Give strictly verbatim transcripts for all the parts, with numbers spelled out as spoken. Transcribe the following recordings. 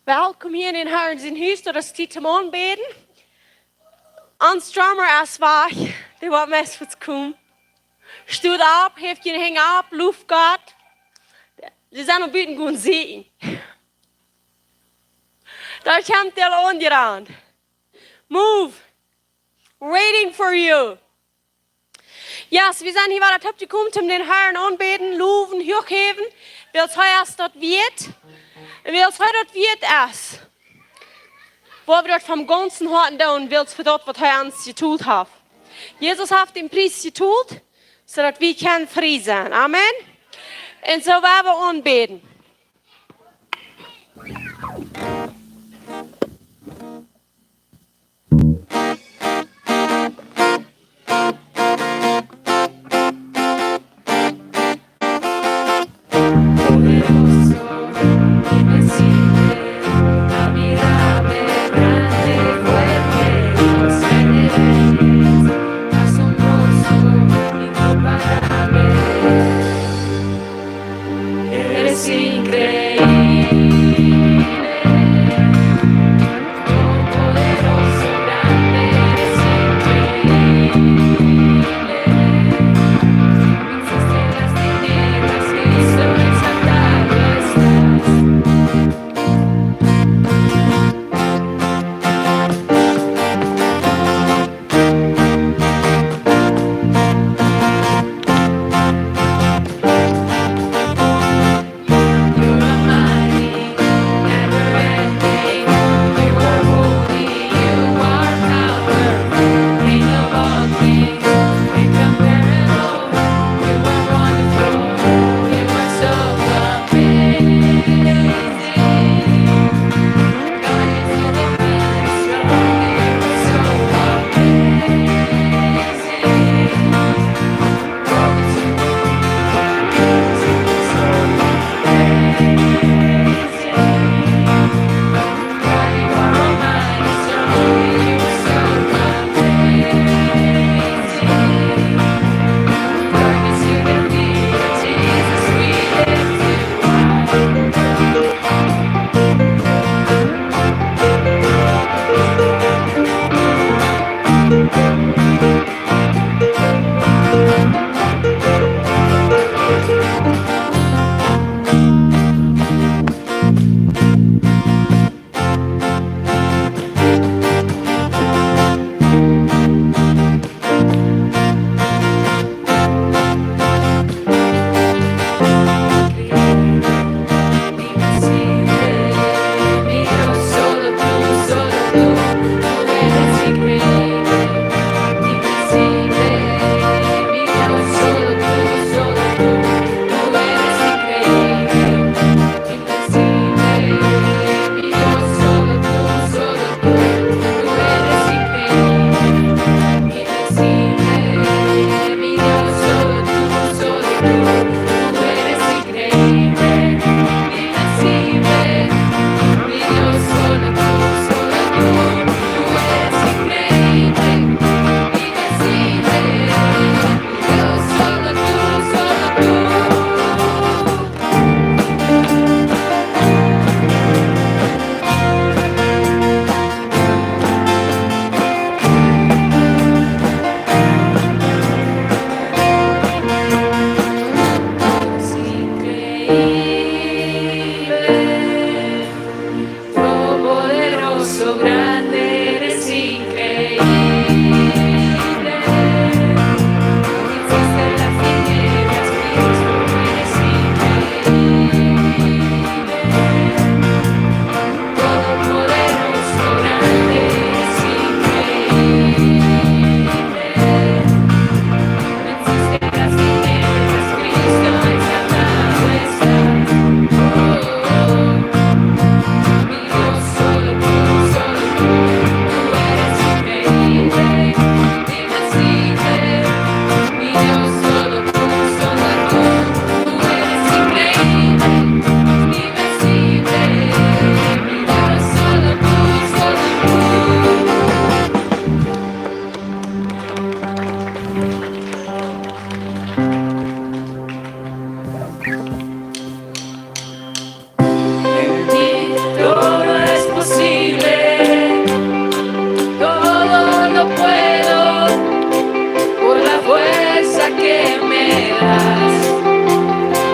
Welkom hia en dän Harn sien Hus, daut es Tiet toom aunbäden. Ons Drummer es wajch, dee woat meist fuaz komen. Stot opp, heft june Henj opp, loft Gott. Dee sent aul buten gonen sitten. Doa kjemt dee aunjerant. Move. Waiting for you. Yes, wie sent hia wada toopjekomen, om dän Harn aunbäden, lowen, huach häwen. Wiels hee es daut wieet. Un wiels hee daut wieet es, woa wie daut von gaunzem Hoaten doonen, wiels fa daut, waut hee ons jetolt haft. Jesus haft dän Pries jetolt, soo daut wie kjennen frie sennen. Amen. Un soo woa wie aunbäden.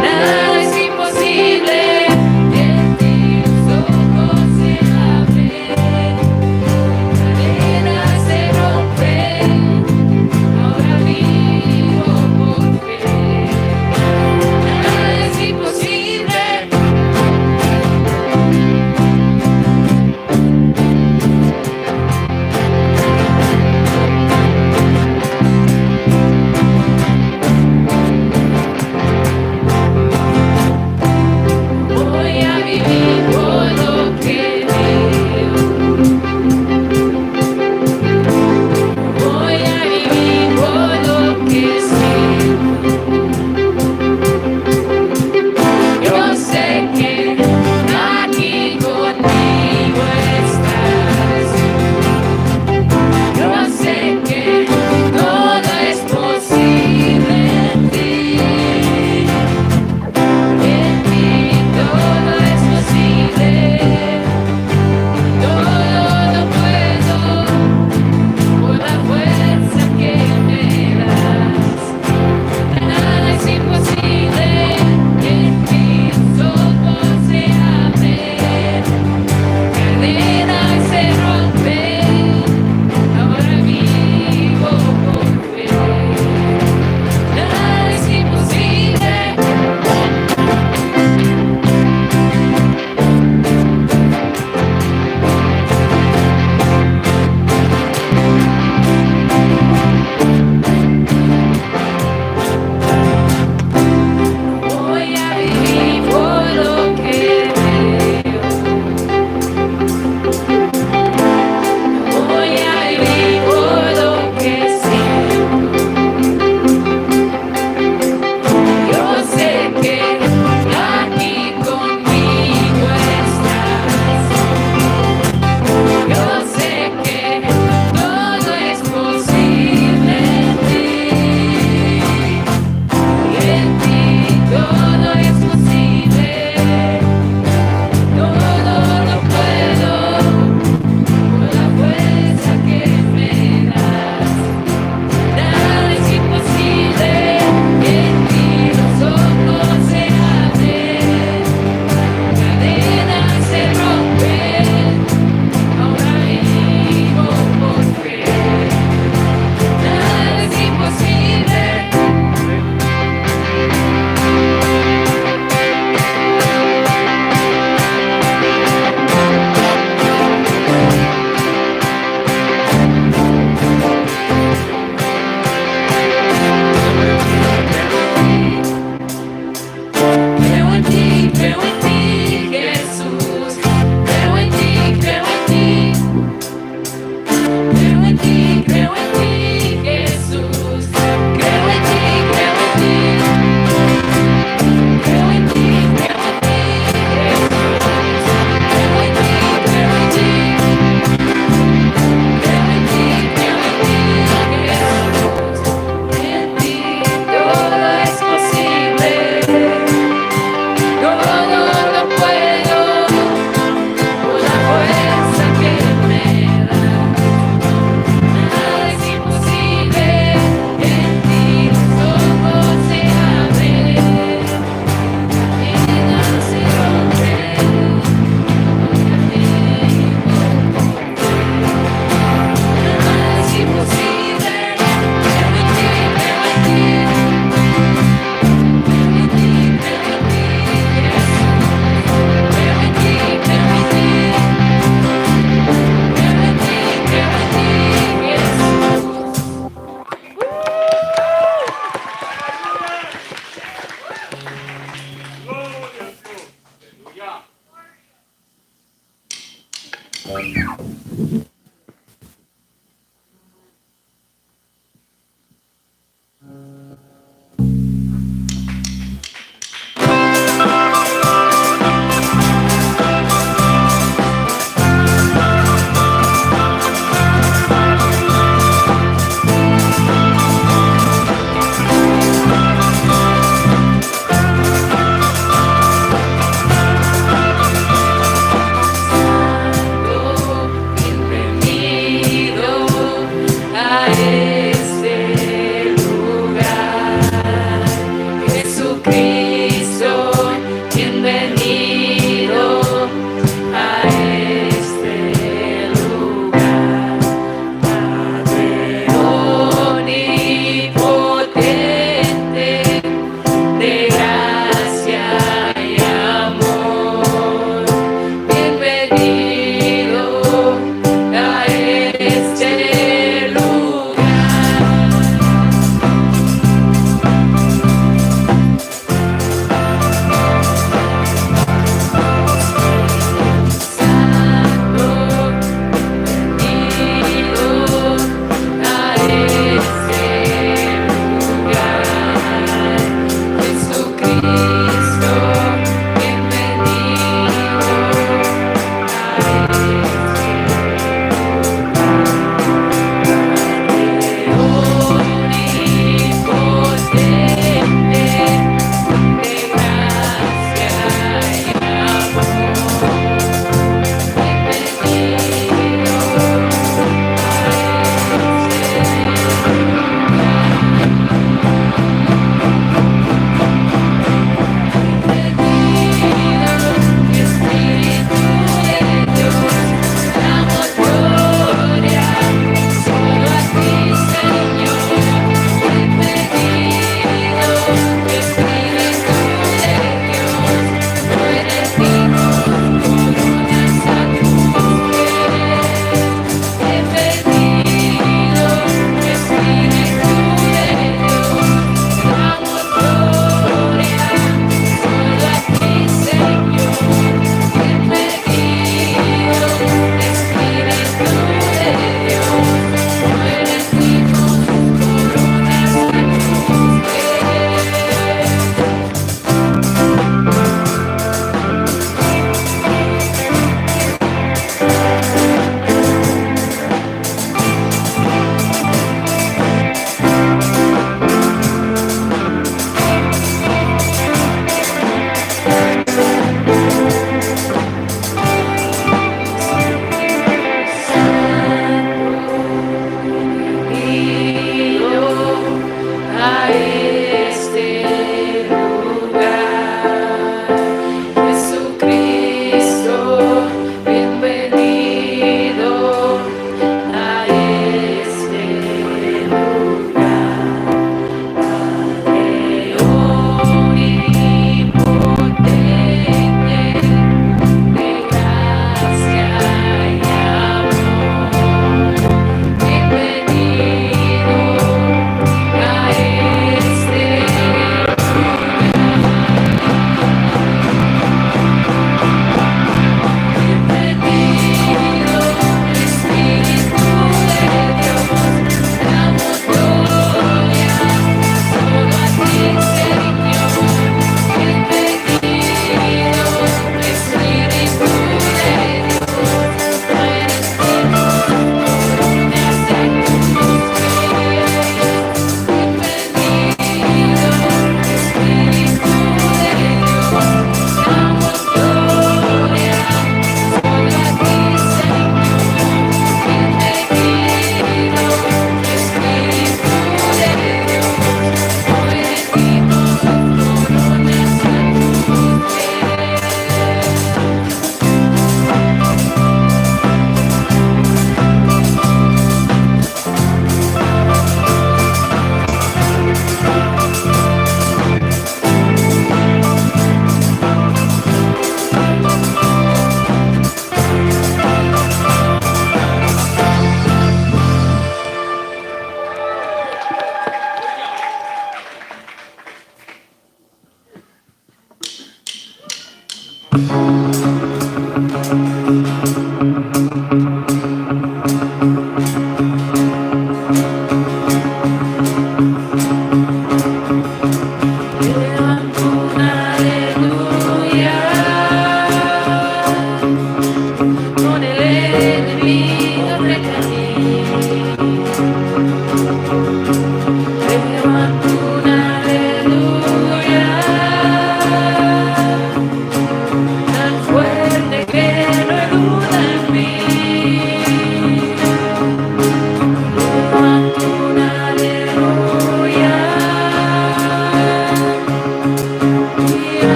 Nada es imposible, en ti mis ojos se abren, cadenas se rompen, ahora vivo por fe. Nada es imposible.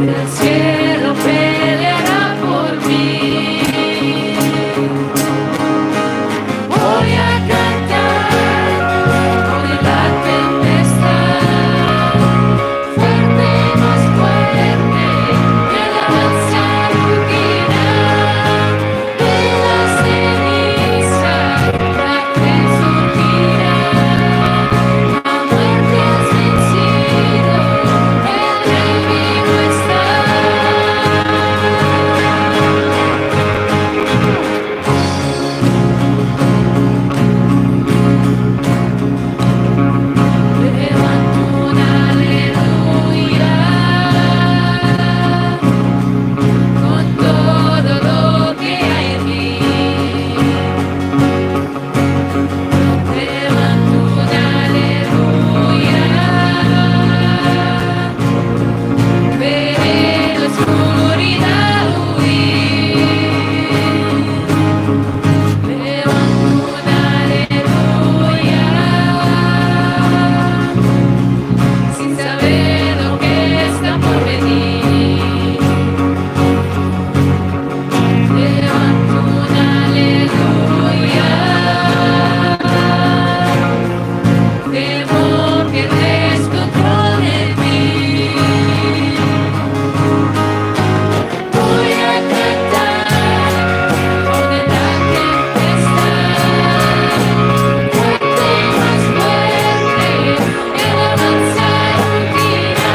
El cielo peleará por mí. Voy a cantar con la tempestad, fuerte, más fuerte, mi alabanza rugirá. Levanto un aleluya, veré la oscuridad huir. Levanto un aleluya, sin saber lo que está por venir. Levanto un aleluya, temor pierde su control en mí. Voy a cantar con la tempestad, fuerte, más fuerte, mi alabanza rugirá.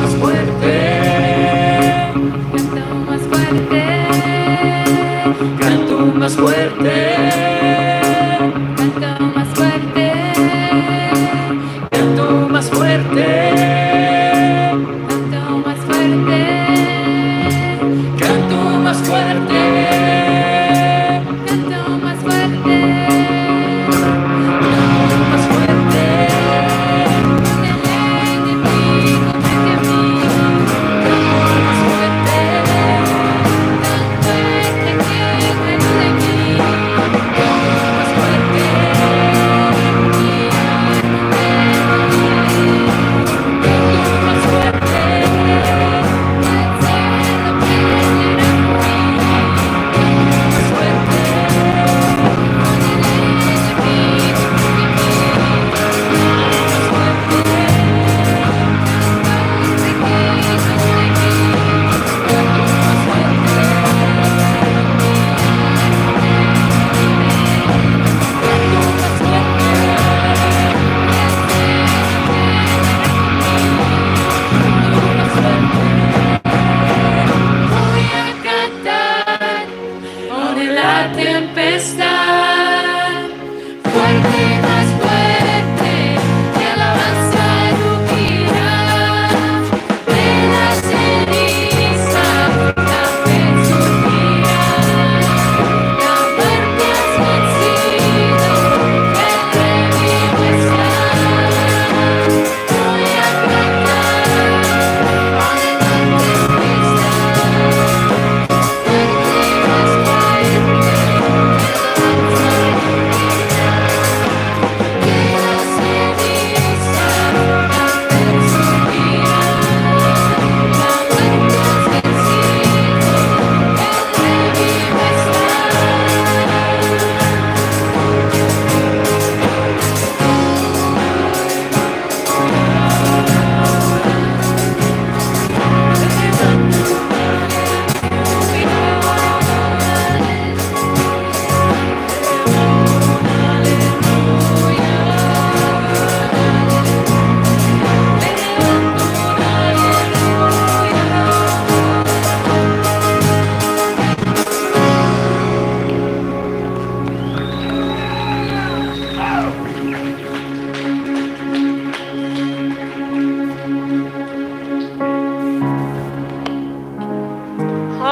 Más fuerte, canto más fuerte, canto más fuerte, canto más fuerte, canto más fuerte. Canto más fuerte, canto más fuerte, canto más fuerte, canto más fuerte. Con el enemigo frente a mí, canto más fuerte, tan fuerte que no de mí. Canto más fuerte.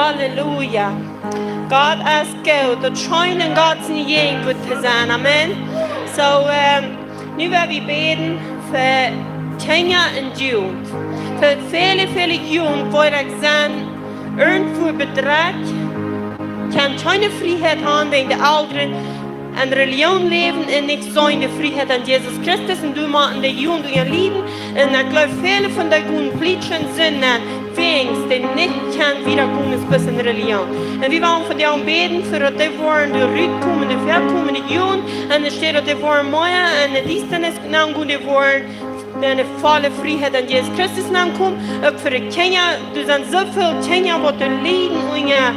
Halleluja. Gott es goot. Daut es scheen, en Gott siene Jäajenwuat to sennen. Amen. So, ähm, nu woa wie bäden fa Kjinja un Jugend. Fa väle, väle Jugend, waut ekj saj, irjentwoo bedrekjt, kjennen kjeene Frieheit haben wäajen de Elren en Religion läwen un nich seenen de Frieheit en Jesus Christus un doamet de Jugend unjalieden. Un ekj jleew, väle von dee gonen plietschen Sinden, wäajen dee nich kjennen wieda gonen aus bloos en Religion. Un wie wellen fa dee aunbäden, fa daut dee woaren doa rutkomen, de väakomen Jugend, un doa steit daut dee woaren mea en de Diestanis nengonen, dee woaren en de volle Frieheit en Jesus Christus nenkomen. Uk fa de Kjinja, doa sent soo väl Kjinja waut doa lieden unja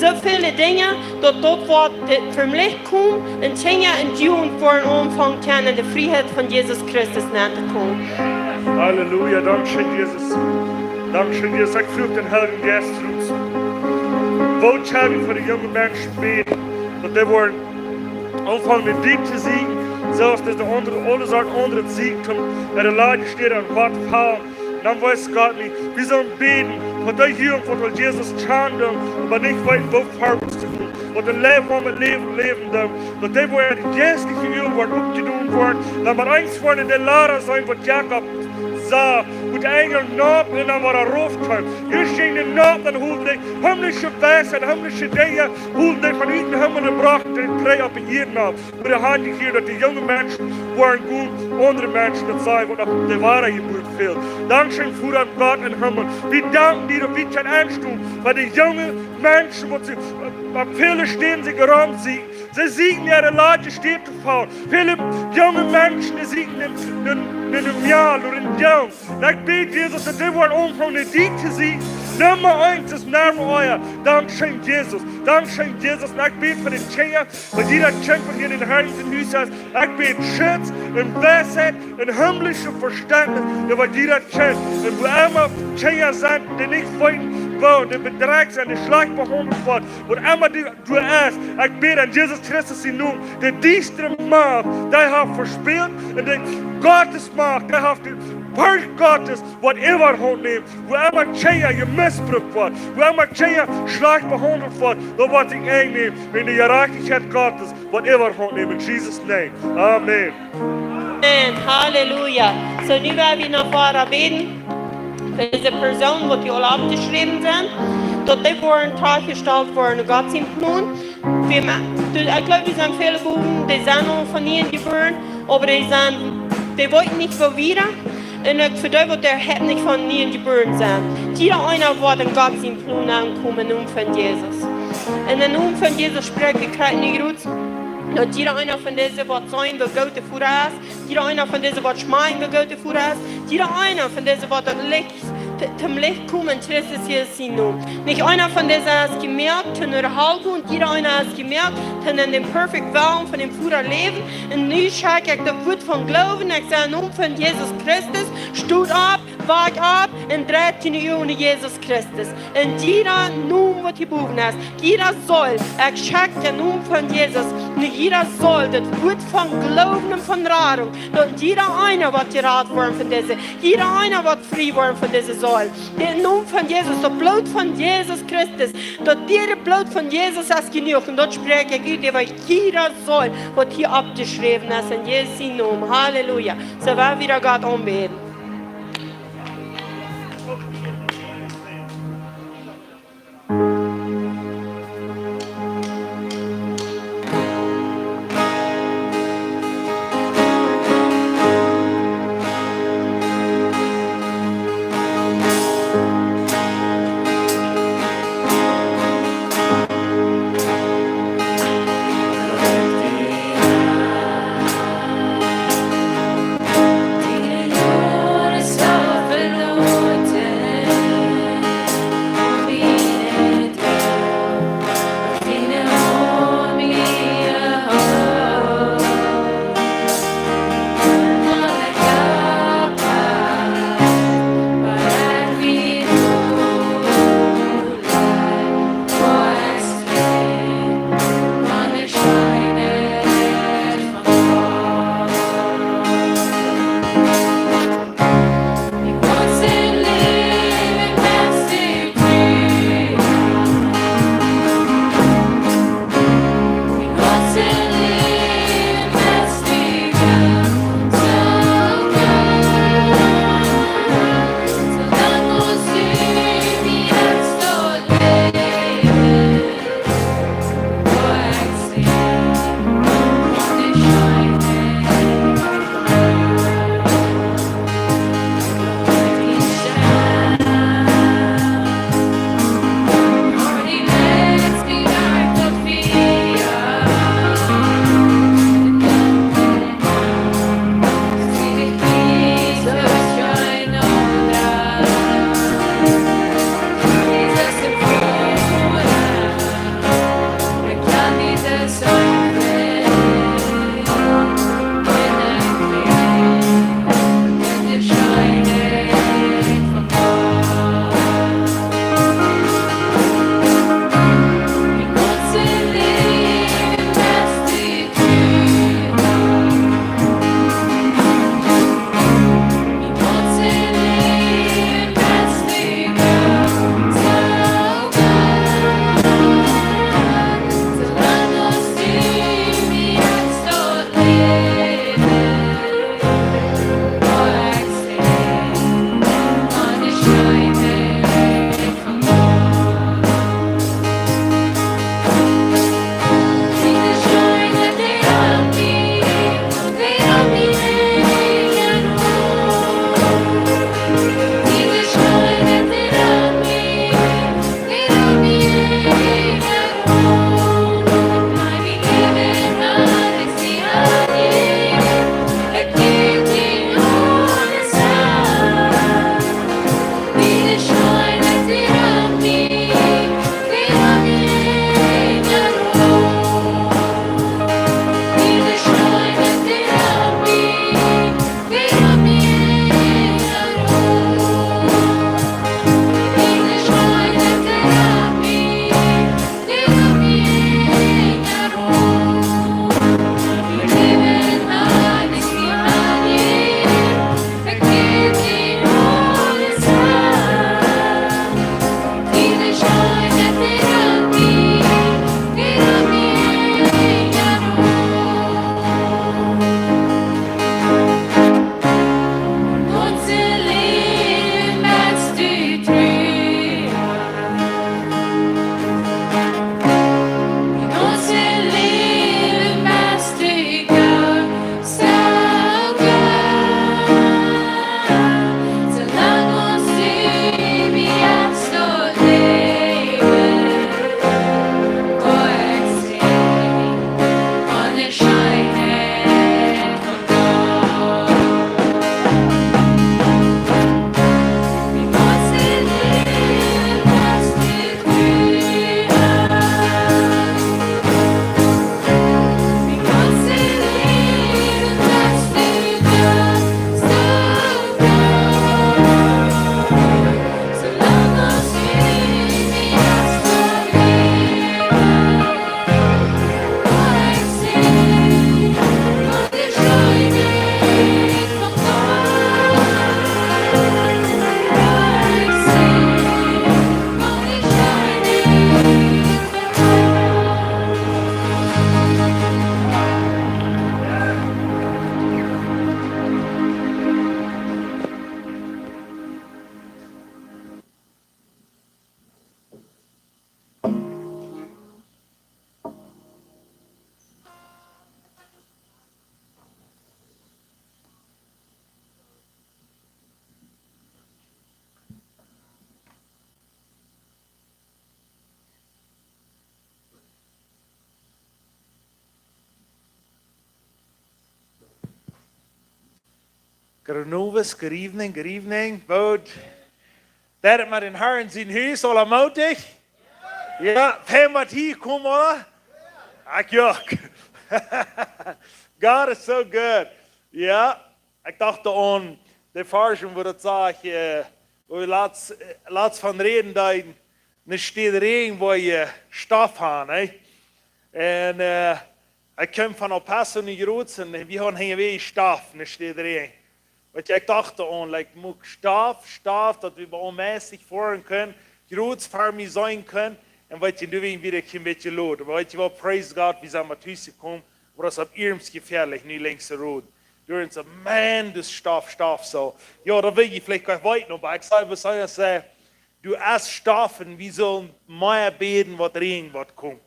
soo väle Dinja, daut daut woat, äh, fa Licht komen un Kjinja un Jugend woaren aunfangen kjennen en de Frieheit von Jesus Christus nentokomen. Halleluja, dankscheen, Jesus. Dankscheen, Jesus. Ekj fruach dän Heiljen Jeist rut. Woo kjenn wie fa de junge Menschen bäden, daut dee woaren aunfangen, de Diet to sieekjen, soo aus dise aundre, aule Sorten aundre Siekdomen, äare Lage steit aun Gott faulen. Dan weet Gott nich, wie sellen bäden, fa dee Jugend, waut aul Jesus kjanen doonen, oba nich weeten, woo verwoats to gonen, waut een Läwen aun met Läwen läwen doonen, daut dee woaren de jeistelje Uagen woaren opjedonen woaren, dan met eent woaren dee Lada seenen, waut Jakob sach, woo de Enjel nopp un dan wada rauf kjeemen. Ieescht jinkj de nopp, dan holden dee himmlische Weisheit, himmlische Dinja, holden dee von ut dän Himmel un brochten dee trigj opp de Ieed nopp. Woo de Harr hia, daut de junge Menschen woaren gonen, aundre Menschen daut sajen, waut noch de woare Jeburt fält. Dankscheen, Voda Gott em Himmel. Wie danken die, daut wie kjennen enstonen, fa de junge Menschen, waut see, äh, opp väle Städen sikj romsiekjen. See sieekjen äare Lage steit to faulen. Väle junge Menschen, dee sieekjen dän, dän, dän, dän Mejal ooda dän Jung. Un ekj bäd, Jesus, daut dee woaren aunfangen, de Diet to sieekjen. Numma eent es Numma eent. Dankscheen, Jesus. Dankscheen, Jesus. Un ekj bäd fa de Kjinja, fa jieda Kjint, waut hia en dän Harn sien Hus es. Ekj bäd Schutz un Weisheit un himmlische Vestentnis äwa jieda Kjint. Un wua emma Kjinja sent, dee nich weeten, woo, dee bedrekjt sent, dee schlajcht behaundelt woaren, wua emma dee doa es, ekj bäd en Jesus Christus sienen Nomen, de diestre Macht, dee haft vespält, un de Gottes Macht, dee haft de Furcht Gottes, woat Äwahaunt nämen, wua emma Kjinja jemisbrukt woaren, wua emma Kjinja schlajcht behaundelt woaren, daut woat sikj ennämen, wan de Jerajchtichkjeit Gottes woat Äwahaunt nämen, en Jesus' name. Amen. Amen. Halleluja. So, nu woa wie noch wieda bäden fa dise Persoonen, waut hia aul oppjeschräwen sent, daut dee woaren trajchtjestalt woaren no Gott sien Plon. Wie ma-, du, ekj jleew, wie sent väle bowen, dee sent aul von nie jebuaren, oba dee sent, dee weeten nich, woo wieda. Un uk fa dee, waut doa nich von nie jebuaren sent. Jieda eena woat en Gott sien Plon aunkomen, em Nomen von Jesus. En dän Nomen von Jesus spräakj ekj krakjt nu rut, daut jieda eena von dise woat seenen, woo goot de Voda es. Jieda eena von dise woat schmakjen, woo goot de Voda es. Jieda eena von dise woat daut Licht, t-, toom Licht komen, en Christus Jesus sienen Nomen. Nich eena von dise es jemoakt toom no de Hal gonen, jieda eena es jemoakt toom en dän perfekten Wellen von dän Voda läwen. Un nu schekj ekj daut Wuat von Gloowen, ekj saj em Nomen von Jesus Christus, stot opp, wakt opp un dreit june Uagen no Jesus Christus. En jieda Nomen, waut hia bowen es, jieda Seel, ekj schekj em Nomen von Jesus, no jieda Seel, daut Wuat von Gloowen un von Radunk, daut jieda eena woat jerat woaren von dise, jieda eena woat frie woaren von dise Seel. Em Nomen von Jesus, daut Bloot von Jesus Christus, daut diere Bloot von Jesus es jenuach, un daut spräakj ekj ut äwa jieda Seel, waut hia oppjeschräwen es, en Jesus sienen Nomen. Halleluja. So, woa wie wieda Gott aunbäden. Good evening, good evening. Woat daut met dän Harn sien Hus aula modig? Jo, fein met hia komen, ooda? Ekj uk. God is so good. Jo, ekj docht aun de Varsch, wua daut sajcht, äh, wua wie latst, äh, latst von räden deeden, ne Städ Räajen, wua jie Stoff han, hä? Un, äh, ekj kjeem von El Paso no Groot un wie hauden hia wea Stoff, ne Städ Räajen. Waut ekj docht aun, like, muak Stoff, Stoff, daut wie bie onmäßig foaren kjennen, Groot ver mie sennen kjennen, un waut jie doa wada een bät lot. Oba weetst du waut, praise God, wie sent met Hus jekomen, oba daut es opp iernst jefäalich, nu linkse Rot. Doa es een Maun, daut Stoff, Stoff, soo. Jo, daut well jie veleicht goanich weeten, oba ekj saj, waut saj ekj, saj, du hast Stoff un wie sellen mea bäden, waut Räajen woat komen.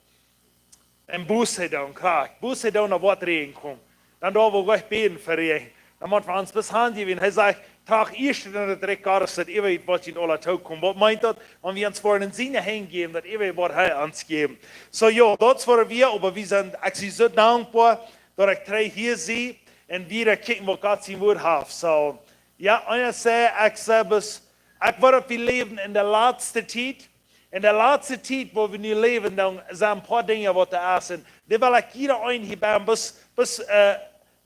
Un Buße doonen, krakjt. Buße doonen, daut woat Räajen komen. Dan doo wie goanich bäden fa Räajen. Dan mott wie ons bloos hanjäwen. Hee sajcht, tracht ieescht no daut Rikj Gottes, daut eewje woat junt aula tookomen. Waut meent daut? Wan wie ons woaren en siene Henj jäwen, daut eewje woat hee ons jäwen. Soo, jo, daut es waut wie, oba wie sent, ekj sie soo dankboa, daut ekj trigj hia sie un wada kjikjen, waut Gott sien Wuat haft. Soo, jo, eena säd, ekj saj, bloos, ekj weet, daut wie läwen en de latste Tiet. En de latste Tiet, wua wie nu läwen, dan sent een poa Dinja, waut doa es. Un dee well ekj jieda eenen hia bie, bloos, bloos, äh,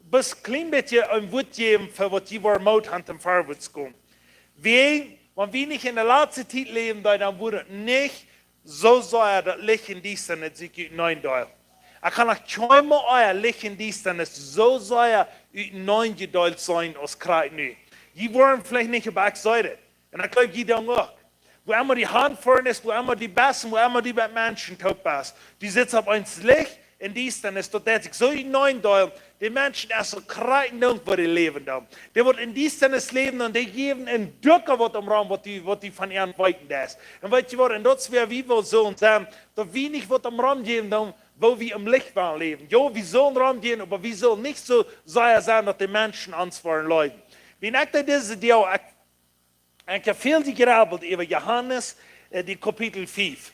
bloos kjlien bät een Wuat jäwen fa waut jie woaren Moot han toom verwoats komen. Wan, wan wie nich en de latste Tiet läwen, dan, dan wudd daut nich soo sennen, daut Licht un Diestanis sikj utenaunda deelen. Ekj kaun noch kjeenmol ea Licht un Diestanis soo sennen utenaunda jedeelt sennen aus krakjt nu. Jie woaren veleicht nich, oba ekj saj daut. Un ekj gleew, jie dan uk. Wua emma dee han foaren es, wua emma dee best, wua emma dee met Menschen toop es. Dee sitst opp eent Licht un Diestanis, daut deit sikj soo utenaunda deelen. De Menschen es soo krakjt nich, wua dee läwen dan. Dee waut en Diestanis läwen un dee jäwen een Dunkjel waut omromm, waut dee, waut dee von an weeten es. Un weetst du waut, un daut es wua wie wellen sellen sennen, daut wie nich waut omromm jäwen dan, wua wie em Licht wellen läwen. Jo, wie sellen romjäwen, oba wie sellen nich soo sea sennen, daut de Menschen ons woaren leiden. Wan ekj daut dise Deel, ekj, ekj hab väl jegrabbelt äwa Johanes, äh, dee Kapitel fief.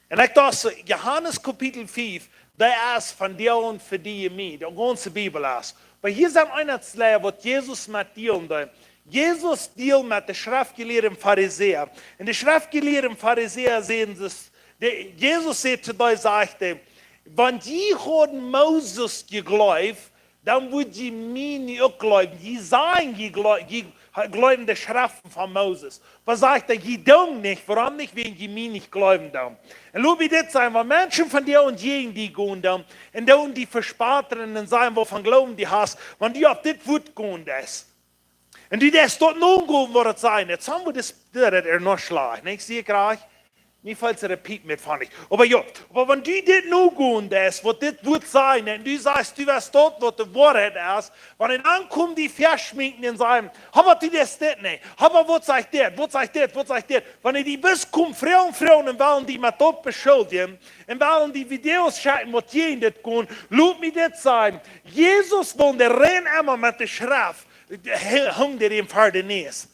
Un ekj docht soo, Johanes Kapitel fief, daut es von dee aun fa dee mie, de gaunze Bibel es. Oba hia sent eenje Dinja, waut Jesus met deelen deed. Jesus deelt met de Schreftjelieede un Farisäa. Un de Schreftjelieede un Farisäa säden, daut de, Jesus säd to dee, sajcht hee, wan jie hauden Moses jegleeft, dan wudd jie mie nu uk jleewen. Jie sajen, jie jle-, jie jleewen de Schreften von Moses. Oba sajcht hee, jie doonen nich, wuarom nich, wan jie mie nich jleewen dan. Un lot mie dit sajen, wan Menschen von dee aun jäajen die gonen dan, un dan die vespotren un sajen, waut fa Gloowen du hast, wan du opp dit Wuat gonen deist. Un du deist daut nogonen, waut et sajcht. Daut haben wie dis, daut es noch schlajcht. Nich, see ekj rajcht? Mie fält et repeat met von nich. Oba jo, oba wan du dit nogonen deist, waut dit Wuat sajcht, un du sajchst, du weetst daut, waut de Woarheit es, wan dan komen dee Varsch schminken un sajen, oba du deist dit nich, oba waut sajcht dit, waut sajcht dit, waut sajcht dit. Wan dee bloos komen froagen, froagen un wellen die met daut beschuldjen, un wellen die Videos schekjen, waut jäajen dit gonen, lot mie dit sajen. Jesus, wan dee räd emma met de Schreft, hee hunk dee ver de Näs.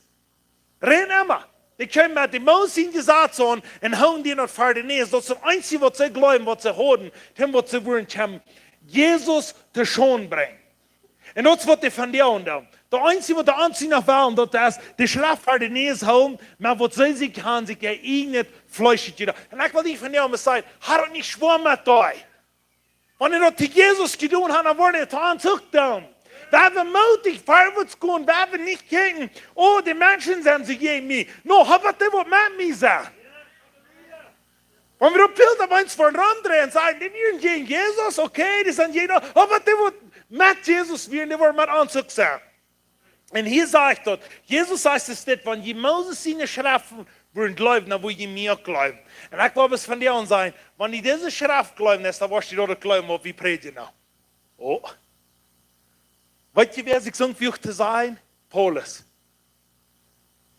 Räd emma. Dee kjeemen met de Moses sien Jesaz aun un hunjen dee ver de Näs. Daut es daut eensje, waut see jleewen, waut see hauden, dän, waut see wudden kjennen Jesus to Schaund brinjen. Un daut es, waut dee von dee aun doonen. Daut eensje, waut dee aun sikj noch wellen, daut es de Schreft ver de Näs hoolen, oba waut see sikj han, sikj äa ieejnet Fleesch jedocht. Un ekj well die von dee aun sajen, ha daut nich schwoa met die. Wan dee daut to Jesus jedonen haben, dan woat hee daut to ons uk doonen. Wie haben mootich verwoats gonen, wie haben nich kjikjen, oh, de Menschen sent soo jäajen mie. No, oba dee waut met mie sent. Wan wie daut Bilt opp eemol von romdreien un sajen, dee wieren jäajen Jesus, okay, dee sent jäajen, oba dee waut met Jesus wieren, dee woaren met ons uk sennen. Un hia sajcht daut, Jesus sajcht es dit, wan jie Moses siene Schreften wudden jleewen, dan wudd jie mie uk jleewen. Un ekj well bloos von dee aun sajen, wan du dise Schreft jleewen deist, dan woascht du daut uk jleewen, waut wie prädjen nu. Oh. Weetst du, wäa sikj soo wuat to sajen? Paulus.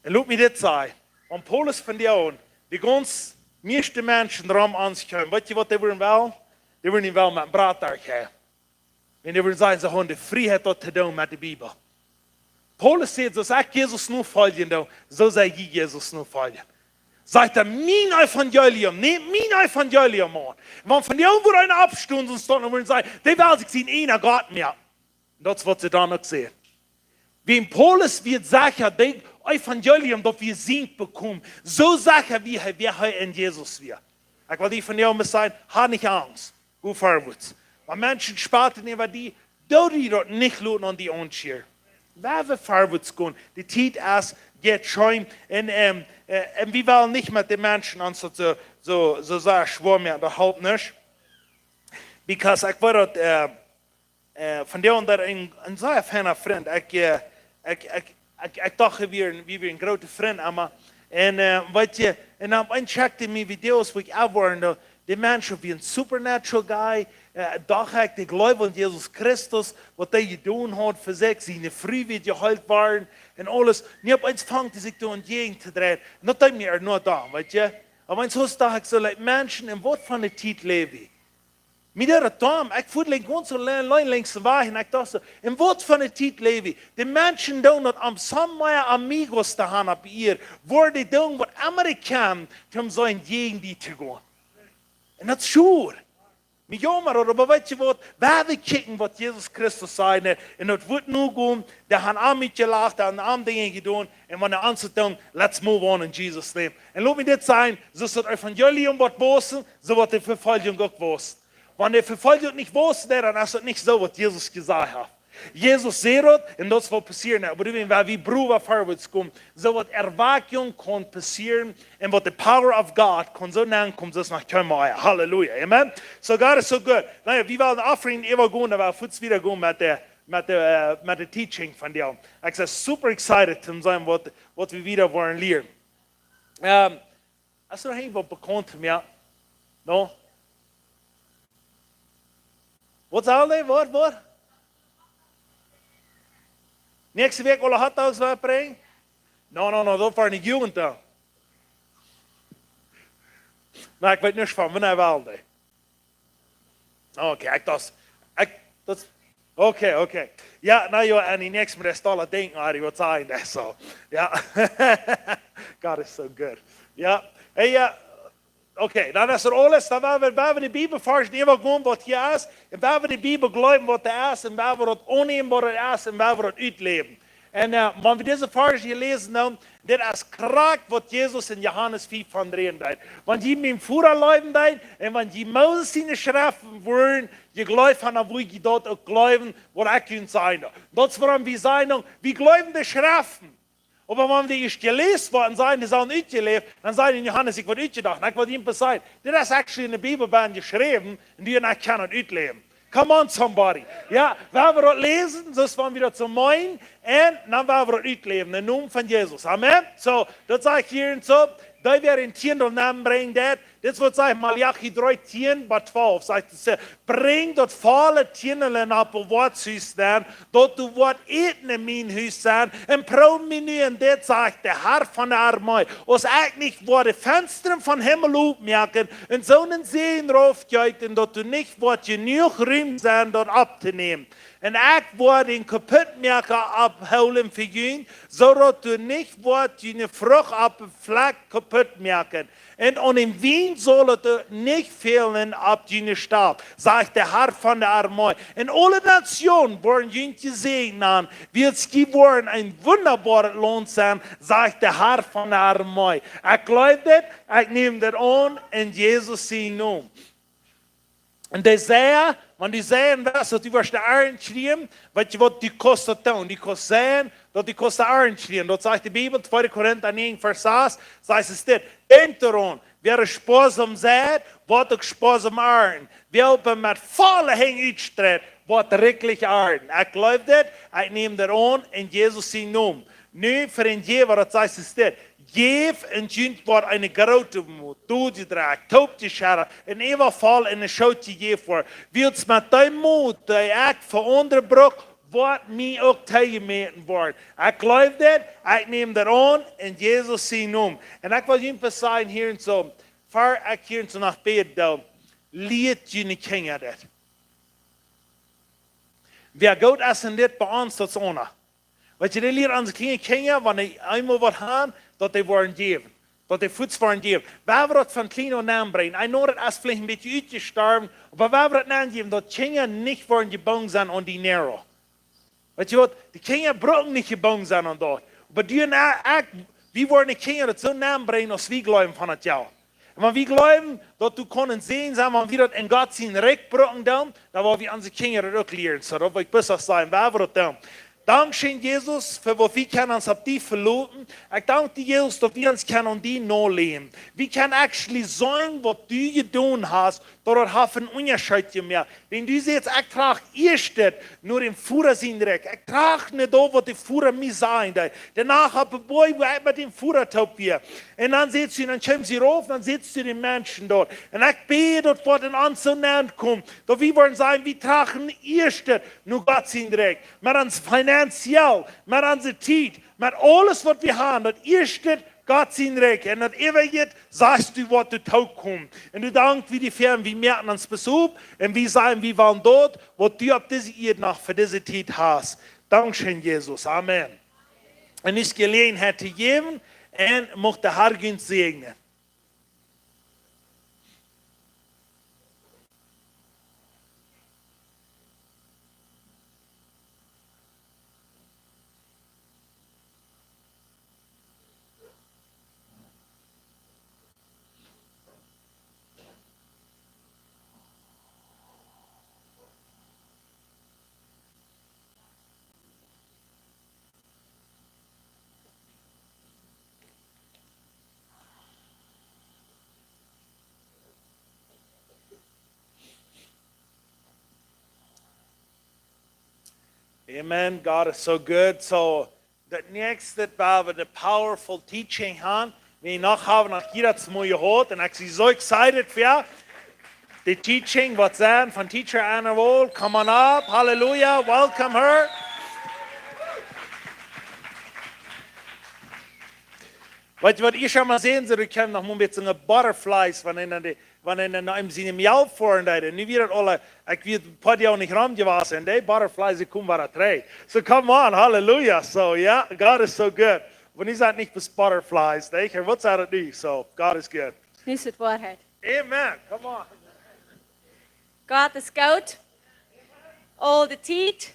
Un lot mie dit sajen, wan Paulus von dee aun, de gaunz mieeschte Menschen rom ons kjeemen, weetst du, waut dee wudden wellen? Dee wudden wellen met een Brat derchgonen. Un dee wudden sajen, see haben de Frieheit, daut to doonen met de Bibel. Paulus sajcht, soo aus ekj Jesus nofoljen doo, soo sell jie Jesus nofoljen. Sajcht hee, mien Evangelium, nämt mien Evangelium aun. Wan von dee aun wudd eena oppstonen, soo stonen un wudden sajen, dee well sikj sien eejna Gott moaken. Un daut es, waut see dan uk sajen. Wäajen Paulus wia secha, daut Evangelium, daut wie sent bekomen, soo secha wia hee, wäa hee en Jesus wia. Ekj well die vondoag sajen, hab nich Angst, go verwoats. Wan Menschen spotten äwa die, doo die daut nich loten aun die aunschieren. Lot wie verwoats gonen. De Tiet es, jeit scheen. Un, ähm, äh, un wie wellen nich met de Menschen aun soo, soo, soo, soo sea schwoa moaken, daut halpt nich. Because ekj weet daut, äh, äh, vondoag daut een, een sea feina Frint. Ekj, äh, ekj, ekj, ekj, ekj docht, wie wieren, wie wieren groote Frind, emma. Un, äh, weetst, un dan opp eemol checkte mie Videos, wua ekj aunworden, de, de Mensch, wia een supernatural guy, äh, docht ekj, dee jleewd aun Jesus Christus, waut hee jedonen haud fa sikj, siene Fru wia jeheelt worden un aules. Nu opp eemol funk hee sikj doa jäajen to dreien. Un daut deed mie ernua dan, weetst. Opp eemol docht ekj soo, like, Menschen, en waut fa eene Tiet läw wie? Mie deed daut domm, ekj foa lang gaunz auleen, auleen lenjd de Wajch un ekj docht soo, en waut fa eene Tiet läw wie? De Menschen doonen daut om soo mea amigos to haben opp Ieed, woaren dee doonen waut emma dee kjennen, om soo jäajen die to gonen. Un daut es sure. Mie jaumad daut, oba weetst waut? Wie haben jekjikjt waut Jesus Christus säd, nä? Un daut woat nu gonen, dee haben aun mie jelacht, dee haben aun Dinja jedonen, un wan dee aun sikj doonen, let's move on in Jesus' name. Un lot mie dit sajen, soo aus daut Evangelium woat wausen, soo woat de Vefoljunk uk wausen. Wan de Vefoljunk nich wausen deit, dan es daut nich soo waut Jesus jesajcht haft. Jesus säd daut, un daut es waut passieren, oba wie, wan wie browa verwoats komen, soo waut Erwakjunk kaun passieren, un waut de power of God kaun soo nenkomen, soo aus noch kjeenmol. Halleluja, amen. So God is so good. Na jo, wie wellen de offering äwagonen, dan wellen wie fuaz wieda gonen met de, met de, äh, met de teaching vondoag. Ekj sie super excited to seenen waut, waut wie wieda woaren lieren. Ähm, es noch irjentwaut bekaunt, jo? No? Waut saul dee? Waut, waut? Näakjste Wäakj aule Hotdogs waut brinjen? No, no, no, daut wia de Jugend dan. Na, ekj weet nich von, wan hee well dee. Okay, ekj docht, ekj, daut, okay, okay. Jo, na jo, en de näakjste mol daut dolla denkjen, Ari, waut saj ekj daut soo? Jo. God is so good. Jo. Hey, jo. Okay, dan es daut aules, dan woa wie, woa wie de Bibelvarsch äwagonen waut hia es, un woa wie de Bibel jleewen waut doa es, un woa wie daut aunnämen waut doa es, un woa wie daut utläwen. Un, äh, wan wie dise Varsch hia läsen, dan, dit es krakjt waut Jesus en Johanes fief von räden deed. Wan jie mien Voda leewen deeden, un wan jie Moses siene Schreften wudden jejleeft haben, dan wudd jie daut uk jleewen, waut ekj junt sajen doo. Daut es wuarom wie sajen, wie jleewen de Schreften. Oba wan dee ieescht jeläst woaren, sajen, dee sent utjeläft, dan sajen dee, Johanes, ekj woa utjedocht. Un ekj woa junt sajen, dit es actually en de Bibel bennen jeschräwen, un du un ekj kjennen daut utläwen. Come on, somebody. Jo, woa wie daut läsen, soo aus wan wie daut soo meenen, un dan woa wie daut utläwen, em Nomen von Jesus. Amen. So, daut saj ekj hia un soo, dee wäa een Tiendel nenbrinjen deit, dit es waut sajcht Maleachi dree, tieen bat twalf, sajcht et, brinjt daut volle Tiendel opp daut Woatshus nenn, daut doa woat Äten en mien Hus sennen, un proow mie nu, un dit sajcht de Herr von de Armee, aus ekj nich woa de Fenstren vom Himmel opmoaken, un soon Säajen raufjeeten, daut doa nich woat jenuach Rum sennen, daut opptonämen. Un ekj woa dän Kaputtmoaka aufhoolen fa junt, soo daut doa nich woat june Frucht opp dän Flakj kaputt moaken. Un aun dän Wien saul et nich fälen opp june Stallen, sajcht de Herr von de Armee. Un aule Nationen woaren junt jesäajent nanen, wiels jie woaren een wundaboaret Launt sennen, sajcht de Herr von de Armee. Ekj jleew dit, ekj näm dit aun en Jesus sienen Nomen. Un dee säd, wan du säen wurscht, daut du woascht de Arnt kjrieen, weetst du waut, du kaust daut doonen. Du kaust säen, daut du kaust de Arnt kjrieen. Daut sajcht de Bibel, tweede Korinta näajen, Varsch sas, sajcht et dit: Denkjt doaraun, wäa spoasom seit, woat uk spoasom arnten. Wäa oba met volle Henj utstreit, woat rikjlich arnten. Ekj jleew dit, ekj näm dit aun en Jesus sienen Nomen. Nu fa een Jäwa, daut sajcht et dit: Jäft un junt woat eene groote Mot, doodjedrajcht, toopjescheddat, un äwavoll en de Schoot jejäft woaren. Wiels met dee Mot, dee ekj fa aundre bruck, woat mie uk toojemäten woaren. Ekj jleew dit, ekj näm dit aun en Jesus sienen Nomen. Un ekj well junt waut sajen hia un soo, ver ekj hia un soo noch bäd doo, lieet june Kjinja dit. Wäa goot es en dit, bie ons daut es aundasch. Weetst du, dee lieren onse Kjinja, Kjinja, wan dee eemol waut haben, daut dee woaren jäwen. Daut dee fuaz woaren jäwen. Woa wie daut von kjlien aun aunbrinjen? Ekj know, daut es veleicht een bät utjestorwen, oba woa wie daut aunjäwen, daut Kjinja nich woaren jebungen sennen aun dinero. Weetst waut? De Kjinja brucken nich jebungen sennen aun daut. Oba du un ekj, wie woaren de Kjinja daut soo nenn brinjen aus wie jleewen von daut Joa. Un wan wie jleewen daut du kaust een Säajen sennen, wan wie daut en Gott sien Rikj brucken doonen, dan woa wie onse Kjinja daut uk lieren. Soo, daut well ekj bloos sajen, woo wie daut doonen. Dankscheen, Jesus, fa waut wie kjennen ons opp die veloten. Ekj dank die, Jesus, daut wie ons kjennen aun die noläwen. Wie kjennen actually seenen waut du jedonen hast, daut daut haft een Unjascheet jemoakt. Wan du sajchst, ekj trach ieescht no däm Voda sien Rikj. Ekj trach no daut waut de Voda mie sajen deed. Doano opp de Boajch, wua ekj met däm Voda toop wia. Un dan sajchst du, dan kjeem see rauf, dan sajchst du de Menschen doa. Un ekj bäd daut waut en ons soo nenn kjemt, daut wie woaren sajen, wie trachten ieescht no Gott sien Rikj. Met ons finanziell, met onse Tiet, met aules waut wie haben, daut ieescht Gott sien Rikj. Un daut äwaje sajchst du waut doa toop kjemt. Un du dankst wie die Fäaren, wie moaken ons bloos opp. Un wie sajen, wie wellen daut, waut du opp dise Ieed noch fa dise Tiet hast. Dankscheen, Jesus. Amen. Un es Jeläajenheit to jäwen un mucht de Har junt säajnen. Amen. God is so good. So, daut näakjste, daut woa wie de powerful teaching haben. Wie noch haben noch jiedet Mol jehoat. Un ekj sie soo excited fa de teaching, waut sent von Teacher Anna Wohl. Come on up. Hallelujah. Welcome her. Weetst waut, ekj schaul mol seenen, soo, doa kjeemen noch mol een bät soone butterflies von en de, von en de, en siene Mejal foaren deed. Un nu wia daut aul, ekj wia een poa Doag nich rom jewast, un dee butterflies, dee komen wada trigj. So come on, hallelujah. So, yeah, God is so good. Wan dee sent nich bloos butterflies, nä, waut sent daut nu? So, God is good. Nu es daut Woarheit. Amen. Come on. Gott es goot. Aul de Tiet.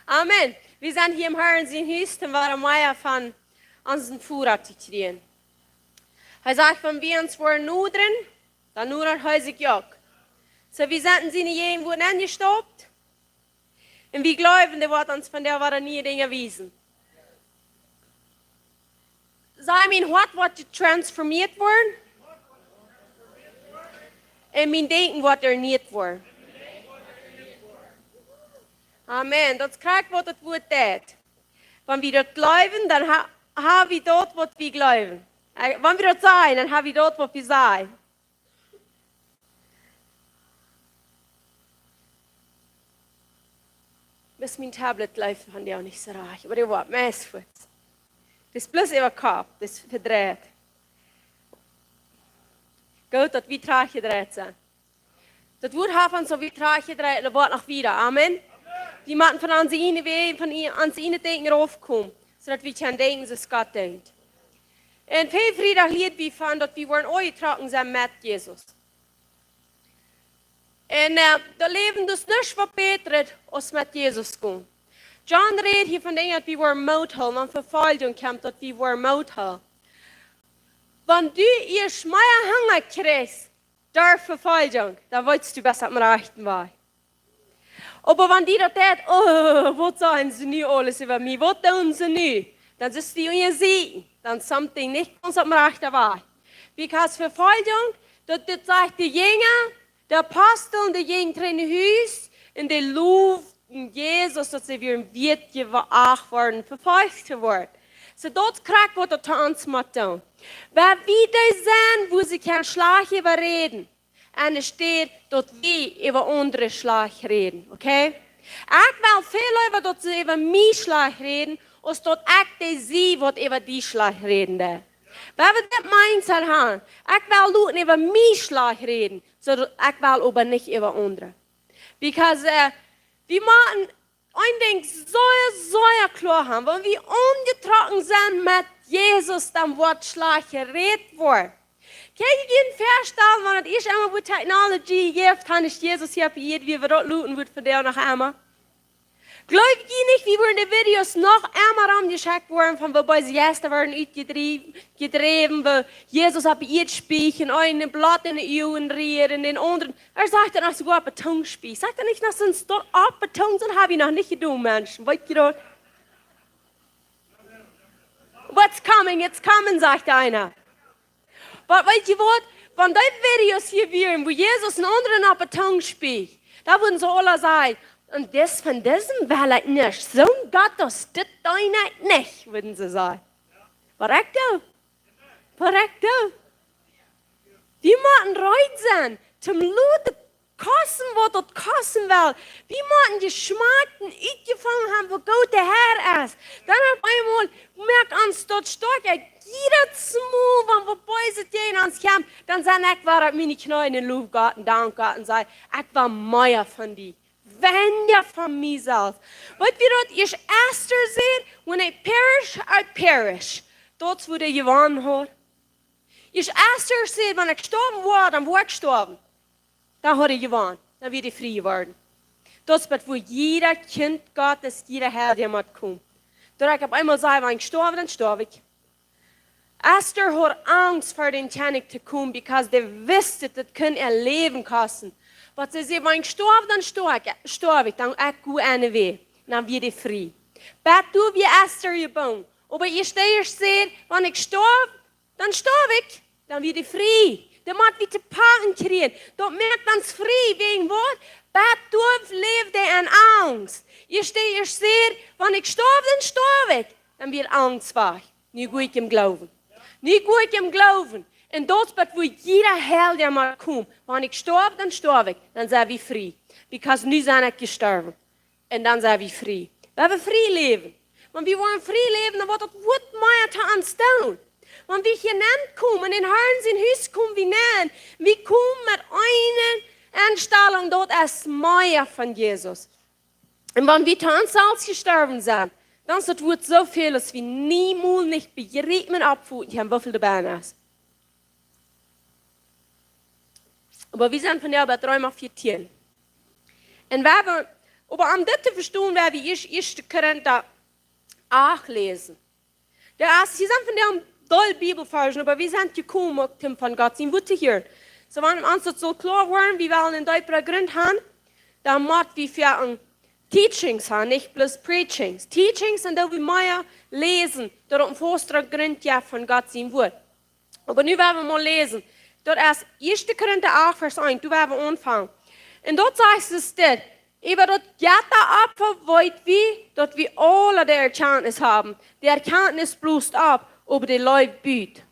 Amen. Wie sent hia em Harn sien Hus, om wada mea von onsen Voda to kjrieen. Hee sajcht, wan wie ons woaren nodren, dan nodert hee sikj uk. So, wie sent en siene Jäajenwoat enjestaupt. Un wie jleewen, dee woat ons vondoag wada niee Dinja wiesen. Saj, mien Hoat woat jetransformeet woaren. Un mien Denkjen woat ernieet woaren. Amen. Daut es krakjt waut daut Wuat sajcht. Wan wie daut jleewen, dan ha-, ha wie daut waut wie jleewen. Äh, wan wie daut sajen, dan ha wie daut waut wie sajen. Bloos mien Tablet jleeft vondoag nich soo rajcht, oba dee woat meist fuaz. Daut es bloos äwa Kopp, daut es vedreit. Goot, daut wie trajchtjedreit sent. Daut Wuat haft ons aul wada trajchtjedreit un daut woat noch wieda. Amen. Wie motten von onse ieejne Wäaj, von ie-, onse ieejne Denkjen raufkomen, soo daut wie kjennen denkjen, soo aus Gott denkjt. Un väl Friedach lieed wie von, daut wie woaren aunjetrocken sennen met Jesus. Un, äh, daut Läwen, daut es nuscht waut bätret aus met Jesus gonen. John rät hia von Dinja, daut wie woaren Moot hoolen, wan Vefoljunk kjemt, daut wie woaren Moot hoolen. Wan du ieescht mea Hunga kjrichst derch Vefoljunk, dan weetst du, best oppem rajchten Wajch. Oba wan die daut deit, oh, waut sajen see nu aules äwa mie, waut doonen see nu? Dan sitst du en de Sied, dan something nich gaunz oppem rajchten Wajch. Because Vefoljunk, daut, daut sajcht de Jinja, de Apostel, dee jinjen trigj no Hus un dee lowden Jesus, daut see wieren wieet jeacht worden, vefolcht to woaren. So daut es krakjt waut daut to ons mott doonen. Wan wie dee sent, wua see kjennen schlajcht äwa räden, enne Städ daut wie äwa aundre schlajcht räden, okay? Ekj well väl leewa daut see äwa mie schlajcht räden, aus daut ekj dee sie waut äwa die schlajcht räden deit. Wan wie daut mindset haben, ekj well loten äwa mie schlajcht räden, soo daut ekj well oba nich äwa aundre. Because, äh, wie motten een Dinkj sea, sea kloa haben. Wan wie aunjetrocken sent met Jesus, dan woat schlajcht jerät woaren. Kaun jie junt väastalen, wan daut ieescht emol wua Technology jeft, dan es Jesus hia opp Ieed, woo wie daut looten wudden vondoag noch emol. Jleew jie nich, wie wudden de Videos noch emol romjeschekjt woaren von woo beese Jeista worden utjedräwen, jedräwen, woo Jesus opp Ieed spieech un eenen Bloot enne Uagen rieed un dän aundren, hee sajcht dan uk soogoa opp de Tung spieech. Sajcht hee nich noch soo, daut opp de Tung, daut hab ekj noch nich jedonen, Menschen. Weet jie daut? What's coming? It's coming, sajcht eena. Oba weet jie waut? Wan dee Videos hia wieren, wua Jesus eenen aundren opp de Tung spieech, dan wudden see aula sajen: "Un dis, von disem well ekj nuscht. Soon Gott aus dit deene ekj nich," wudden see sajen. Waut ekj doo? Waut ekj doo? Wie motten reed sennen, toom loten kosten waut daut kosten well. Wie motten jeschmakjt un utjefungen haben, woo goot de Herr es. Dan opp eemol moakt ons daut stoakj. Jiedet Mol, wan waut Beeset jäajen ons kjemt, dan sie ekj wada opp miene Kjneeen un low Gott un dank Gott un saj: "Ekj well mea von die. Weinja von mie selfst." Weet jie waut ieescht Ester säd? "When I perish, I perish." Daut es woo dee jewonnen haud. Ieescht Ester säd: "Wan ekj stoawen woa, dan woa ekj stoawen." Dan haud dee jewonnen. Dan wia dee frie jeworden. Daut es waut wua jieda Kjint Gottes, jieda Heilja mott komen. Daut ekj opp eemol saj: "Wan ekj stoaw, dan stoaw ekj." Ester haud Angst ver dän Kjennich to komen, because dee wist, daut kunn äa Läwen kosten. Waut see säd: "Wan ekj stoaw, dan stoaw ekj, stoaw ekj, dan ekj go enne Wajch." Dan wia dee frie. Bat doa wia Ester jebungen. Oba ieescht dee säd: "Wan ekj stoaw, dan stoaw ekj." Dan wia dee frie. Dee mott wie to paken kjrieen. Daut moakt ons frie, wäajen waut? Bat doa läwd dee en Angst. Ieescht dee säd: "Wan ekj stoaw, dan stoaw ekj." Dan wia Angst wajch. Nu go ekj em Gloowen. Nu go ekj em Gloowen. Un daut es waut wua jieda Heilja mott komen. "Wan ekj stoaw, dan stoaw ekj." Dan sie wie frie. Because nu sie ekj jestorwen. Un dan sie wie frie. Wie haben frie Läwen. Wan wie woaren frie läwen, dan woat daut waut mea to ons doonen. Wan wie hia nenkomen, en Herrn sien Hus komen wie nen, wie komen met eene Enstalunk, daut es mea von Jesus. Un wan wie to ons selfst jestorwen sent, dan es daut Wuat soo väl, daut wie niemols nich bejriepen un oppfoten kjennen, woo väl doa bennen es. Oba wie sent vondoag bie Reema vieetieen. Un wie haben, oba om dit to vestonen, woa wie ieescht ieeschte Korinta acht läsen. Doa es, hia sent vondoag een Deel Bibelvarzen, oba wie sent jekomen uk om von Gott sien Wuat to hieren. Soo, wan ons daut saul kloa woaren, wie wellen een deepren Grunt haben, dan mott wie fa een Teachings haben, nich bloos Preachings. Teachings, un daut wie mea läsen, daut et een fastren Grunt jeft von Gott sien Wuat. Oba nu woa wie mol läsen. Daut es ieeschte Korinta acht, Varsch eent. Doa woa wie aunfangen. Un daut sajcht es dit: "Äwa daut Jettaopfa weet wie, daut wie aule de Erkjantnis haben. De Erkjantnis blust opp, oba de Leew but."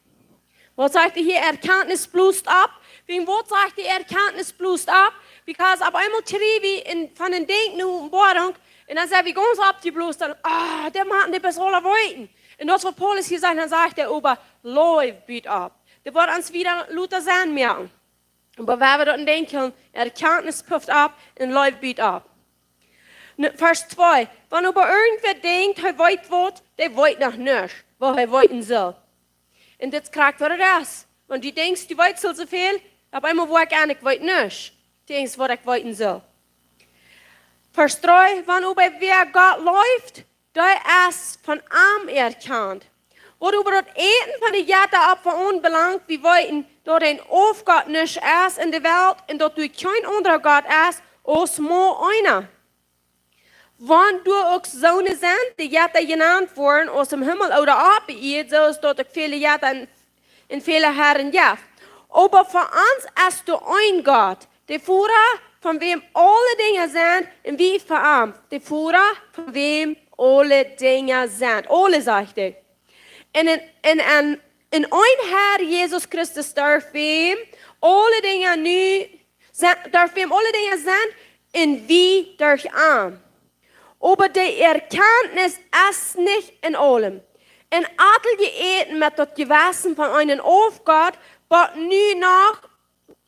Waut sajcht hee hia? Erkjantnis blust opp. Wäajen waut sajcht hee, Erkjantnis blust opp? Because opp eemol kjrie wie en, von een Dinkj ne Openboarunk, un dan sent wie gaunz oppjeblost, dan: "Ah, dee Maun, dee es aula weeten." Un daut es waut Paulus hia sajcht, dan sajcht hee: "Oba Leew but opp." Dee woat ons wada lota sennen moaken. Oba wie haben daut en Denkj, Erkjantnis puft opp un Leew but opp. Nu, Varsch twee: "Wan oba irjentwäa denkjt, hee weet waut, dee weet noch nuscht, waut hee weeten saul." Un dit krakjt waut et es. Wan du denkjst, du weetst aul soo väl, opp eemol woascht du, ekj weet nuscht. Du denkjst, waut ekj weeten saul. Varsch dree: "Wan oba wäa Gott leeft, dee es von am erkjant. Waut oba daut Äten von de Jettaopfa aunbelangt, wie weeten, daut een Aufgott nuscht es en de Welt un daut doa kjeen aundra Gott es, aus mau eena. Wan doa uk soone sent, dee Jetta jenant woaren, aus em Himmel ooda oppe Ieed, soo es daut uk väle Jetta en, en väle Herren jeft. Oba fa ons es doa een Gott, de Voda, von wäm aule Dinja sent, un wie fa am, de Voda, von wäm aule Dinja sent." Aule, sajcht hee. Un en, en, en, en een Herr Jesus Christus derch wäm aule Dinja nu sent, derch wäm aule Dinja sent, un wie derch am. Oba de Erkjantnis es nich en aulem. En atelje äten met daut Jewessen von eenen Aufgott, waut nu noch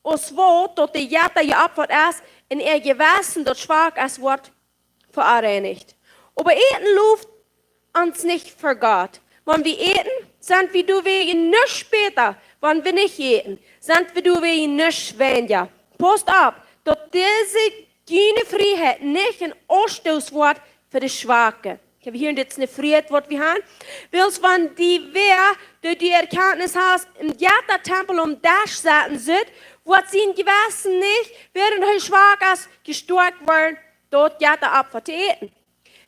aus waut daut de Jetta jeopfat es, un äa Jewessen, daut schwak es, woat vereinicht. Oba Äten loft ons nich ver Gott. Wan wie äten, sent wie doawäajen nuscht bäta, Wan wie nich äten, sent wie doawäajen nich weinja. Pausst opp, daut dise june Frieheit nich een Aunstoot woat fa de Schwake. Ekj hab hia dit es ne Frieheit waut wie haben. Wiels wan dee wäa, dee dee Erkjantnis haft, em Jetta Tempel aum Desch sitten sull, woat sien Jewessen nich, wäarent hee schwak es, jestoakjt woaren, daut Jetta Opfa to äten.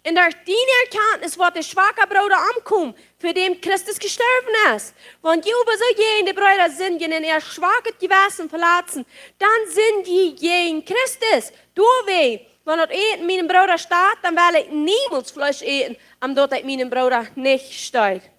Un derch diene Erkjantnis woat de schwaka Brooda omkomen, fa däm Christus jestorwen es. Wan jie oba soo jäajen de Breeda sindjen un äa schwaket Jewessen veletzen, dan sindj jie jäajen Christus. Doawäajen, wan daut Äten mienem Brooda steit, dan well ekj niemols Fleesch äten, om daut ekj mienem Brooda nich steed.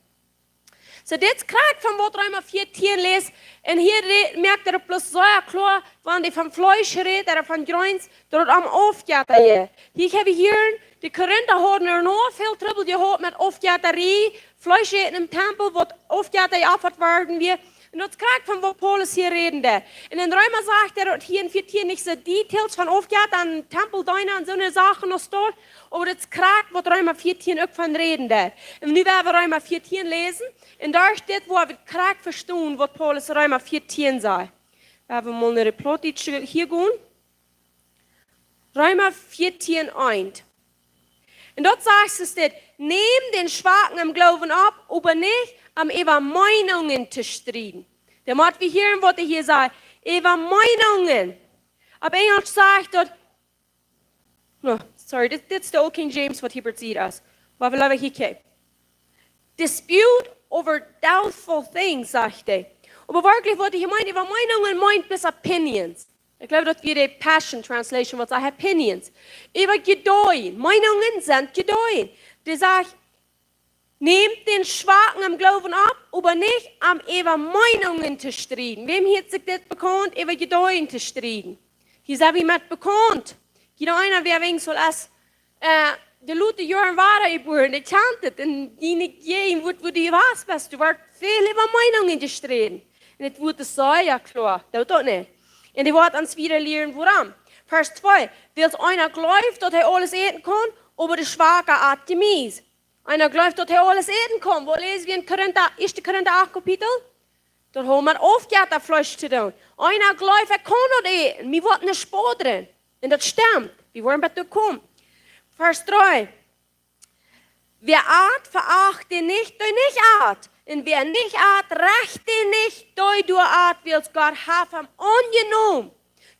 Soo, dit es krakjt von waut Reema vieetieen läst. Un hia re-, moakt et bloos sea kloa, wan dee von Fleesch rät ooda von Jreens, daut et om Aufjetta jeit. Hia hab wie hia, de Korinta hauden noch väl Trubbel jehaut met Aufjettarie, Fleesch äten em Tempel, waut Aufjetta jeopfat worden wia. Un daut es krakjt von waut Paulus hia räden deed. Un en Reema sajcht hee daut hia en vieetieen nich soo Details von Aufjetta aun Tempeldeena un soone Sachen noch steit, oba daut es krakjt waut Reema vieetieen uk von räden deed. Un nu woa wie Reema vieetieen läsen. Un doa steit, wua wie krakjt vestonen, waut Paulus Reema vieetieen säd. Wie haben mol ne Replotitsch hia gonen. Reema vieetieen eent. Un daut sajcht et dit: Nämt dän Schwaken em Gloowen opp, oba nich om äwa Meinungen to strieden. Dan mott wie hieren, waut hee hia sajcht. Äwa Meinungen. Opp Enjelsch sajcht daut, no, sorry, dit, dit es de Old King James, waut hia übersat es. Oba wie laten hia kjikjen. Dispute over doubtful things, sajcht hee. Oba werkjlich, waut hee meent, äwa Meinungen meent bloos opinions. Ekj jleew, daut wia de Passion Translation, waut sajcht opinions. Äwa Jedoagen. Meinungen sent Jedoagen. Dee sajcht, nämt dän Schwaken em Gloowen opp, oba nich om äwa Meinungen to strieden. Wäm hieet sikj dit bekaunt, äwa Jedoagen to strieden? Hia sent wie met bekaunt. Jieda eena, wäa weens aul es, äh, de lota Joaren wada jebuaren, dee kjant et. Un dee nich jäajen, wua, wua du jewast best, doa woat väl äwa Meinungen jestreden. Un et woat sea kloa, daut doch nich. Un dee woat ons wieda lieren, wuarom. Varsch twee: Wiels eena jleeft, daut hee aules äten kaun, oba de Schwaka at Jemies. Eena jleeft, daut hee aules äten kaun. Woo läsen wie en Korinta, ieeschte Korinta acht Kapitel? Daut haud met Aufjettafleesch to doonen. Eena jleeft, ekj kaun daut äten, mie woat nich schaden. Un daut stemt. Wie woaren bat doa komen. Varsch dree: Wäa at, veacht dän nich, dee nich at. Un wäa nich at, recht dän nich, dee doa at, wiels Gott haft am aunjenomen.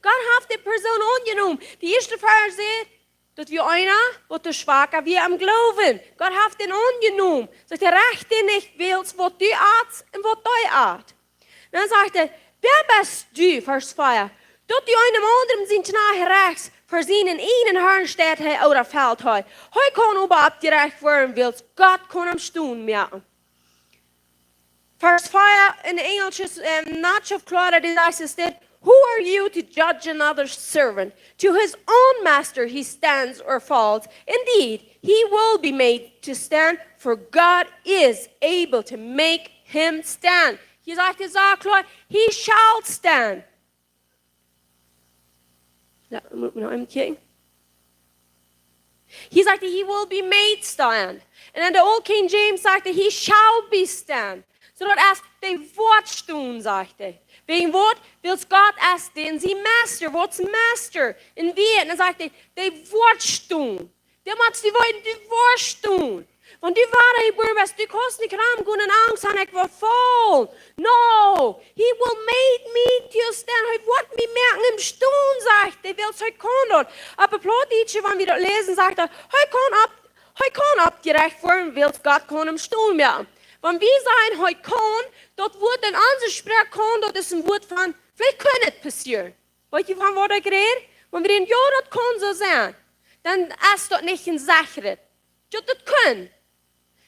Gott haft de Persoon aunjenomen. De ieeschte Varsch sajcht, daut wia eena, waut de Schwaka wia em Gloowen. Gott haft dän aunjenomen. Sajcht hee: Recht dän nich, wiels waut du atst un waut dee at. Dan sajcht hee: Wäa best du, Varsch vea, daut du eenem aundren sien Kjnee rechst? Ver sienen eejnen Harn steit hee ooda felt hee. Hee kaun oba oppjerecht woaren, wiels Gott kaun am stonen moaken. Varsch vea en Enjelsch es, ähm, notch of Clara, dee sajcht es dit: Who are you to judge another servant? To his own master he stands or falls. Indeed, he will be made to stand, for God is able to make him stand. Hia sajcht hee sea kloa: He shall stand. Jao, mott wie noch eemol kjikjen. Hia sajcht hee: He will be made stand. Un en de Old King James sajcht hee: He shall be stand. Soo daut es, dee woat stonen, sajcht hee. Wäajen waut? Wiels Gott es dän sien Master. Waut es Master? Un wäa? Un dan sajcht hee: Dee woat stonen. Dee mott die woaren, dee woat stonen. Wan du wada jebuaren best, du kaust nich romgonen un Angst haben, ekj woa faulen. No, he will make me to stand. Hee woat mie moaken em stonen, sajcht hee, wiels hee kaun daut. Opp Plautdietsch, wan wie daut läsen, sajcht hee: Hee kaun opp, hee kaun oppjerecht woaren, wiels Gott kaun am stonen moaken. Wan wie sajen, hee kaun, daut Wuat en onse Sproak kaun, daut es een Wuat von, veleicht kaun et passieren. Weet jie, von waut ekj räd? Wan wie räden, jo, daut kaun soo sennen, dan es daut nich een sechret. Jo, daut kaun.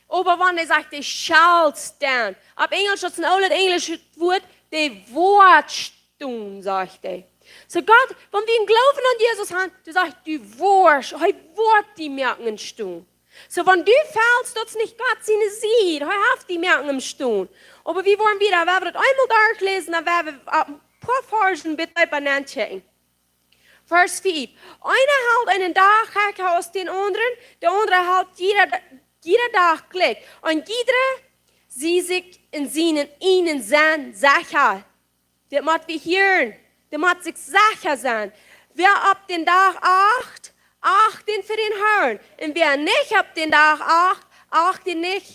Oba wan hee sajcht, hee shall stand. Opp Enjelsch, daut es een oolet enjlischet Wuat, dee woat stonen, sajcht hee. Soo Gott, wan wie een Gloowen aun Jesus haben, dee sajcht, du woascht, hee woat die moaken stonen. Soo, wan du felst, daut es nich Gott siene Sied. Hee haft die moaken em stonen. Oba wie woaren wada, wan wie daut eemol derchläsen, dan woaren wie een poa Varsch bät deepa nenkjikjen. Varsch fief. Eena helt eenen Dach krakjt aus dän aundren, de aundra helt jieda, jieda Dach jlikj. Un jieda sie sikj en sienen eenen Senn secha. Dit mott wie hieren. Dee mott sikj secha sennen. Wäa opp dän Dach acht, acht dän fa dän Harn. Un wäa nich opp dän Dach acht, acht dän nich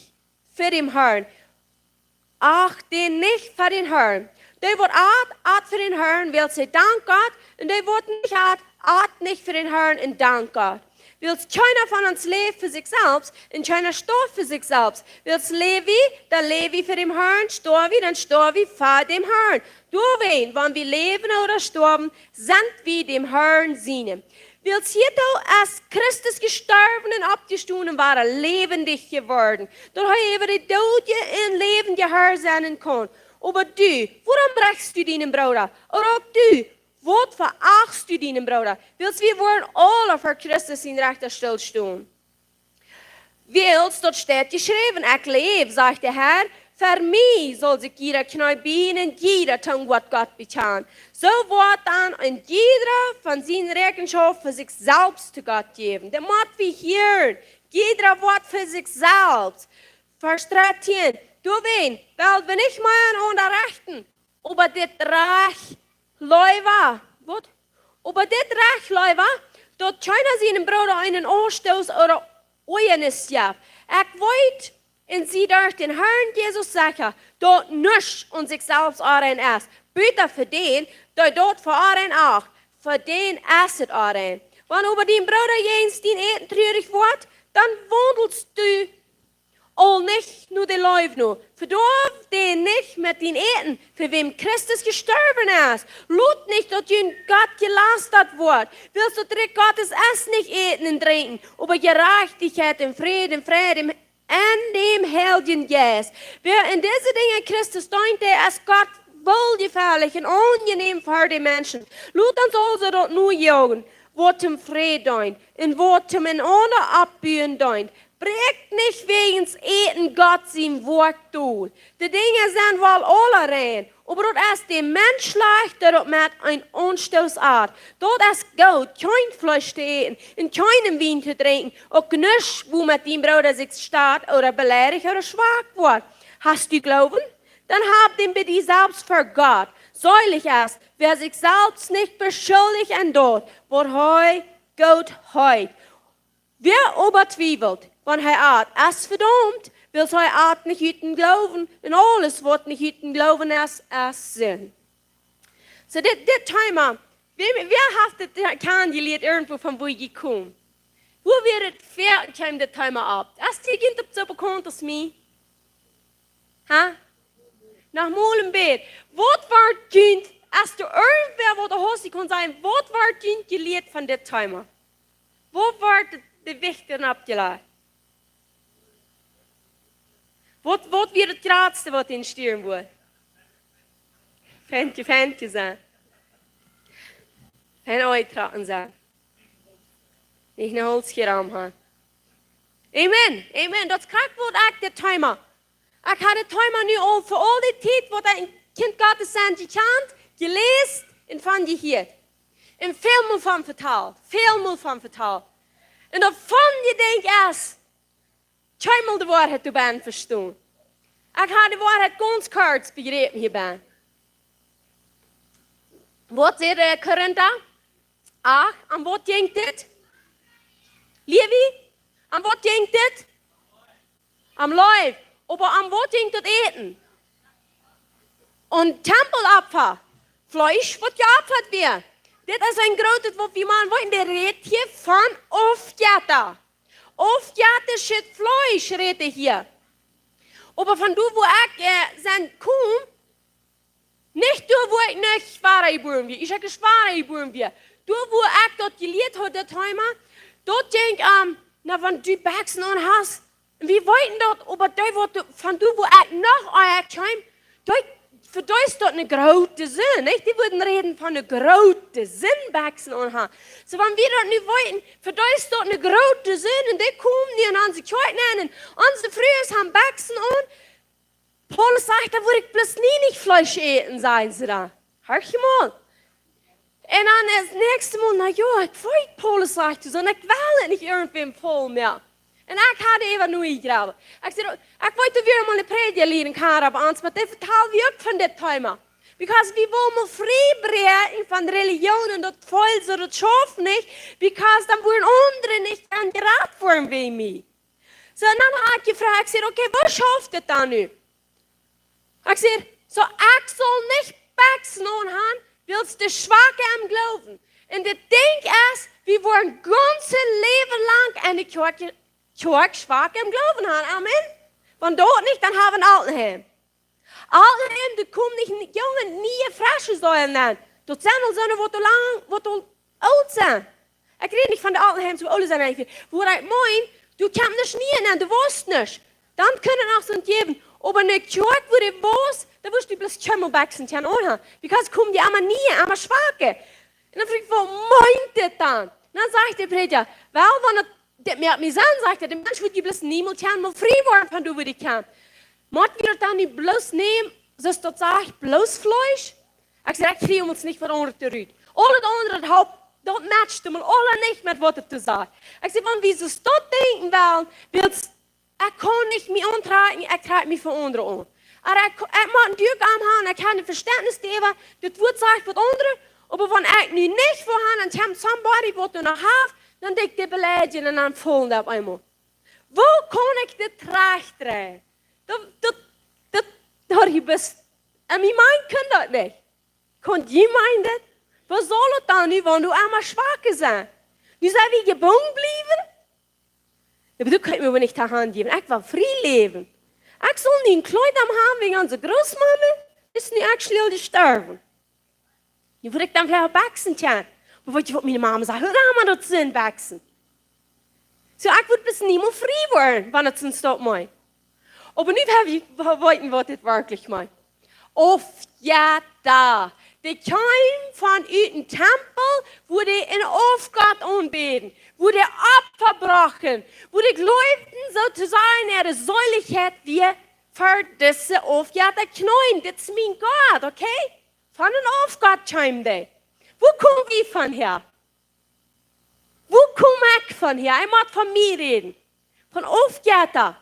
fa dän Harn. Acht dän nich fa dän Harn. Dee waut at, at fa dän Harn, wiels hee dankt Gott. Un dee waut nich at, at nich fa dän Harn un dankt Gott. Wiels kjeena von ons läft fa sikj selfst un kjeena stoaft fa sikj selfst. Wiels läw wie, dan läw wie fa dän Harn, stoaw wie, dan stoaw wie fa dän Harn. Doawäajen, wan wie läwen ooda stoawen, sent wie däm Harn siene. Wiels hia es Christus jestorwen un oppjestonen un wada läwendich jeworden, daut hee äwa de Doodje un Läwendje Har sennen kaun. Oba du, wuarom rechst du dienen Brooda? Ooda uk du, wuarom verachtst du dienen Brooda? Wiels wie woaren aule ver Christus sienen Rechtastool stonen. Wiels daut steit jeschräwen: Ekj läw, sajcht de Har, ver mie saul sikj jieda Kjnee bieejen un jieda Tung Gott, Gott bekjanen. Soo woat dan een jieda von siene Räakjenschoft fa sikj selfst to Gott jäwen. Daut mott wie hieren. Jieda woat fa sikj selfst. Varsch dartieen. Doawäajen well wie nich mea aun enaunda rechten. Oba dit rajcht leewa, waut? Oba dit rajcht leewa, daut kjeena sienen Brooda eenen Aunstoos ooda Oajanis jeft. Ekj weet un sie derch dän Harn Jesus secha, daut nuscht aun sikj selfst onrein es, buta fa dän, dee daut fa onrein acht, fa dän es et onrein. Wan oba dien Brooda jäajen dien Äten trurich woat, dan waundelst du aul nich no de Leew no. Vedoaw dän nich met dien Äten, fa wäm Christus jestorwen es. Lot nich, daut jun Gott jelastat woat. Wiels daut Rikj Gottes es nich Äten un Drinkjen, oba Jerajchtichkjeit un Fräd un Freid em, en däm Heiljen Jeist. Wäa en dise Dinja Christus deent, dee es Gott wooljefällich un aunjenäm ver de Menschen. Lot ons aulsoo daut nojoagen, waut toom Fräd deent un waut toom enaunda oppbuen deent. Bräakjt nich wäajens Äten Gott sien Woakj dol. De Dinja sent woll aula rein, oba daut es däm Mensch schlajcht, dee daut met een Aunstoos at. Daut es goot, kjeen Fleesch to äten un kjeenen Wien to drinkjen, uk nuscht, wua met dien Brooda sikj stat ooda beleidicht ooda schwak woat. Hast du Gloowen? Dan hab dän bie die selfst ver Gott. Seelich es, wäa sikj selfst nich beschuldicht en daut, waut hee goot heet. Wäa oba twiewelt, wan hee at, es vedaumt, wiels hee at nich ut dän Gloowen, un aules, waut nich ut dän Gloowen es, es Sind. Soo, dit, dit Thema, wäa, wäa haft dit kjanen jelieet irjentwua von wua jie komen? Wua wia et, wäa kjeem dit Thema opp? Es dee irjentwua soo bekaunt aus mie? Ha? Noch mol een bät. Waut wort junt, aus du irjentwäa waut haud, dee kunn sajen, waut wort junt jelieet von dit Thema? Waut wort de, de Wichta oppjelajcht? Waut, waut wia daut jratste, waut en stieren wudd? Fentje, Fentje sennen. Fein uttrocken sennen. Nich een Holz jeram han. Amen, amen. Daut es krakjt waut ekj dit Thema. Ekj haud dit Thema nu aul fa aul dee Tiet, waut ekj een Kjint Gottes sie, jekjant, jeläst un von jehieet. Un välmol von vetalt, välmol von vetalt. Un daut von jedenkj es, kjeenmol de Woarheit doabennen vestonen. Ekj haud de Woarheit gaunz kort bejräpen hia bennen. Waut sajcht, äh, Korinta acht, om waut jinkj dit? Leew, om waut jinkj dit? Om Leew. Oba om waut jinkj daut Äten? Om Tempelopfa. Fleesch, waut jeopfat wort. Dit es een grootet, waut wie motten weeten, dee rät hia von Aufjetta. Aufjettischet Fleesch rät hee hia. Oba von doa, wua ekj, äh, sie, kom, nich doa, wua ekj nich wada jebuaren wia. Ekj sie wada jebuaren wia. Doa, wua ekj daut jelieet haud, daut Thema, daut jinkj om, na, wan du Bekjsen aun hast, un wie weeten daut, oba dee waut, von doa, wua ekj noch, ah, ekj kjeem, dee, fa dee es daut eene groote Sind, nich? Dee wudden räden von eene groote Sind, Bekjsen aun han. Soo, wan wie daut nu weeten, fa dee es daut eene groote Sind, un dee komen nu en onse Kjoakj nenn, un onse Frues haben Bekjsen aun, Paulus sajcht, dan wudd ekj bloos nie nich Fleesch äten, sajen see dan. Horch mol. Un dan daut näakjste Mol, na jo, ekj weet, Paulus sajcht, soo, un ekj well et nich irjentwäm faulen moaken. Un ekj haud äwa nu jejräwelt. Ekj säd, ekj weet, doa wia mol een Prädja lieren, Karab, ons, oba dee vetald wie uk von dit Thema. Because wie wellen mol frie bräakjen von Religion un daut feelt soo, daut schauft nich, because dan woaren aundre nich dan jerat woaren wäajen mie. Soo, un dan haud ekj jefroacht, ekj säd, okay, woo schauft dit dan nu? Ekj säd, soo, ekj saul nich Bekjsen aunhaben, wiels de Schwake em Gloowen. Un dit Dinkj es, wie woaren gaunze Läwen lang enne Kjoakj, Kjoakj schwak em Gloowen haben. Amen. Wan daut nich, dan haben wie een Altenheim. Altenheim, doa komen nich junge, niee, fresche Seelen aun. Daut sent aul soone, waut aul lang, waut aul oolt sent. Ekj räd nich von de Altenheims, wua aule sent eejentlich. Wua ekj meen, doa kjemt nich niee aun, doa woat nich. Dan kjennen noch soont jäwen. Oba enne Kjoakj, wua dee woat, doa woascht du bloos kjeenmol Bekjsen kjennen aunhaben. Because komen dee emma niee, emma schwake. Un dan fruach ekj, waut meent dit dan? Dan sajcht de Prädja, well, wan et, dit moakt mie Senn, sajcht hee, de Mensch woat je bloos niemols kjennen mol frie woaren von doa, wua dee kjemt. Mott wie daut dan nich bloos nämen, soo aus daut sajcht, bloos Fleesch? Ekj säd, ekj frie ons nich von aundret rut. Aul daut aundre, daut halpt, daut matcht emol aula nich met waut et to sajen. Ekj säd, wan wie soo daut denkjen wellen, wiels ekj kaun nich mie auntrakjen, ekj trakj mie von aundre aun. Oba ekj, ekj mott een Dach aunhaben, ekj hab een Vestentnis doaräwa, dit Wuat sajcht waut aundret, oba wan ekj nu nich woa haben, dan kjemt somebody, waut doa noch haft, dan denkj ekj, dee beleidjen un dan faulen dee opp eemol. Woo kaun ekj dit trajchtdreien? Daut, daut, daut, daut jie best, un mien Mind kaun daut nich. Kaun jie meenen daut? Woo saul et dan nu, wan doa emma Schwake sent? Nu sell wie jebungen bliewen? Oba du kaust mie oba nich de Haunt jäwen. Ekj well frie läwen. Ekj saul nich een Kjleet aunhaben wäajen onse Grootmame es nu actually jestorwen. Nu woa ekj dan veleicht Bekjsen kjennen. Oba weetst du, waut miene Mame säd? Hia, Mame, daut sent Bekjsen. Soo, ekj woa bloos niemols frie woaren, wan et soo steit mie. Oba nu well wie weeten, waut dit werkjlich meent. Aufjetta. Dee kjeemen von ut een Tempel, wua dee een Aufgott aunbäden, wua dee Opfa brochten, wua dee jleewden, soo to sajen, äare Seelichkjeit wia ver dise Aufjetta kjneeen. Dit es mien Gott, okay? Von een Aufgott kjeemen dee. Wua kom wie von häa? Wua kom ekj von häa? Ekj mott von mie räden. Von Aufjetta.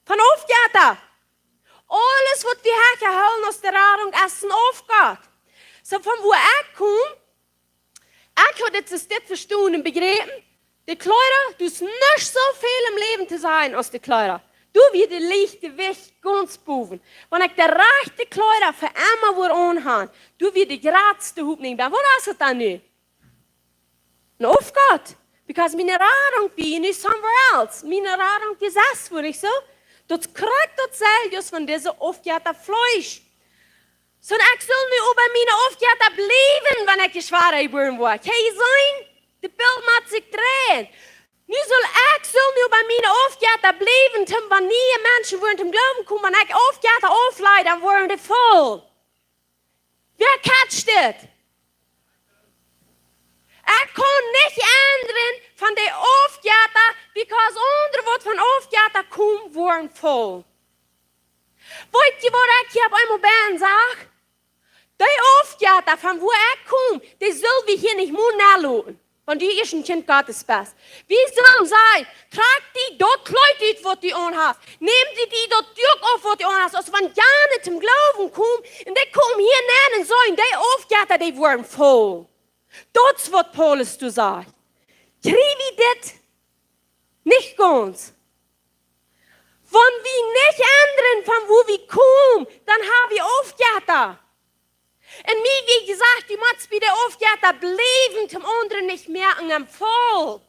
Von Aufjetta. Aules, waut wie hia hoolen aus de Radunk, es een Aufgott. Soo, von wua ekj kom, ekj haud dit, es dit vestonen un bejräpen. De Kjleeda, du hast nich soo väl em Läwen to sajen aus de Kjleeda. Du, wia de Licht, de Wicht, gaunz bowen. Wan ekj de rajchte Kjleeda fa emma wudd aunhaben, du, wia de jratste Hopninj. Dan, waut es et dan nu? Een Aufgott. Because miene Radunk wia nu somewhere else. Miene Radunk wia sest wua, nich soo? Daut krakjt daut selwje aus von dise Aufjetta Fleesch. Soo, ekj saul nu oba miene Aufjetta bliewen, wan ekj jeschwada jebuaren woa. Kjenn jie seenen? De Bilt mott sikj dreien. Nu saul ekj, saul nu oba miene Aufjetta bliewen, toom wan niee Menschen woaren toom Gloowen komen, wan ekj Aufjetta auflaj, dan woaren dee voll. Wäa catcht dit? Ekj kaun nich endren von de Aufjetta, because aundre, waut von Aufjetta komen, woaren voll. Weetst du, waut ekj hia opp eemol bie sach? Dee Aufjetta, von wua ekj kom, dee sell wie hia nich mol nenloten. Wan du ieescht een Kjint Gottes best. Wie sellen sajen, trakj die daut Kjleet ut, waut du aunhast. Nämm die, die daut Duak auf, waut du aunhast. Aus wan jane toom Gloowen komen, un dee komen hia nenn un sajen, dee Aufjetta, dee woaren voll. Daut es, waut Paulus doa sajcht. Kjrie wie dit nich gaunz? Wan wie nich endren von wua wie komen, dan ha wie Aufjetta. Un mie wia jesajcht, du motst bie de Aufjetta bliewen, toom aundre nich moaken voll.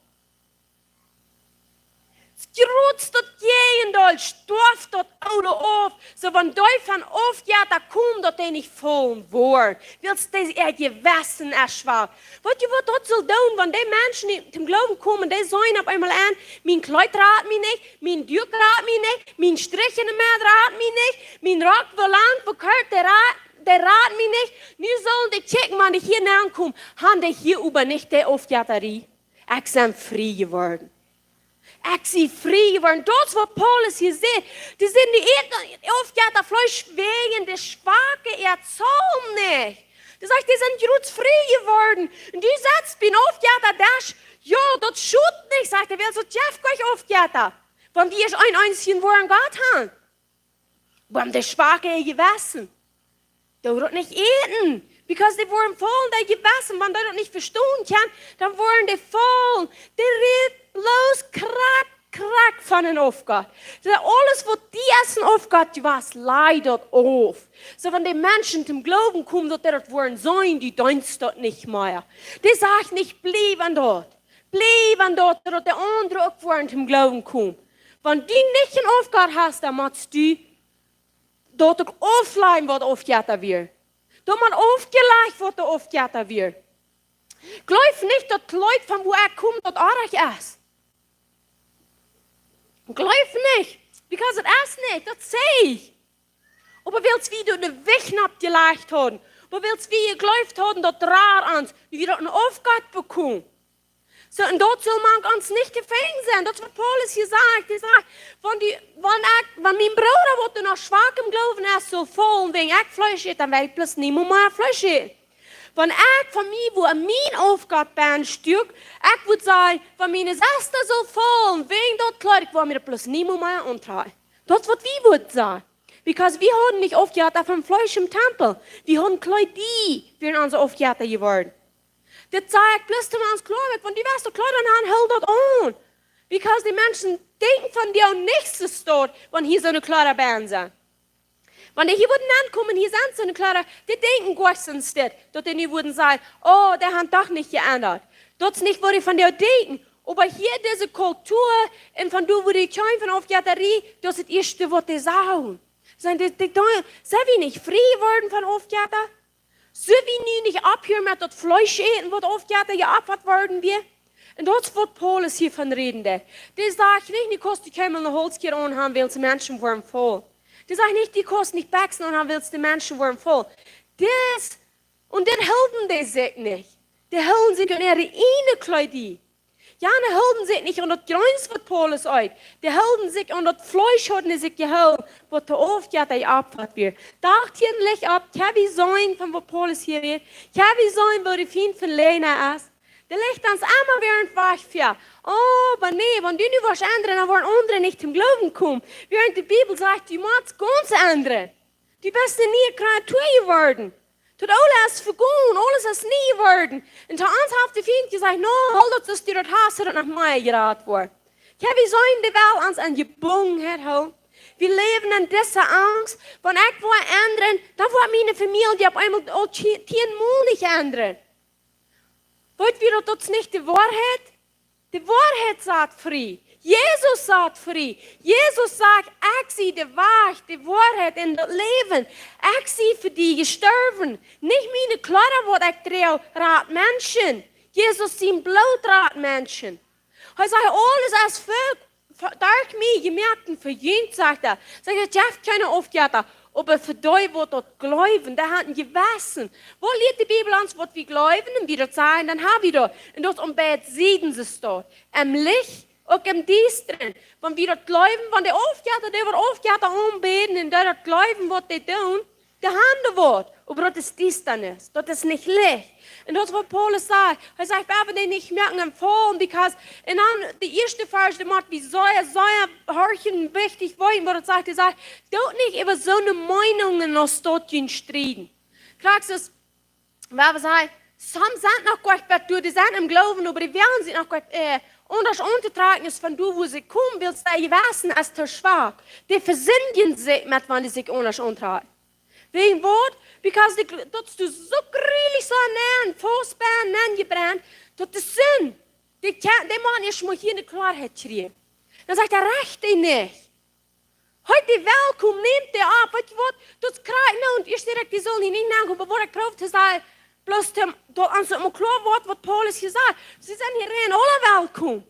Jrod daut Jäajendeel, stoaft daut Oole auf, soo wan dee von Aufjetta komen, daut dee nich voll woaren, wiels dee äa Jewessen es schwoa. Weetst du, waut daut saul doonen, wan dee Menschen, dee toom Gloowen komen, dee sajen opp eemol aun, mien Kjleet rat mie nich, mien Duak rat mie nich, mien Strich enne Med rat mie nich, mien Rock, woo lang, woo kort, dee rat, dee rat mie nich. Nu sellen dee kjikjen, wan dee hia nenkomen, han dee hia oba nich de Aufjettarie. Ekj sie frie jeworden. Ekj sie frie jeworden. Daut es, waut Paulus hia sajcht. Dee sent nu ieescht Aufjetta Fleesch wäajen de Schwake äa Psalm nich. Dee sajcht, dee sent jrod frie jeworden. Un du setst bie een Aufjetta Desch. Jo, daut schot nich, sajcht hee, wiels daut jeft kjeen Aufjetta. Wan wie ieescht een eensjen woaren Gott han, wan de schwake äa Jewessen, dee daut nich äten, because dee woaren voll äa Jewessen, wan dee daut nich vestonen kjennen, dan woaren dee voll, dee rät bloos krakjt, krakjt von een Aufgott. Soo, aules waut die es een Aufgott jewast, laj daut auf. Soo, wan de Menschen toom Gloowen komen, daut dee daut woaren seenen, dee deenst daut nich mea. Dee sajcht nich, bliew aun daut. Bliew aun daut, daut de aundre uk woaren toom Gloowen komen. Wan du nich een Aufgott hast, dan motst du daut uk auflajen waut Aufjetta wia. Daut mott aufjelajcht waut de Aufjetta wia. Jleew nich daut Kjleet von wua ekj kom daut oajch es. Jleew nich, because daut es nich, daut saj ekj. Oba wiels wie doa de Wicht oppjelajcht hauden, oba wiels wie jejleeft hauden daut drajcht ons, wie daut een Aufgott bekomen. Soo, un daut sull mank ons nich to finjen sennen. Daut es waut Paulus hia sajcht. Hee sajcht, wan dee, wan ekj, wan mien Brooda waut doa noch schwak em Gloowen es, sull faulen wäajen ekj Fleesch ät, dan woa ekj bloos niemols mea Fleesch äten. Wan ekj von mie, wua mien Aufgott bie een Stekj, ekj wudd sajen, wan miene Sesta sull faulen wäajen daut Kjleet, ekj woa mie daut bloos niemols mea auntrakjen. Daut es waut wie wudden sajen. Because wie hauden nich Aufjetta von Fleesch em Tempel. Wie hauden Kjleeda, wieren onse Aufjetta jeworden. Dit saj ekj bloos toom ons kloa moaken, wan du west daut Kjleet aun han, hool daut aun. Because de Menschen denkjen von die nich soo stoakj, wan hia soone Kjleeda bie sent. Wan dee hia wudden aunkomen, hia sent soone Kjleeda, dee denkjen goa nich dit, daut dee nu wudden sajen, oh, dee han doch nich jeendat. Daut es nich waut dee von die denkjen. Oba hia dise Kultua un von doa wua dee kjeemen von Aufjettarie, daut es daut ieeschte waut dee sagen. Sent dee, dee, dee, sent wie nich frie jeworden von Aufjetta? Sent wie nu nich oppjehoolen met daut Fleesch äten, waut Aufjetta jeopfat worden wia? Un daut es waut Paulus hia von räden deed. Dee sajcht nich, nu kaust du kjeenmol ne Haulskjäd aunhan, wiels de Menschen woaren faul. Dee sajcht nich, du kaust nich Bekjsen aunhan, wiels de Menschen woaren faul. Dit, un dit hilden dee sikj nich. Dee hilden sikj aun äare ieejne Kjleeda. Jo, dee hilden sikj nich aun daut Jreens waut Paulus eet. Dee hilden sikj aun daut Fleesch, hauden dee sikj jehoolen, waut de Aufjetta jeopfat wia. Docht jie nich opp, kjenn wie seenen von waut Paulus hia rät? Kjenn wie seenen, woo de Fient von Läajna es? Dee lajcht ons emma wada wajch väa. Oh, oba nä, wan du nu woascht endren, dan woaren aundre nich toom Gloowen komen. Wäarent de Bibel sajcht, du motst gaunz endren. Du best ne niee Kreatua jeworden. Daut Oole es vegonen, aules es nie jeworden. Un to ons haft de Fient jesajcht, no, hool daut soo aus du daut hast, daut noch mea jerat woat. Jo, wie sent de Welt aun ons aunjebungen, Herr, hool. Wie läwen en dise Angst, wan ekj woa endren, dan woat miene Famielje opp eemol aul tie-, tieenmol nich endren. Weet wie daut, daut es nich de Woarheit? De Woarheit sat frie. Jesus sat frie. Jesus sajcht, ekj sie de Wajch, de Woarheit un daut Läwen. Ekj sie fa die jestorwen. Nich miene Kjleeda waut ekj droag, rat Menschen. Jesus sien Bloot rat Menschen. Hee sajcht, aules es fa, fa, derch mie jemoakt un fa junt, sajcht hee. Sajcht, et jeft kjeene Aufjetta, oba fa dee waut daut jleewen, dee haben een Jewessen. Woo lieet de Bibel ons waut wie jleewen un wie daut sajen, dan ha wie daut. Un daut es aun beid Sieden soo stoakj. Em Licht, uk em Diestren. Wan wie daut jleewen, wan de Aufjetta, dee waut Aufjetta aunbäden un dee daut jleewen waut dee doonen, dee haben daut Wuat, oba daut es Diestanis, daut es nich Licht. Un daut es waut Paulus sajcht. Hee sajcht, wie haben dee nich moaken un faulen, because, un dan de ieeschte Varsch, dee mott wie sea, sea horchen, wichtich weeten, waut et sajcht. Hee sajcht, doot nich äwa soone Meenungen aus daut junt strieden. Krakjt soo aus, wan wie sajen, some sent noch goanich bat doa, dee sent em Gloowen, oba dee wellen sikj noch goanich, äh, aundasch auntotrakjen aus von doa, wua see komen, wiels äa Jewessen es too schwak. Dee vesindjen sikj met, wan dee sikj aundasch auntrakjen. Wäajen waut? Because dee, daut du soo jreslich soo nenn, faust best, nenjebrent, daut de Sind, dee kje-, dee mott ieescht mol hia ne Kloaheit kjrieen. Dan sajcht hee, recht dee nich. Heet dee welkom, nemt dee opp, weet jie waut? Daut es krakjt, nu, un ieescht ieejentlich, dee sullen hia nich nenkomen, oba waut ekj proow to sajen, bloos toom, daut ons mol kloa woat, waut Paulus hia sajcht. See sent hia aula welkom.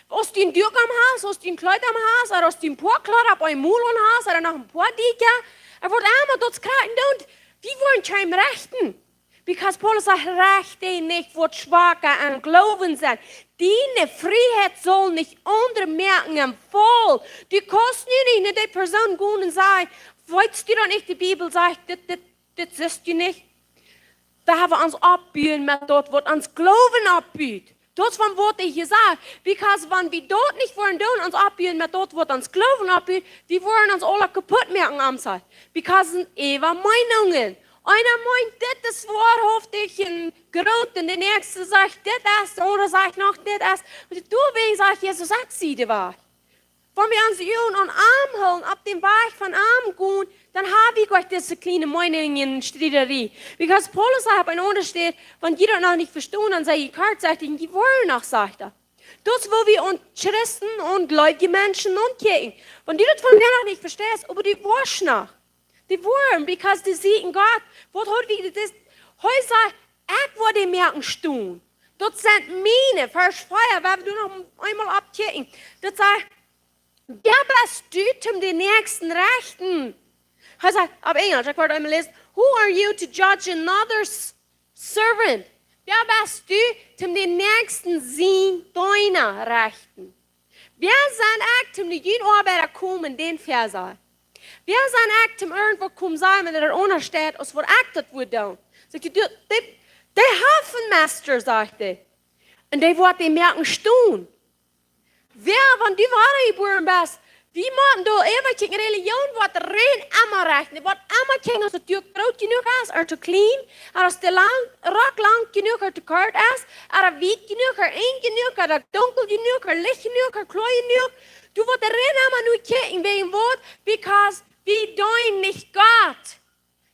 Aus du een Duak aun hast, aus du een Kjleet aun hast, ooda aus du een poa Kjleeda opp eemol aun hast, ooda noch een poa Dieekja, ooda waut emma, daut es krakjt, un wie woaren kjeenem rechten. Because Paulus sajcht, recht dee nich, woat schwaka em Gloowen sennen. Diene Frieheit saul nich aundre moaken un faul. Du kaust nu nich no dee Persoon gonen un sajen, weetst du daut nich, de Bibel sajcht, dit, dit, dit sitst du nich. Wie haben ons oppjebut met daut, waut ons Gloowen oppbut. Daut es von waut hee hia sajcht. Because wan wie daut nich woaren doonen, ons oppbuen met daut, waut ons Gloowen oppbut, wie woaren ons aula kaput moaken, am sajcht. Because en äwa Meenungen. Eena meent, dit es woarhauftich un groot, un de näakjste sajcht, dit es, de aundra sajcht noch, dit es. Un doawäajen sajcht Jesus, ekj sie de Wajch. Wan wie ons Uagen aun am hoolen, opp dän Wajch von am gonen, dan ha wie goanich dise kjliene Meenungen un Striedarie. Because Paulus sajcht opp eene aundre Städ, wan jie daut noch nich vestonen, dan sie jie kort, sajcht hee, jie woaren noch, sajcht hee. Daut es woo wie ons Christen un gleubje Menschen aunkjikjen. Wan du daut vondoag noch nich vesteist, oba du woascht noch. Dee woaren, because dee sieekjen Gott. Waut haud wie dit? Hee sajcht, ekj woa dee moaken stonen. Daut sent miene, Varsch vea, wie haben doa noch eemol oppjekjikjt. Daut sajcht, wäa best du, om dän Näakjsten rechten? Hee sajcht, opp Enjlisch, ekj woa eemol läsen. Who are you to judge another's servant? Wäa best du, om dän Näakjsten sien Deena rechten? Wäa sie ekj, om no jun Oabeida komen, dän väasajen? Wäa sie ekj, om irjentwaut komen sajen, wan daut aundasch steit, aus waut ekj daut wudd doonen? Sajcht hee, du, dee, dee haft een Meister, sajcht hee. Un dee woat dee moaken stonen. Wäa, wan du wadajebuaren best, wie motten doa äwakjikjen, Religion woat rein emma rechten. Dee woat emma kjikjen, aus daut Duak groot jenuach es, ooda too kjlien, ooda aus de lang, Rock lang jenuach ooda too kort es, ooda wiet jenuach ooda enj jenuach, ooda dunkel jenuach ooda licht jenuach ooda kloa jenuach. Du woascht rein emma no kjikjen, wäajen waut? Because wie deenen nich Gott.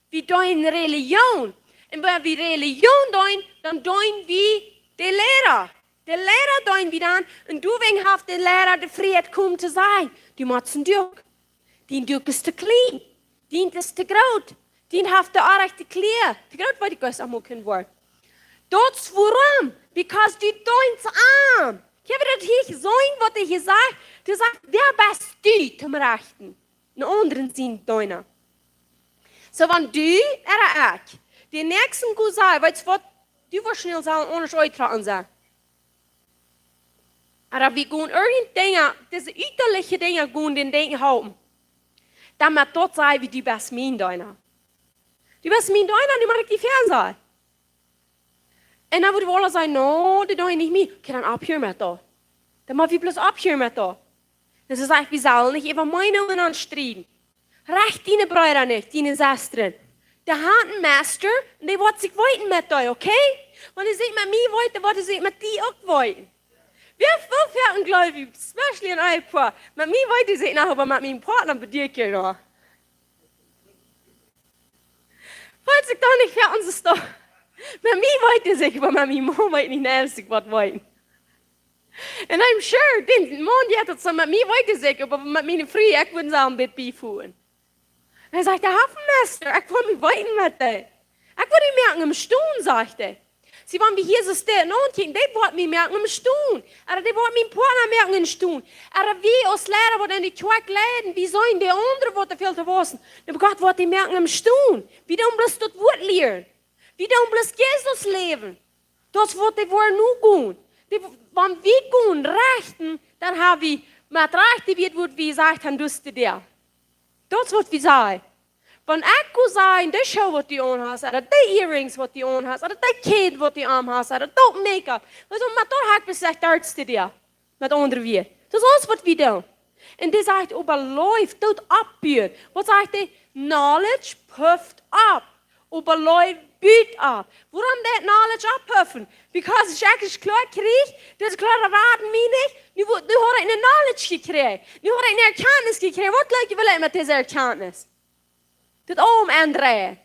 Wie deenen Religion. Un wan wie Religion deenen, dan deenen wie de Liera. De Liera deenen wie dan. Un doawäajen haft de Liera de Frieheit komen to sajen, du motst een Duak. Dien Duak es too kjlien. Dien es too groot. Dien haft de orrajchte Kjleeda. Too groot, waut ekj ieescht emol kunn woaren. Daut es wuarom. Because du deenst am. Ekj hab daut hia jeseenen, waut hee hia sajcht. Dee sajcht, wäa best du, om to rechten? Een aundren sien Deena. Soo, wan du, ooda ekj, dän Näakjsten goot sajen, weetst waut, du woascht schnell sajen, aundasch uttrocken sennen. Ooda wie gonen irjent Dinja, dise ütaliche Dinja gonen dän Deena halpen. Dan met daut saj wie, du best mien Deena. Du best mien Deena, nu mott ekj die väasajen. Un dan wudden wie aula sajen, no, dee deent nich mie. Okay, dan opphieren met daut. Dan mott wie bloos opphieren met daut. Daut sajcht, wie sellen nich äwa Meenungen aunstrieden. Recht diene Breeda nich, diene Sestren. Dee haben een Meister un dee woat sikj weeten met die, okay? Wan dee sikj met mie weet, dan woat dee sikj met die uk weeten. Wäa väl fa een Gleubja, especially een Ehepoa, met mie weet dee sikj noch, oba met mienen Partner bediet ekj noch. Weetst, ekj doch nich fa onse Stoff. Met mie weet dee sikj, oba met miene Mame weet nich, nä, es ekj waut weet. And I'm sure, dän Maun, dee haud daut soo, met mie weet dee sikj, oba met miene Fru, ekj wudd am een bät biefoten. Un hee sajcht, dee haft een Meister, ekj well mie weeten met die. Ekj well die moaken em Stonen, sajcht hee. See, wan wie Jesus dit nu kjikjen, dee woat mie moaken em Stonen. Ooda dee woat mienen Partner moaken em Stonen. Ooda wie aus Liera, waut enne Kjoakj leiden, wie sent dee aundre, waut väl to wausen. Oba Gott woat die moaken em Stonen. Wie doonen bloos daut Wuat lieren. Wie doonen bloos Jesus läwen. Daut es waut dee woaren nu gonen. Dee, wan wie gonen rechten, dan ha wie met rajchte Wieed, waut wie jesajcht han, daut es de Deel. Daut es waut wie sajen. Wan ekj go sajen, dee Schoo waut du aun hast, ooda dee Earrings waut du aun hast, ooda dee Kjleeda waut du aun hast, ooda daut Make-up. Weetst, met daut ha ekj jesajcht, daut es de Deel. Met aundre Wieed. Daut es aules waut wie doonen. Un dee sajcht, oba Leew deit oppbuen. Waut sajcht dee? Knowledge puffed up. Oba Leew but opp. Wuarom deit knowledge opppuffen? Because ekj es kloa kjrieech, dise Kjleeda raden mie nich. Nu, wo- nu haud ekj eene knowledge jekjräajen. Nu haud ekj eene Erkjantnis jekjräajen. Waut jleew jie, well ekj met dise Erkjantnis? Daut Oom André.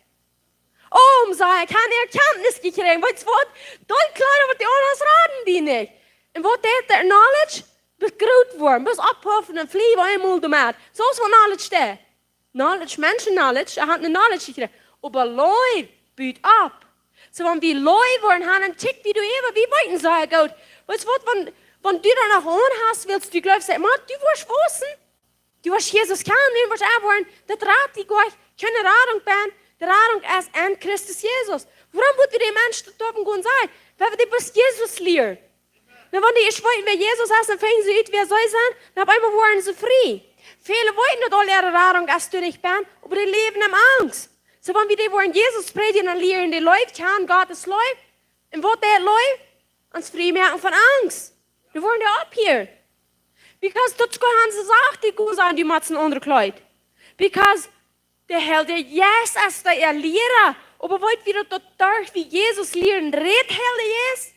Oom, saj ekj, ekj ha eene Erkjantnis jekjräajen. Weetst waut? Dee Kjleeda waut du aun hast, raden die nich. Un waut deit de knowledge? Best groot woaren, best opppuffen un flie wie eemol doamet. Soo es waut knowledge deit. Knowledge, Menschen knowledge, hee haft eene knowledge jekjräajen. Oba Leew but opp. Soo, wan wie Leew woaren han, dan kjikj wie doa äwa, wie weeten sea goot. Weetst waut, wan, wan du daut noch aun hast, wiels du jleefst, saj mau, du woascht wausen. Du woascht Jesus kjanen, du woascht erwoaren, daut rat die goanich, kjeene Radunk bie. De Radunk es en Christus Jesus. Wuarom wudd wie dän Mensch daut doaromm gonen sajen? Wiels wie dee bloos Jesus lieren. Nu, wan dee ieescht weeten, wäa Jesus es, dan finjen see ut, wäa see sent, dan opp eemol woaren see frie. Väle weeten daut aul, äare Radunk es doa nich bie, oba dee läwen en Angst. Soo, wan wie dee woaren Jesus prädjen, dan lieren dee Leew kjanen, Gott es Leew. Un waut deit Leew? Ons frie moaken von Angst. Dee woaren dee opphieren. Because daut es goa nich ne Sach, dee goot es, du motst een aundret Kjleet. Because de Heilje Jeist es de Liera. Oba weet wie daut, daut derch wie Jesus lieren, rät Heilje Jeist?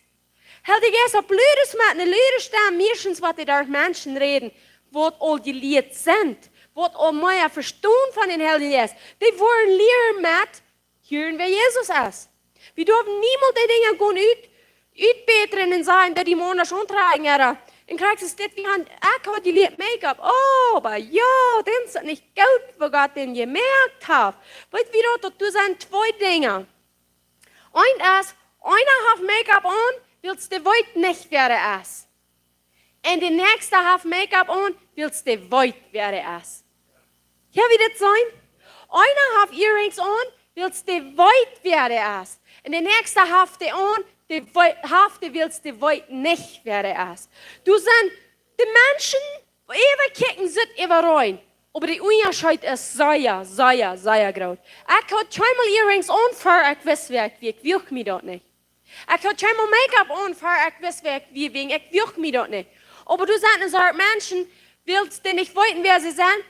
Heilje Jeist haft Liera met ne lude Stemm, meistens waut dee derch Menschen räden, waut aul jelieet sent, waut aul mea vestonen von dän Heiljen Jeist. Dee woaren lieren met hieren, wäa Jesus es. Wie derwen niemols dee Dinja gonen ut, utbätren un sajen, daut dee Mana auntrajen, ooda. Un krakjt es dit, wie haben, ekj haud jelieet Make-up. Oh, oba jo, dan es daut nich goot, woo Gott dän jemoakt haft. Weet wie daut, daut doa sent twee Dinja. Eent es, eena haft Make-up aun, wiels dee weet nich, wäa hee es. Un de näakjsta haft Make-up aun, wiels dee weet, wäa hee es. Hia wie dit seenen? Eena haft Earrings aun, wiels dee weet, wäa hee es. Un de näakjsta haft dee aun, dee wee-, haft dee, wiels dee weet nich, wäa hee es. Doa sent de Menschen, waut äwa kjikjen, sitt äwarein. Oba de Unjascheet es sea, sea, sea groot. Ekj haud kjeenmol Earrings aun, ver ekj wist, wäa ekj wia. Ekj wuag mie daut nich. Ekj haud kjeenmol Make-up aun, ver ekj wist, wäa ekj wia, wäajen ekj wuag mie daut nich. Oba doa sent ne Sort Menschen, wiels dee nich weeten, wäa see sent,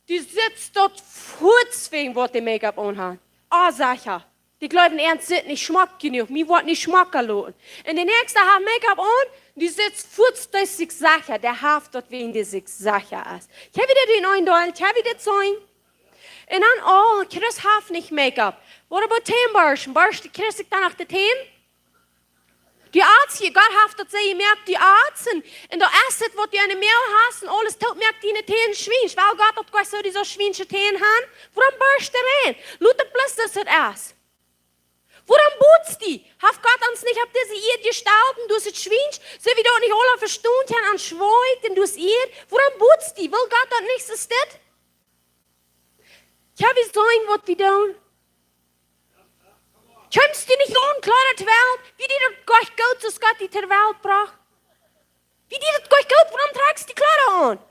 dee sitt daut fuaz wäajen waut dee Make-up aun haben. Ah, secha. Dee jleewen, äant sitt nich schmock jenuach, mie woat nich schmock loten. Un de näakjsta haft Make-up aun, dee sitt fuaz, dee es sikj secha, dee haft daut wäajen dee sikj secha es. Kjenn wie dit en een Deel, kjenn wie dit seenen? Un dan, oh, Chris haft nich Make-up. What about Tänen borsten? Borscht Chris sikj dan noch de Tänen? Dee Oaze, Gott haft daut sea jemoakt, dee Oaze. Un, un daut es daut, waut du aun de Mul hast un aules toop moakt diene Tänen schwiensch. Well Gott daut Gott soo, dee soo schwiensche Tänen haben? Wuarom borscht hee rein? Lot bloos daut et es. Wuarom botst du? Haft Gott ons nich opp dise Ieed jestalt un du best schwiensch? Sent wie daut nich aula vestonen, kjenn ons schwoit un du best Ieed? Wuarom botst du? Well Gott daut nich soo es dit? Kjenn wie seenen, waut wie doonen? Kjemst du nich onen Kjleeda to Welt? Wia die daut goa goot, soo aus Gott die to Welt brocht? Wia die daut goa goot, wuarom trakjst du Kjleeda aun?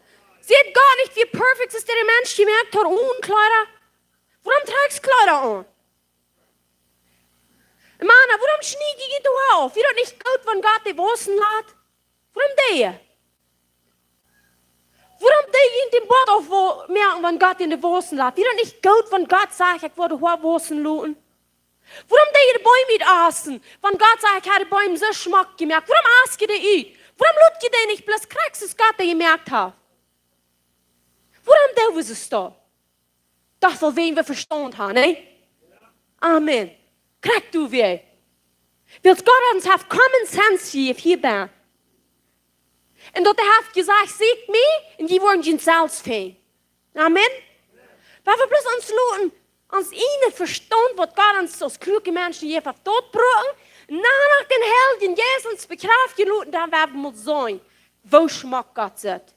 Sitt Gott nich, woo perfekt es de Mensch, dee moakt onen Kjleeda? Wuarom trakjst Kjleeda aun? Mana, wuarom schniedst du die Hoa auf? Wia daut nich goot, wan Gott dee wausen lat? Wuarom deed hee? Wuarom deed hee dän Boat aufmoaken, wan Gott dee wausen lat? Wia daut nich goot, wan Gott säd, ekj woa de Hoa wausen loten? Wuarom deed hee de Beem utausen, wan Gott säd, ekj hab de Beem soo schmock jemoakt? Wuarom aust du dee ut? Wuarom lot hee dee nich bloos krakjt soo aus Gott dee jemoakt haft? Wuarom deed hee soo? Daut well wie Vestaunt haben, nä? Amen. Krakjt doawäajen. Wiels Gott ons haft common sense jejäft hia. Un daut hee haft jesajcht, sieekjt mie un jie woaren junt selfst finjen. Amen. Wan wie bloos ons loten, ons eenen Vestaunt, waut Gott ons aus kluake Menschen jejäft haft, daut brucken, un dan derch dän Heiljen Jeist ons bekjraftjen loten, dan woa wie mol seenen, woo schmock Gott sitt.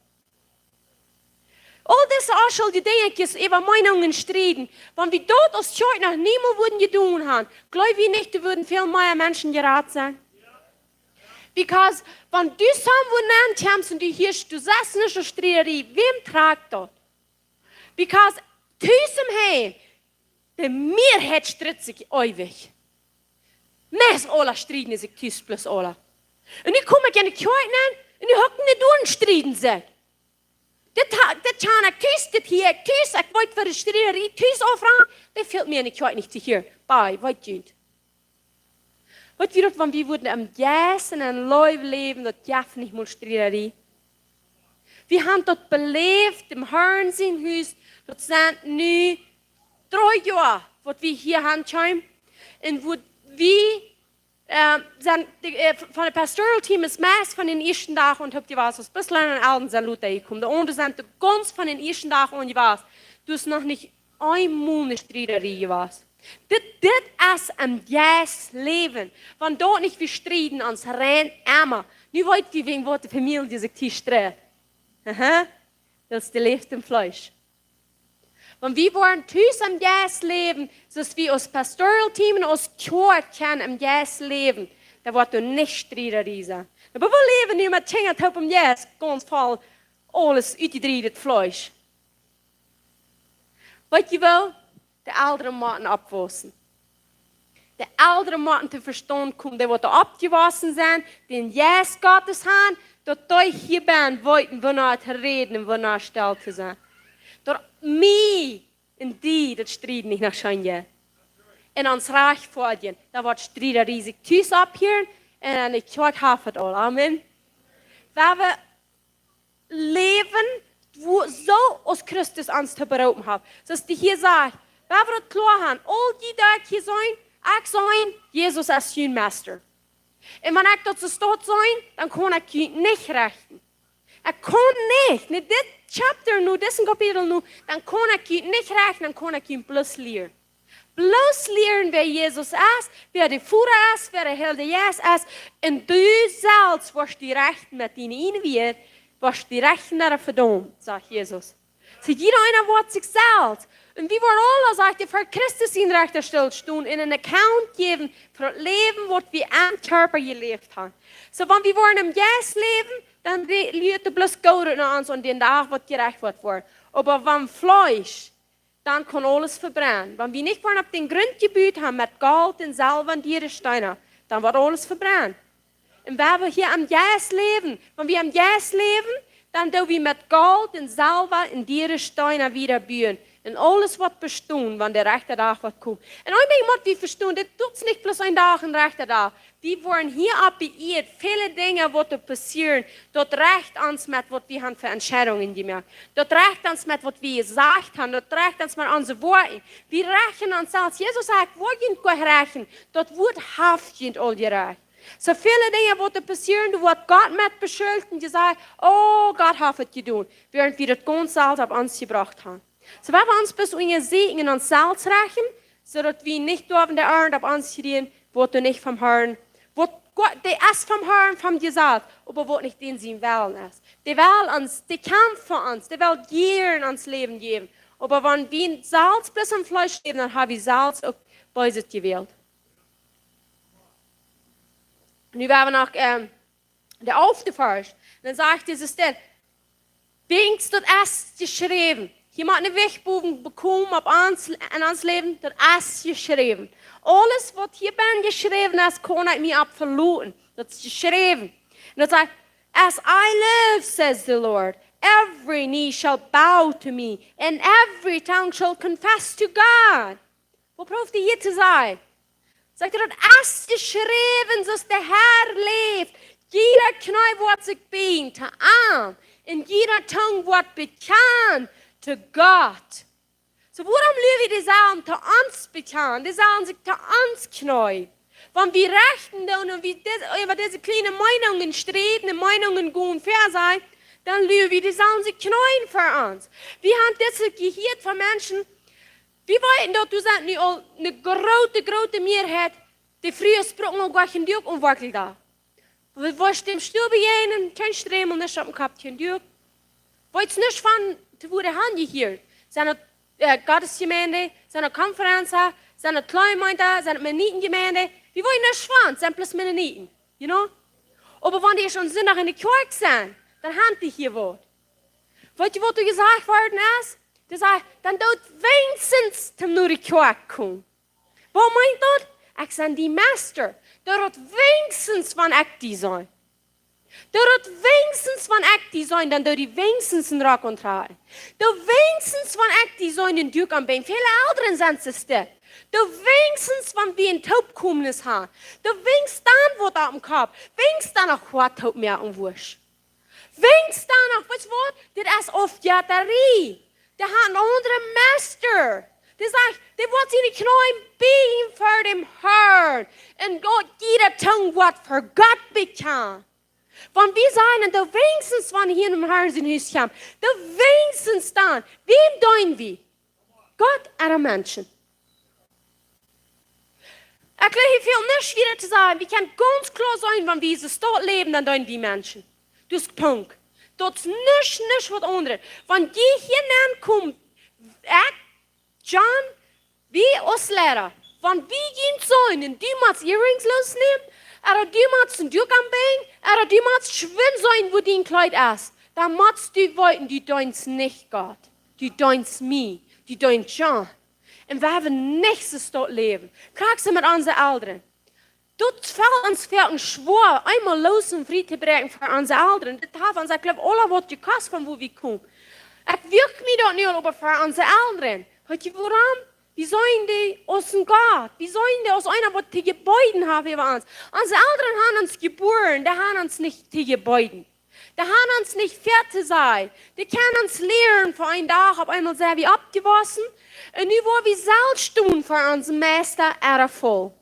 Aul dise onschuldje Dinja äwa Meenungen strieden, wan wie daut aus Kjoakj noch niemols wudden jedonen haben, jleew wie nich, doa wudden väl mea Menschen jerat sennen? Because wan du sajen wudden aun kjemst un du hieescht, du sitst nich en Striedarie, wäm trakjt daut? Because tus em Heim, de Mearheit stritt sikj eewich. Meist aula strieden sikj tus bloos aula. Un nu kom ekj en de Kjoakj nenn, un nu hocken de doa un strieden sikj. Dit ha-, dit kjan ekj tus, dit hia ekj tus, ekj weet fa de Striedarie tus aufran, dit fält mie en de Kjoakj nich to hieren. Bie, weet junt. Weet jie daut, wan wie wudden em Jeist un en Leew läwen, daut jeft nich mol Striedarie. Wie haben daut beläft, em Harn sien Hus, daut sent nu dree Joa, waut wie hia han kjeemen. Un woo wie, äh, sent de, äh, von daut Pastoral Team es meist von dän ieeschten Dach aun, haft jie waut, aus bloos Lena un Alden sent lota jekomen. De aundre sent de gaunz von dän ieeschten Dach aun jewast. Doa es noch nich eemol ne Striedarie jewast. Dit, dit es em Jeist läwen. Wan daut nich, wie strieden ons rein emma. Nu weet wie, wäajen waut de Famielje sikj hia stritt. Aha. Wiels dee läft em Fleesch. Wan wie woaren tus em Jeist läwen, soo aus wie aus Pastoral Team un aus Kjoakj kjennen em Jeist läwen, dan woat doa nich Striedarie sennen. Oba wie läwen nu met Kjinja toop em Jeist, gaunz voll, aules utjedrieecht, daut Fleesch. Weet jie waut? De Elren motten oppwaussen. De Elren motten to Vestaunt komen, dee waut oppjewossen sent, dän Jeist Gottes han, daut dee hia benen weeten, wanea to räden un wanea stell to sennen. Daut mie un die daut Strieden nich noch scheen jeit. Un ons Rajcht foadjen, daut woat Strieden riesich tus opphieren un enne Kjoakj haft et aul. Amen. Wan wie läwen, woo, soo aus Christus ons to beroopen haft. Soo aus dee hia sajcht, wan wie daut kloa han, aul dee, dee ekj hia sie, ekj sie, Jesus es jun Meister. Un wan ekj daut soo stoakj sie, dan kaun ekj junt nich rechten. Ekj kaun nich, en dit Chapter nu, disen Kapitel nu, dan kaun ekj junt nich rechten, dan kaun ekj junt bloos lieren. Bloos lieren, wäa Jesus es, wäa de Voda es, wäa de Heilje Jeist es. Un du selfst woascht die rechten met diene ieejne Wieed, woascht die rechten ooda vedaumen, sajcht Jesus. Soo, jieda eena woat sikj selfst. Un wie woaren aule, sajcht hee, ver Christus sienen Rechtastool stonen un een Account jäwen fa daut Läwen, waut wie aum Kjarpa jeläft han. Soo, wan wie woaren em Jeist läwen, dan re-, lieet et bloos goot no ons aun dän Dach, waut jerecht woat woaren. Oba wan Fleesch, dan kaun aules vebrennen. Wan wie nich woaren opp dän Grunt jebut han met Golt un Selwa un diere Steena, dan woat aules vebrennen. Un wan wie hia em Jeist läwen, wan wie em Jeist läwen, dan doo wie met Golt un Selwa un diere Steena wada buen. Un aules woat bestonen, wan de rajchta Dach woat komen. Un een Dinkj mott wie vestonen, dit es nich bloos een Dach, een rajchta Dach. Wie woaren hia opp de Ieed väle Dinja, waut doa passieren, daut recht ons met waut wie han fa Entscheidungen jemoakt. Daut recht ons met waut wie jesajcht han. Daut recht ons met onse Wieed. Wie rechten ons selfst. Jesus säd: "Ekj woa junt nich rechten. Daut Wuat haft junt aul jerecht." Soo väle Dinja, waut doa passieren, doa woat Gott met beschuldicht un jesajcht: "Oh, Gott haft et jedonen." Wäarent wie daut gaunz selfst opp ons jebrocht han. Soo, wan wie ons bloos unjasieekjen un ons selfst rechten, soo daut wie nich derwen de Arnt opp ons kjrieen, waut doa nich vom Herrn, waut Gott, dee es vom Herrn, vom Jesaz, oba waut nich dän sien Wellen es. Dee well ons, dee kjamft fa ons, dee well jieren ons Läwen jäwen. Oba wan wie selfst bloos em Fleesch läwen, dan ha wie selfst uk Beeset jewält. Nu woa wie no, ähm, de alfte Varsch. Dan sajcht Jesus dan: "Wiels daut es jeschräwen." Hia mott ne Wicht bowen bekomen opp ons, en ons Läwen, daut es jeschräwen. Aules, waut hia benen jeschräwen es, kaun ekj mie opp veloten. Daut es jeschräwen. Un daut sajcht: "As I live, says the Lord, every knee shall bow to me, and every tongue shall confess to God." Waut prooft hee hia to sajen? Sajcht hee: "Daut es jeschräwen, soo aus de Herr läft. Jieda Kjnee woat sikj bieejen to am, un jieda Tung woat bekjanen to Gott." Soo, wuarom lua wie dee sellen to ons bekjanen? Dee sellen sikj to ons kjneeen. Wan wie rechten doonen un wie dis-, äwa dise kjliene Meenungen strieden un Meenungen gonen ver sennen, dan lua wie, dee sellen sikj kjneeen fa ons. Wie han dit jehieet von Menschen, wie weeten daut, doa sent nu aul ne groote, groote Mearheit, dee Frues brucken aul goa kjeen Duak om Woakjel doa. Wie woaren em Stool bejäajnen, kjeen Strämel, nuscht oppem Kopp, kjeen Duak. Weetst nuscht von, to wua dee han jehieet. Sent daut, äh, Gottesjemeent, sent daut Konferenz, sent daut Kjleemeent, sent daut Mennonitenjemeent. Wie weeten nuscht von, sent bloos Mennoniten, you know? Oba wan dee aum Sindach enne Kjoakj sent, dan han dee hia waut. Weetst du, waut doa jesajcht worden es? Dee säd: "Dan doot weens toom no de Kjoakj komen." Waut meent daut? Ekj sie dien Meister. Doot weens wan ekj die sie. Doot weens wan ekj die sie, dan doo dee weens een Rock auntrakjen. Doot weens wan ekj die sie, een Duak aunbinjen. Väle Elren sent soo stell. Doot weens wan wie een Toopkomes han. Doot weens dan waut oppem Kopp. Weens dan noch waut toop moaken wurscht. Weens dan noch, weetst du waut? Dit es Aufjettarie. Dee han een aundren Meister. Dee sajcht, dee woat siene Kjneeen biejen ver däm Herrn. Un Gott, jieda Tung woat ver Gott bekjanen. Wan wie sajen, doot weens wan hia em Herrn sien Hus kjemt, doot weens dan, wäm deenen wie? Gott ooda Menschen? Ekj jleew, hia fält nuscht wieda to sajen. Wie kjennen gaunz kloa sennen, wan wie soo stoakj läwen, dan deenen wie Menschen. Daut es Punkt. Daut es nuscht, nuscht waut aundret. Wan jie hia nenkomen, ekj, John, wie aus Liera, wan wie junt sajen, un du motst earrings losnämen, ooda du motst een Duak aunbinjen, ooda du motst schwind sennen, wua dien Kjleet es, dan motst du weeten, du deenst nich Gott. Du deenst mie, du deenst John. Un wie haben nuscht daut Läwen. Krakjt soo met onse Elren. Daut felt ons foaken schwoa, eemol loos un frie to bräakjen von onse Elren. Daut haft ons, ekj jleew, aula waut jekost von wua wie komen. Ekj woag mie daut nu aul äwa von onse Elren. Weetst du wuarom? Wie seenen dee aus een Gott. Wie seenen dee aus eena waut to jebieden haft äwa ons. Onse Elren haben ons jebuaren, dee haben ons nich to jebieden. Dee haben ons nich väa to sajen. Dee kjennen ons lieren, fa een Dach opp eemol sent wie oppjewossen. Un nu woa wie selfst stonen fa onsen Meista äa Volkj.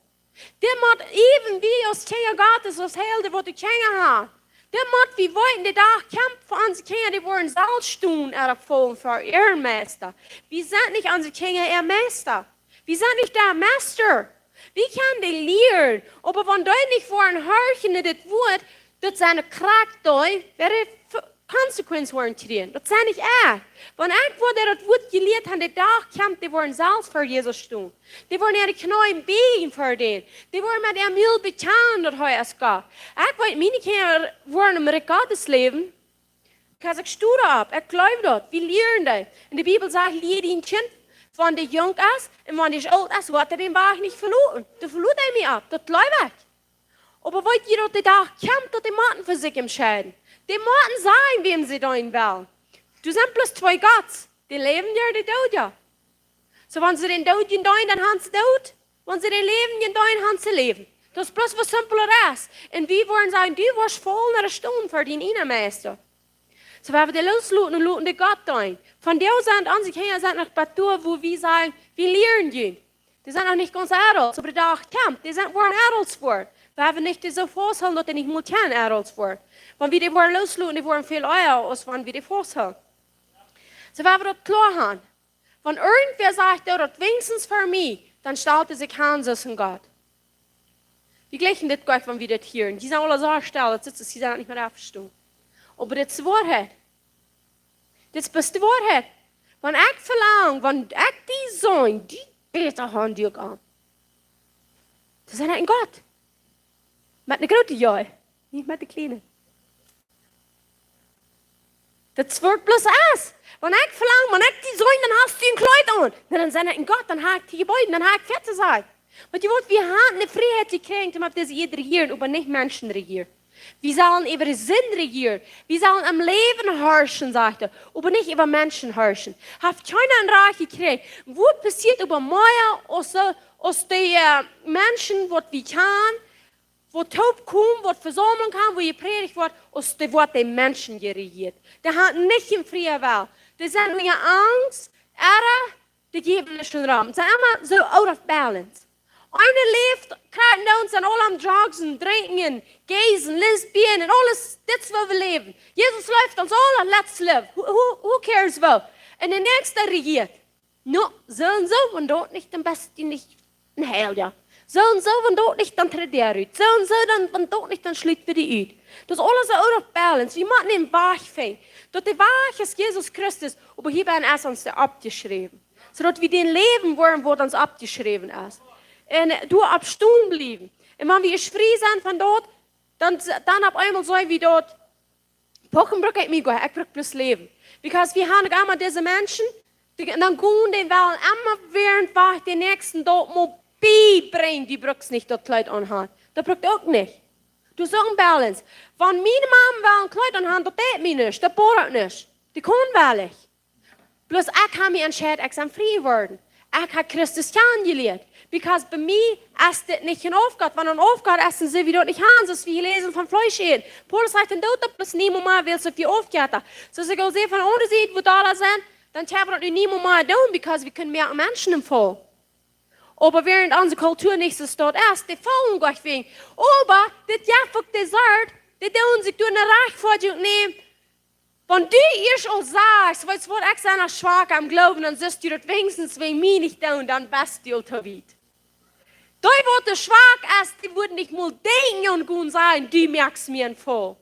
Dit mott äwen wie aus Kjinja Gottes, aus Heilje waut de Kjinja haben. Dit mott wie weeten, de Dach kjemt fa onse Kjinja, dee woaren selfst stonen äa Volkj fa äaren Meista. Wie sent nich onse Kjinja äa Meista. Wie sent nich äa Meista. Wie kjennen dee lieren, oba wan dee nich woaren horchen no dit Wuat, daut sent krakjt dee, woaren dee f-, Consequence woaren kjrieen. Daut sent nich ekj. Wan ekj woa dee daut Wuat jelieet haben, de Dach kjemt, dee woaren selfst ver Jesus stonen. Dee woaren äare Kjnees bieejen ver dän. Dee woaren met äa Mul bekjanen daut hee es Gott. Ekj weet, miene Kjinja woaren em Rikj Gottes läwen. Because ekj sto doaropp, ekj jleew daut, wie lieren daut. Un de Bibel sajcht, lia dien Kjint, wan dee junk es, un wan dee oolt es, woat hee dän Wajch nich veloten. Dee velot hee mie opp, daut jleew ekj. Oba weetst du daut de Dach kjemt, daut dee motten fa sikj entscheiden. Dee motten sajen, wäm see deenen wellen. Doa sent bloos twee Gotts, dee Läwendja un dee Doodja. Soo, wan see dän Doodjen deenen, dan sent see doot. Wan see dän Läwendjen deenen, sent see läwendj. Daut es bloos waut simpel es. Un wie woaren sajen, du woascht voll no de Stonen fa dien eenen Meista. Soo, wie haben dee loosloten un loten dee Gott deenen. Von doa sent onse Kjinja sent noch bat doa, wua wie sajen, wie lieren dee. Dee sent noch nich gaunz adults, oba de Dach kjemt, dee sent, woaren adults woaren. Wie haben nich dee soo fausthoolen, daut dee nich mol kjennen adults woaren. Wan wie dee woaren loosloten, dee woaren väl ea aus wan wie dee fausthoolen. Soo, wie haben daut kloa haben. Wan irjentwäa sajcht, daut es weinichstens fa mie, dan stalt hee sikj aun aus een Gott. Wie jlikjen dit goanich, wan wie dit hieren. Dee sent aula soo stell, daut sitt, dee sent nich mea aufjestonen. Oba dit es Woarheit. Dit es best Woarheit. Wan ekj velang, wan ekj dee soo, dee bäta han dee uk aun. Daut es een Gott. Met eene groote Joi, nich met de kjliene. Daut woat bloos aus. Wan ekj velang, wan ekj dee soo, dan hast du een Kjleet aun. Na, dan sie ekj een Gott, dan hab ekj dee jebieden, dan hab ekj väa to sajen. Weetst du waut, wie haben de Frieheit jekjräajen, om opp dise Ieed to rejieren, oba nich Menschen rejieren. Wie sellen äwa de Sind rejieren. Wie sellen em Läwen horchen, sajcht hee, oba nich äwa Menschen horchen. Haft kjeena een Rajcht jekjräajen. Waut passieet oba mea aus, aus dee, äh, Menschen, waut wie kjanen, waut toopkomen, waut Vesaumlunk haben, wua jeprädicht woat, aus dee woat de Menschen jerejieet. Dee haben nich een frieen Wellen. Dee sent unja Angst, Erra, dee jäwen nich een Rum. Sent emma soo out of balance. Eena läft, krakjt nu sent aule aum Drugs un Drinkjen, Gays un Lesbians un aules, dit es woo wie läwen. Jesus leet ons aule, let's live. Who, who, who cares woo? Un de näakjste rejieet. No, soo un soo, wan daut nich, dan best du nich een Heilja. Soo un soo, wan daut nich, dan tret dee rut. Soo un soo, dan, wan daut nich, dan schlut wie dee ut. Daut es aules soo out of balance. Wie motten een Wajch finjen. Daut de Wajch es Jesus Christus, oba hia bie ons es dee oppjeschräwen. Soo daut wie dän läwen woaren, waut ons oppjeschräwen es. Un, äh, doaropp stonen bliewen. Un wan wie ieescht frie sent von daut, dan, dan opp eemol sent wie daut, Pochen bruk ekj mie goanich, ekj bruk bloos läwen. Because wie haben emma dise Menschen, dee, dan gonen dee wellen emma wäarent waut de näakjste daut mol biebrinjen, du brukst nich daut Kjleet aunhaben. Daut brukt uk nich. Du, soo een Balance. Wan miene Mame well een Kjleet aunhaben, daut deit mie nuscht, daut bothert nich. Dee kaun well ekj. Bloos ekj hab mie entscheit, ekj sie frie jeworden. Ekj hab Christus kjanen jelieet. Because bie mie es dit nich een Aufgott. Wan een Aufgott es, dan sell wie daut nich haben, soo aus wie läsen von Fleesch äten. Paulus sajcht, dan doot daut bloos niemols mea, wiels daut wie Aufgott haben. Soo aus ekj aul säd, von onse Sied, wua daut sent, dan kjenn wie daut nu niemols mea doonen, because wie kjennen mea Menschen entfaulen. Oba wäarent onse Kultua nich soo stoakj es, dee faulen goanich wäajen. Oba dit jeft uk de Sort, dee doonen sikj doa eene Rajchtfoadjunk nämen, wan du ieescht aul sajchst, weetst waut, ekj sie noch schwak aum Gloowen, dan sust du daut weinichstens wäajen mie nich doonen, dan best du aul too wiet. Dee waut too schwak es, dee woat nich mol denkjen aun gonen sajen, du moakst mie een Fool.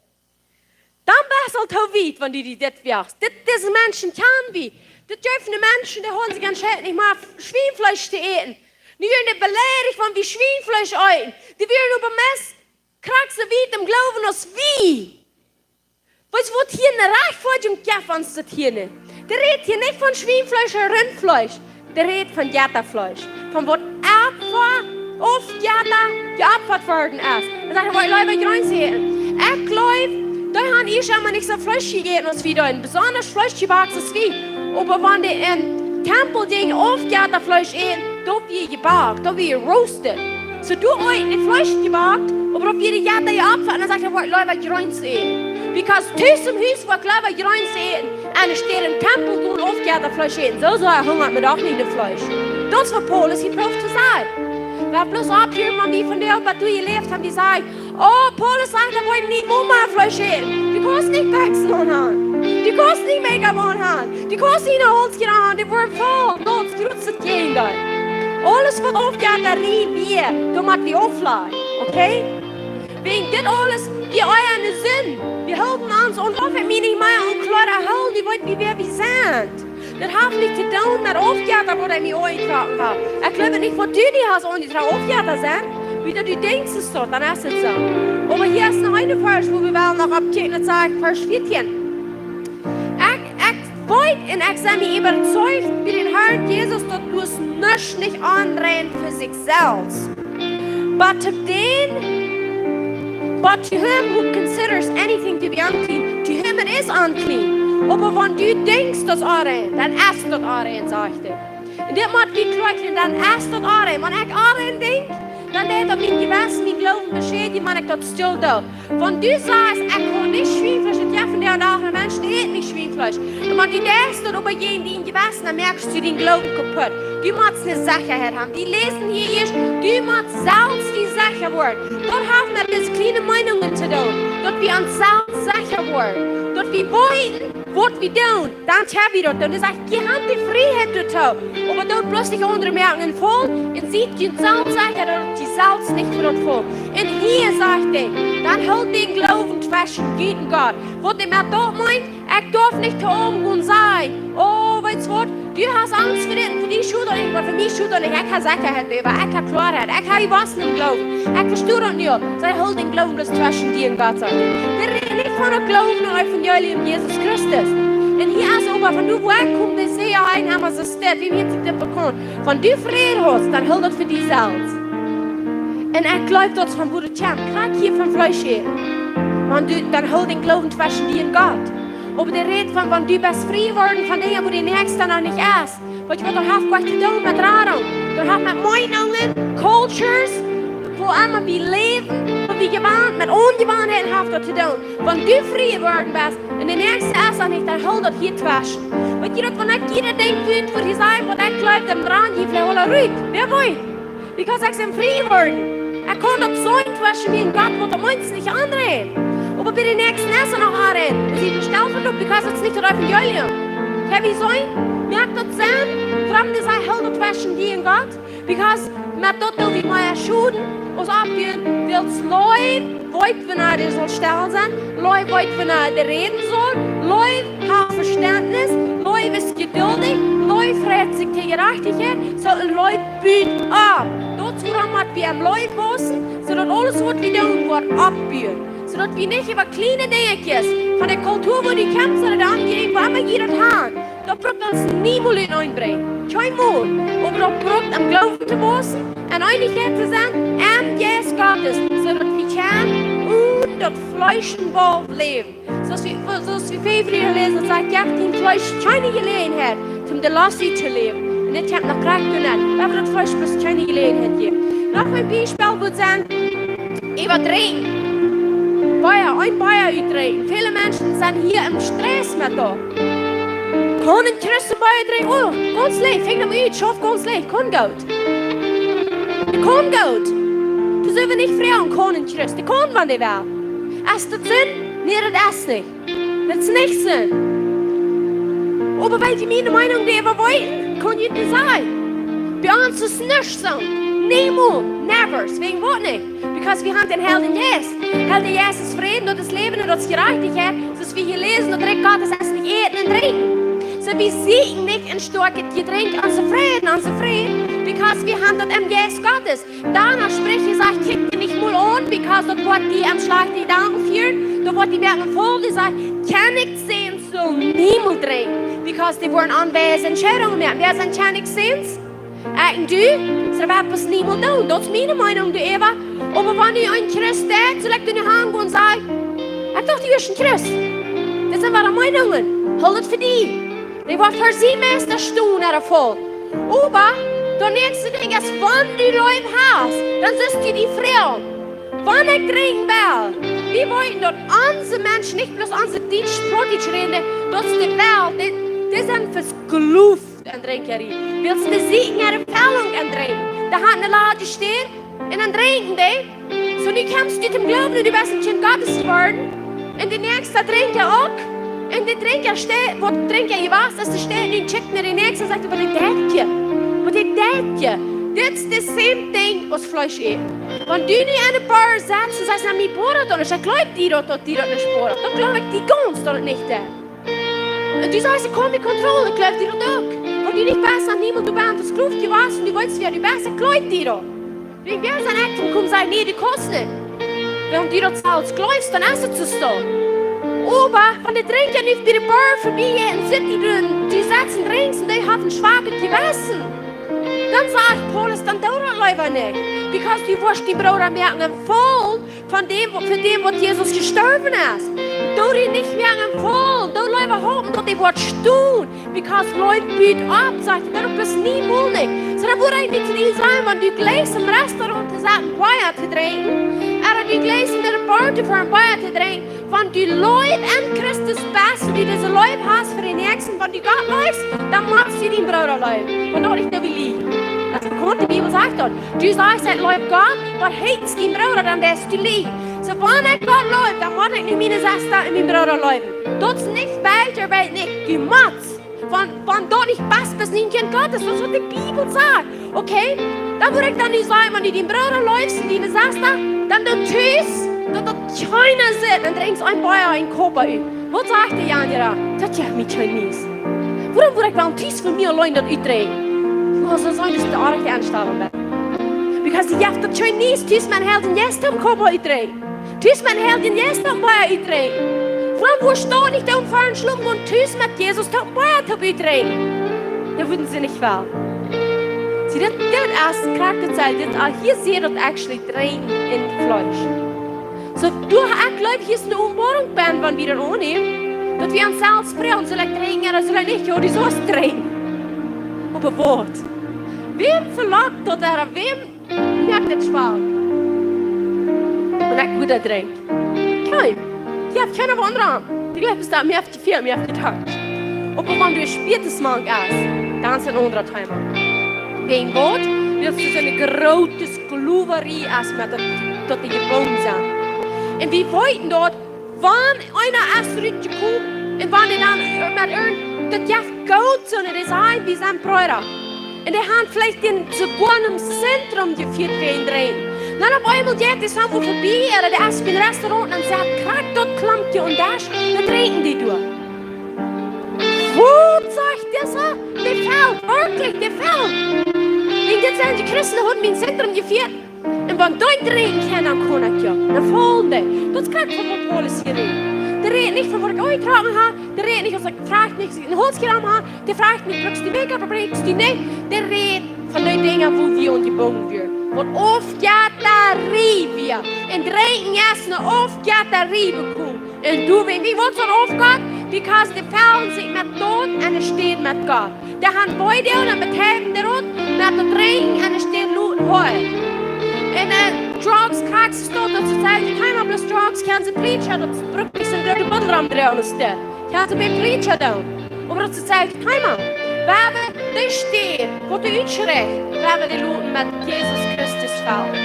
Dan best du aul too wiet, wan du die dit woagst. Dit, dise Menschen kjanen wie. Dit jeft eene Menschen, dee haben sikj entscheit, nich mea Schwienfleesch to äten. Nu woaren dee beleidicht, wan wie Schwienfleesch äten. Dee woaren oba meist krakjt soo wiet em Gloowen aus wie. Weetst waut, hia eene Rajchtfoadjunk jeft ons daut hia nich. Dee rät hia nich von Schwienfleesch ooda Rintfleesch. Dee rät von Jettafleesch. Von waut Opfa, Opfjetta jeopfat worden es. Dan sajcht hee: "Woa ekj leewa Jreens äten." Ekj jleew, dee han ieescht emol nich soo Fleesch jejäten aus wie deeden. Besonda Fleesch jebackt aus wie. Oba wan dee em Tempel jinjen Opfjettafleesch äten, daut wia jebackt, daut wia roasted. Soo, du hast nich Fleesch jebackt, oba daut wia de Jetta jeopfat, un dan sajcht hee: "Woa ekj leewa Jreens äten." Because tus em Hus woa ekj leewa Jreens äten, un enne Städ em Tempel gonen Opfjettafleesch äten. Soo, soo hungat mie doch nich no Fleesch. Daut es waut Paulus hia prooft to sajen. Wie haben bloos aufjehieet, wan wie von dee, waut doa jeläft haben, dee sajen: "Oh, Paulus sajcht, daut wie nich mea Fleesch äten. Du kaust nich Bäksen aunhaben. Du kaust nich Make-up aunhaben. Du kaust nich no Haus gonen, dee woaren faul." Daut es daut Jäajendeel. Aules waut Opfjettarie wia, daut mott wie aufläajen. Okay? Wäajen dit aules, wie eejne Sind, wie hoolen ons aun, auf wie nich mea aun kloare Hool, dee weet, wäa wie sent. Daut haft nich to doonen met Opfjetta, waut ekj mie aunjetrocken hab. Ekj jleew nich, waut du die hast aunjetrocken, Opfjetta sent. Woo du denkjst, es daut, dan es et soo. Oba hia es noch een Varsch, wua wie wellen noch oppkjikjen, daut sajcht Varsch vieetieen. Ekj, ekj weet un ekj sie mie äwazeicht bie dän Harn Jesus, daut bloos nuscht nich onrein fa sikj selfst. But to them, but to him who considers anything to be unclean, to him it is unclean. Oba wan du denkjst, daut es onrein, dan es daut onrein, sajcht hee. Un dit mott wie kjrieen, dan es daut onrein. Wan ekj onrein denkj, dan deit daut mien Jewessen, mien Gloowen beschädijen, wan ekj daut stell doo. Wan du sajchst: "Ekj kaun nich Schwienfleesch äten", daut jeft vondoag de Dach Menschen, dee äten nich Schwienfleesch. Un wan du deist daut äwa dien, dien Jewessen, dan moakst du dien Gloowen kaputt. Du motst ne Sechaheit haben. Dee läsen hia ieescht, du motst selfst die secha woaren. Daut haft met dise kjliene Meenungen to doonen. Daut wie ons selfst secha woaren. Daut wie weeten, waut wie doonen. Dan kjenn wie daut doonen. Dee sajcht: "Jie haben de Frieheit doatoo. Oba doot bloos nich aundre moaken faul, un siet junt selfst secha, daut jie selfst nich fa daut faulen." Un hia sajcht hee: "Dan hoolt dän Gloowen tweschen die un Gott." Waut hee met daut meent, ekj darf nich to am gonen sajen: "Oh, weetst waut, du hast Angst fa dit un fa die, schuddel nich, oba fa mie schuddel nich. Ekj hab Sechaheit doaräwa, ekj hab Kloaheit, ekj hab jewossen em Gloowen, ekj vestonen nu." Saj: "Hool dän Gloowen bloos tweschen die un Gott", sajcht hee. Wie räden nich von daut Gloowen aun daut Evangelium Jesus Christus. Un hia es oba von, nu, wua ekj kom, dee säd: "Jo, ekj hab mie soo stell, wie mie dit bekaunt." Wan du Fräd hast, dan hool daut fa die selfst. Un ekj jleew, daut es von wua daut kjemt. Krakjt hia von Fleesch äten. Wan du, dan hool dän Gloowen tweschen die un Gott. Oba dee rät von, wan du best frie worden von Dinja, wua de Näakjsta noch nich es. Weetst waut, daut haft nuscht to doonen met Radunk. Daut haft met Meenungen, cultures, woo emma wie läwen, woo wie jewant, met Aunjewanheiten haft daut to doonen. Wan du frie worden best un de Näakjsta es daut nich, dan hool daut hia tweschen. Weetst waut, wan ekj hia denkj, waut hee säd, waut ekj jleew, dan ran hia veleicht aula rut. Wäa weet? Because ekj sie frie worden. Ekj kaun daut seenen tweschen mie un Gott, waut de Menschen nich aunrein. Oba bie de Näakjsta es et noch aunrein. Daut es nich daut Evangelium. Kjenn wie seenen? Moakt daut Senn? Wuarom dee sajcht: "Hool daut tweschen die un Gott"? Because met daut doo wie mea Schoden aus oppbuen, wiels Leew weet, wanea dee saul stell sennen, Leew weet, wanea dee räden saul, Leew haft Vestentnis, Leew es jeduldich, Leew freit sikj to Jerajchtichkjeit, soo, un Leew but opp. Daut es wuarom wie em Leew wausen, soo daut aules, waut wie doonen, woat oppbuen. Soo daut wie nich äwa kjliene Dinjakjes von de Kultua, wua du kjemst, ooda de Omjäajent, wua emma jie daut haben, daut brukt ons niemols uteneen brinjen. Kjeenmol. Oba daut brukt em Gloowen to wausen, en Eenichkjeit to sennen, em Jeist Gottes, soo daut wie kjennen un daut Fleesch un Wol läwen. Soo aus wie, soo aus wie väl Lied läsen, daut sajcht: "Jeff dien Fleesch kjeene Jeläajenheit, om de Lost to läwen." Un dit kjemt noch krakjt doano. Daut woat daut Fleesch bloos kjeene Jeläajenheit jäwen. Noch een Biespel woat sennen, äwa drinkjen. Bia, een Bia utdrinkjen. Väle Menschen sent hia em Stress met daut. Kaun een Christ Bia drinkjen? Oh, gaunz leicht. Finj daut ut, schauf gaunz leicht. Kaun goot. Kaun goot. Dee sent nich frie un kaun een Christ. Dee kaun, wan dee well. Es daut Sind? Nä, daut es nich. Daut es nich Sind. Oba wiels jie miene Meenunk doaräwa weeten, kaun ekj daut sajen. Bie ons es nuscht Sind. Niemols. Never. Wäajen waut nich? Because wie haben dän Heiljen Jeist. Heilja Jeist es Fräd, daut es Läwen un daut es Jerajchtichkjeit. Soo aus wie hia läsen, daut Rikj Gottes es nich Äten un Drinkjen. Soo, wie sieekjen nich een stoakjet Jedrinkj, onse Fräd, onse Fräd, because wie haben daut em Jeist Gottes. Dan spricht hee, sajcht: "Kjikj die nich mol aun, because daut woat die aun schlajchte Jedanken fieren, daut woat die moaken faul." Dee sajcht: "Kjenn ekj seenen, Sell niemols drinkjen, because dee woaren onweise Entscheidungen moaken. Wäa sent Kjennichssäns? Ekj un du, sell wie bloos niemols doonen. Daut es miene Meinung doaräwa. Oba wan nu een Christ sajcht, sell ekj doa nich hangonen un sajen: "Ekj docht, du best een Christ." Daut sent woare Meinungen. Hool daut fa die. Dee woat fa sien Meista stonen, ea Volkj. Oba daut näakjste Dinkj es, wan du Leew hast, dan sitst du die frie. Wan ekj drinkjen well, wie weeten daut onse Menschen, nich bloos onse Dietsch, Plautdietsch rädende, daut es de Welt, dee, dee sent vesklooft aun Drinkjarie. Wiels dee sieekjen äare Erfellunk aun Drinkjen. Dee haben eene ladje Städ un dan drinkjen dee. Soo, nu kjemst du toom Gloowen un du best een Kjint Gottes jeworden. Un de näakjsta Drinkja uk. Un de Drinkja steit, waut Drinkja jewast es, dee steit nu un kjikjt no de näakjsta un sajcht: "Waut deit dee? Waut deit dee?" Dit es de same thing aus Fleesch äten. Wan du nu aun de Bar setst un sajchst: "Na, mie boat daut nich, ekj jleew die daut, daut die daut nich boat, dan jleew ekj die gaunz daut nich deit." Un du sajchst: "Ekj kaun mie kontrollieren, ekj jleew die daut uk." Wan du nich best aun niemols, du best vesklooft jewast un du weetst, wäa du best, ekj jleew die daut. Wäa sent ekj toom komen sajen: "Nä, du kaust nich"? Wan du daut selfst jleefst, dan es et soo. Oba wan de Drinkja nu bie de Bar verbie jeit un sitt, dee, dee, dee sitzt un drinkt un dee haft een schwakjet Jewessen, dan sajcht Paulus: "Dan doo daut leewa nich." Because du woascht dien Brooda moaken een Fool von däm, fa däm waut Jesus jestorwen es. Doo die nich moaken een Fool, doo leewa hopen daut dee woat stonen. Because Leew but opp, sajcht hee, daut es niemols nich. Soo, dan wudd ekj nich to die sajen, wan du jlikjst em Restaurant to setten, Bia to drinkjen, ooda du jlikjst enne Bar to foaren, Bia to drinkjen, wan du Leew en Christus best, du dise Leew hast fa dän Näakjsten, wan du Gott leefst, dan motst du dien Brooda leewen. Wan daut nich, dan wie liegen. Daut es bekaunt, de Bibel sajcht daut. Du sajchst: "Ekj leew Gott", oba hatst dien Brooda, dan deist du liegen. Soo, wan ekj Gott leew, dan mott ekj nu miene Sesta un mien Brooda leewen. Daut es nich, well ekj well nich, du motst. Wan, wan daut nich paust, best nich een Kjint Gottes, daut es waut de Bibel sajcht. Okay? Dan wudd ekj dan nich sajen, wan du dien Brooda leefst un diene Sesta, dan doo tus, daut daut kjeena sitt un drinkjst een Bia, een Copa ut. Waut sajcht de aundra? Daut jeft mie kjeen Nies. Wuarom wudd ekj dan tus fa mie auleen daut utdrinkjen? Woo saul daut sennen, daut es de oajchste Enstalunk. Because dee jeft daut kjeen Nies, tus met Heiljen Jeist een Copa utdrinkjen. Tus met Heiljen Jeist een Bia utdrinkjen. Wuarom wurscht du nich dan foaren schlopen gonen, tus met Jesus een Bia utdrinkjen? Dan wudden see nich well. See, dit, dit es krakjt daut, see, dit, ah, hia seet daut actually drinkjen en Fleesch. Soo, du, ekj jleew, hia es eene Openboarunk bie, wan wie daut aunnämen, daut wie ons selfst froagen: "Saul ekj drinkjen ooda saul ekj nich?" Jo, du saust drinkjen. Oba waut? Wäm velangt daut, ooda wäm moakt dit schwoa? Un ekj wudd daut drinkjen. Kjeen. Jie haben kjeene aundre aun. Dee jlikjt daut mea, haft jefält, mea haft jetanzt. Oba wan du spieetest mank es, dan es een aundret Thema. Wäajen waut? Wiels doa soone groote Sklowarie es met daut, daut dee jebungen sent. Un wie weeten daut, wan eena es rutjekomen un wan dee dan met irjent, daut jeft goot soo, un dee sajen, wie sent Breeda. Un dee haben veleicht dän soogoa em Zentrum jefieet wäajen drinkjen. Dan opp eemol jeit dee soo wua verbie, ooda dee es bie een Restaurant un dan sett krakjt daut Klumpje aum Desch, dan drinkjen dee doa. Waut sajcht dise? Dee felt, werkjlich, dee felt. Un dit sent dee Christen, dee haben em Zentrum jefieet. Un wan dee drinkjen kjennen, dan kaun ekj uk. Dan faulen dee. Daut es krakjt von waut Paulus hia rät. Dee rät nich von waut ekj aunjetrocken hab. Dee rät nich, aus ekj, froagt nich, aus ekj een Holt jedonen hab. Dee froagt nich, brukst du Make-up ooda brukst du nich. Dee rät von dee Dinja, wua wie aunjebungen wieren. Waut Aufjettarie wia. Un drinkjen es eene Aufjettarie bekomen. Un du, wan wie waut sent aufjejat, because dee fellen sikj met Doot enne Städ met Gott. Dee haben Weedoag un betäubende Rot met daut Drinkjen enne Städ loten heelen. Un, äh, Drugs, Cracks es daut, daut see sajen, kjeen mea bloos Drugs, kjennen see Preacher, daut brukt nich soon grooten Buddel romdroagen aus dit. Kjennen see mea Preacher doonen. Oba daut es daut selwje Thema. Wie haben dee Städ, waut dee utschriewen, wie haben dee loten met Jesus Christus fellen.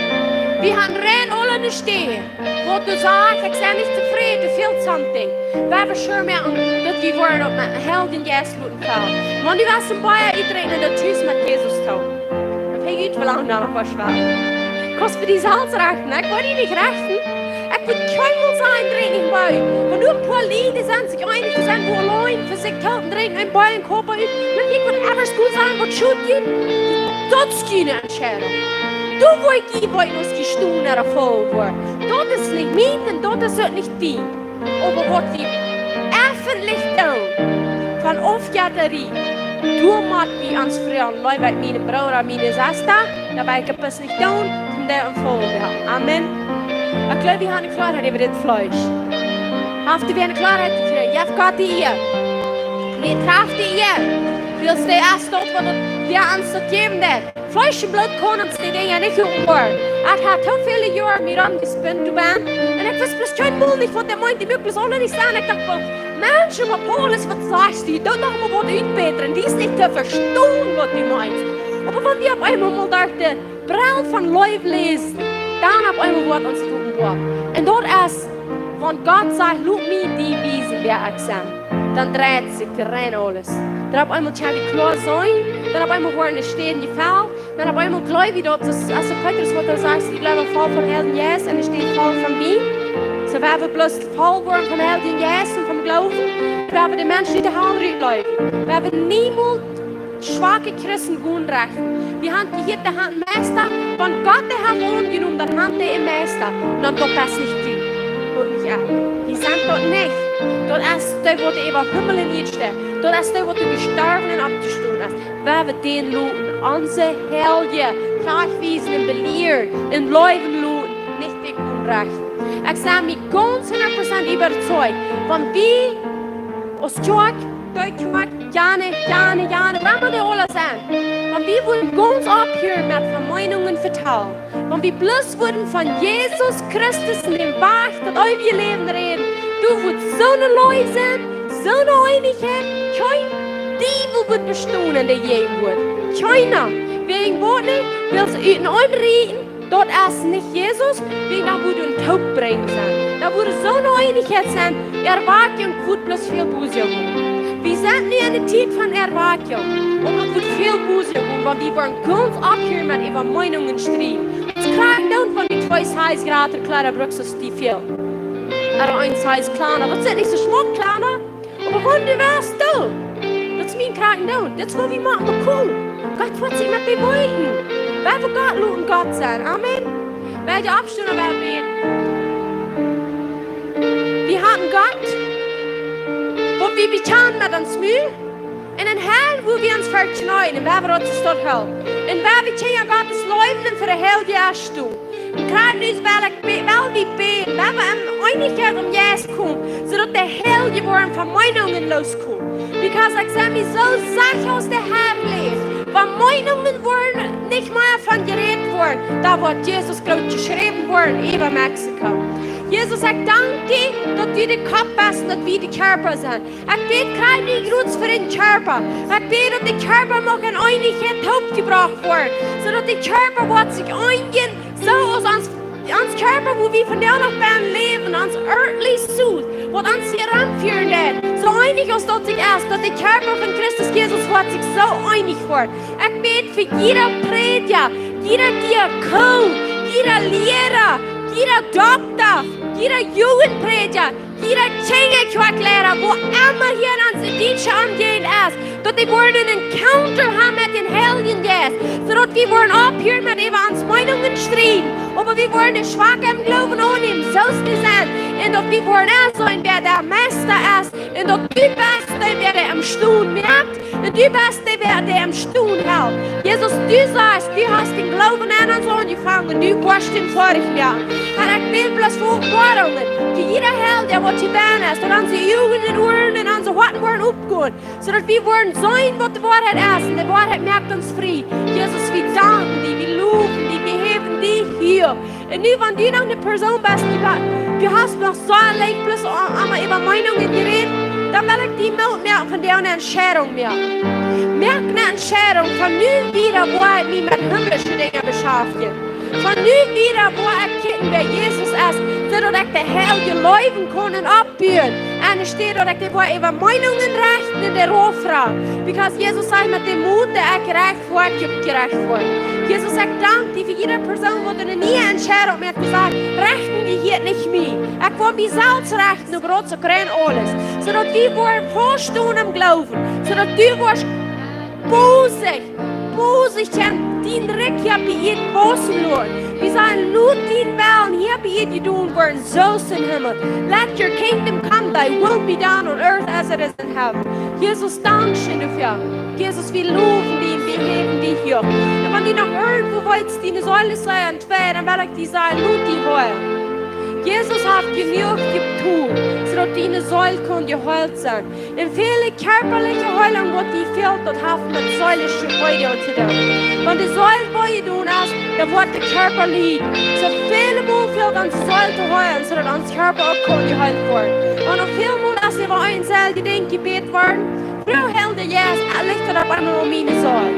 Wie haben rein aule eene Städ, waut du sajchst, ekj sie nich tofräd, du feels something. Wie haben sure moaken, daut wie woaren uk met Heiljen Jeist loten fellen. Wan du west een Bia utdrinkjen, daut tus met Jesus toonen. Ekj weet nich, woo lang daut noch woat schwoa. Kaust du die selfst rechten? Ekj woa die nich rechten. Ekj woa kjeenmol sajen, drink nich Bia. Wan nu een poa Lied sent sikj eenich, dee sent wua auleen fa sikj toop un drinkjen een Bia un Copa ut, dan ekj woa ever goot sajen, waut schot jie? Daut es june Entscheidunk. Du woascht jie weeten, aus jie stonen ooda faulen woaren. Daut es nich mien un daut es uk nich dien. Oba waut wie effe wesentlich doonen von Aufjettarie, doa mott wie ons froagen: Leew ekj mienen Brooda, miene Sesta, daut ekj daut bloos nich doo, toom dee em Faul to halpen? Amen. Ekj jleew, wie haben Kloaheit äwa dit Fleesch. Haft wäa Kloaheit jekjräajen? Jeff Gott de Ea. Wie trafen de Ea. Wiels dee es daut, waut wäa ons daut jäwen deit. Fleesch un Bloot kaun ons dee Dinja nich openboaren. Ekj hab too väle Joaren mie romjespint doabennen. Un ekj wist bloos kjeenmol nich, waut dee meent. Dee muak bloos aula nich sennen. Ekj docht: Mensch, oba Paulus, waut sajchst du? Doo noch mol waut utbätren. Dee es nich to vestonen, waut du meenst. Oba wan wie opp eemol mol derch de Brell von Leew läsen, dan opp eemol woat ons daut openboa. Un daut es, wan Gott sajcht: Lot mie die wiesen, wäa ekj sie, dan dreit sikj rein aules. Dan opp eemol kjenn wie kloa seenen, dan opp eemol woaren de Städen jefelt, dan opp eemol jleew wie daut, daut es, aus Petrus, waut doa sajcht: Ekj jleew, voll vom Heiljen Jeist, un doa steit: Voll von mie. Soo, wan wie bloos voll woaren vom Heiljen Jeist un vom Gloowen, wan wie de Menschen nich de Hal rutjleewen, wan wie niemols schwake Christen gonen rechten. Wie haben jehieet, dee haben Meista, wan Gott dee haft aunjenomen, dan haben dee een Meista. Un dan daut es nich die. Hieet nich aun. Dee sent daut nich. Daut es dee, waut äwa Himmel un Ieed steit. Daut es dee, waut jestorwen un oppjestonen es. Wan wie dän loten onse Helje trajchtwiesen un belieren un leewen loten, nich dee gonen rechten. Ekj sie mie gaunz hundat Prozent äwazeicht, wan wie aus Kjoakj, dee Kjoakj, jane, jane, jane, wan wie dee aula sent, wan wie wudden gaunz opphieren met Vemeenungen vetalen, wan wie bloos wudden von Jesus Christus un dän Wajch daut eewje Läwen räden, doa wudd soone Leew sennen, soone Eenichkjeit, kjeen Diewel wudd bestonen en de Jäajenwuat. Kjeena. Wäajen waut nich? Wiels ut een Onrieden, daut es nich Jesus, wäajen dan wudd een Toopbrinjen sennen. Dan wudd soone Eenichkjeit sennen, Erwakjunk wudd bloos väl bosja woaren. Wie sent nu enne Tiet von Erwakjunk. Un daut wudd väl bosja woaren, wan wie woaren gaunz opphieren met äwa Meenungen strieden. Ons krakjt dan von dee twee Size jrata Kjleeda brucken aus dee väl. Ooda een Size kjlanda. Daut sent nich soo schmock Kjleeda. Oba wan du west doa, daut es mien krakjt dan. Daut es waut wie motten bekomen. Gott woat sikj met die meeten. Wan wie Gott loten Gott sennen. Amen. Well wie oppstonen, well wie bäden. Wie haben Gott, waut wie bekjanen met ons Mul, un een Harn, wua wie ons vekjneeen, un wan wie daut soo stoakj hoolen. Un wan wie Kjinja Gottes leewen un fa de Helje stonen. Un krakjt nu well ekj bä-, well wie bäden, wan wie en Eenichkjeit em Jeist komen, soo daut de Helje woaren von Meenungen loskomen. Because ekj sie mie soo secha, aus de Har läft, wan Meenungen woaren nich mea von jerät woaren, dan woat Jesus groot jeschräwen woaren äwa Mexiko. Jesus, ekj dank die, daut du de Kopp best un daut wie de Kjarpa sent. Ekj bäd krakjt nu Gott fa dän Kjarpa. Ekj bäd, daut de Kjarpa mucht en Eenichkjeit toopjebrocht woaren, soo daut de Kjarpa woat sikj eenjen, soo aus ons, ons Kjarpa, wua wie vondoag noch bennen läwen, ons earthly suit, waut ons hia romfieren deit, soo eenich aus daut sikj es, daut de Kjarpa von Christus Jesus woat sikj soo eenich woaren. Ekj bäd fa jieda Prädja, jieda Diakon, jieda Liera, jieda Dokta, jieda Jugendprädja, jieda Kjinjakjoakjliera, wua emma hia en onse Dietsche Omjäajent es, daut dee woaren een Encounter haben met dän Heiljen Jeist, soo daut wie woaren opphieren met äwa ons Meenungen strieden, oba wie woaren de Schwake em Gloowen aunnämen, soo aus dee sent, un daut wie woaren enseenen, wäa de Meista es, un daut du best dee, wäa dee em Stonen moakt, un du best dee, wäa dee em Stonen helt. Jesus, du sajchst, du hast dän Gloowen aun ons aunjefongen, du woascht dän foadich moaken. Herr, ekj bäd bloos fa Openboarungen, fa jieda Helja, waut hia bennen es, daut onse Uagen un Uaren un onse Hoaten woaren oppgonen, soo daut wie woaren seenen, waut de Woarheit es, un de Woarheit moakt ons frie. Jesus, wie danken die, wie lowen die, wie häwen die hia. Un nu, wan du noch eene Persoon best, dee wa-, du hast noch soo lang bloos a-, emma äwa Meenungen jerät, dan well ekj die Moot moaken, von dee eene Entscheidunk moaken. Moak eene Entscheidunk, von nu wieda woa ekj mie met himmlische Dinja beschaftjen. Von nu wieda woa ekj kjikjen, wäa Jesus es, soo daut ekj de Helje leewen kaun un opp- buen. Enne Städ daut ekj dee woa äwa Meenungen rechten un dee rauf froagen. Because Jesus sajcht, met dän Moot, dee ekj recht, woa ekj uk jerecht woaren. Jesus, ekj dank die fa jieda Persoon, waut eene niee Entscheidunk moakt, dee sajcht: Rechten, dee hia nich mie. Ekj woa mie selfst rechten, oba daut es uk rein aules. Soo daut wie woaren faust stonen em Gloowen. Soo daut du woascht bosich, bosich kjennen dien Rikj hia opp de Ieed wausen loten. Wie sajen: Lot dien Wellen hia opp Ieed jedonen woaren, soo aus em Himmel. Let your kingdom come, thy will be done on earth as it is in heaven. Jesus, dankscheen doafäa. Jesus, wie lowen die, wie häwen die hia. Un wan du noch irjentwua weetst, diene Seel es sea entweiht, dan well ekj die sajen: Lot die heelen. Jesus haft jenuach jedonen, soo daut diene Seel kaun jeheelt sennen. Un väle kjarpaliche Heelunk, waut die fält, daut haft met seelische Heelunk to doonen. Wan de Seel wee jedonen es, dan woat de Kjarpa lieden. Soo väle mol fält ons de Seel to heelen, soo daut ons Kjarpa uk kaun jeheelt woaren. Wan noch väl mol es äwa een Seel jedenkjt jebät worden, froag Heilja Jeist, licht daut opp eemol aun miene Seel.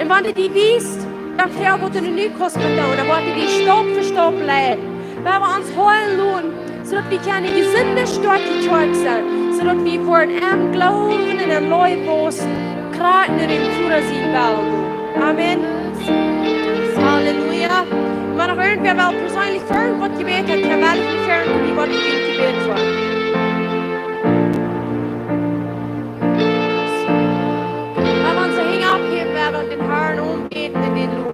Un wan du die wiest, dan froag, waut du nu kaust met doonen, dan woat hee die Staup fa Staup leiden. Wie woaren ons heelen loten, soo daut wie kjennen jesunde, stoakje Kjoakj sennen, soo daut wie woaren em Gloowen un em Leew wausen, krakjt no däm Voda sienen Wellen. Amen. Halleluja. Wan noch irjentwäa well perseenlich fa waut jebät, dan well ekj mie fa die waut jebät woaren. Lot ons de Henj opphäwen, wie woaren dän Harn aunbäden un dän lowen.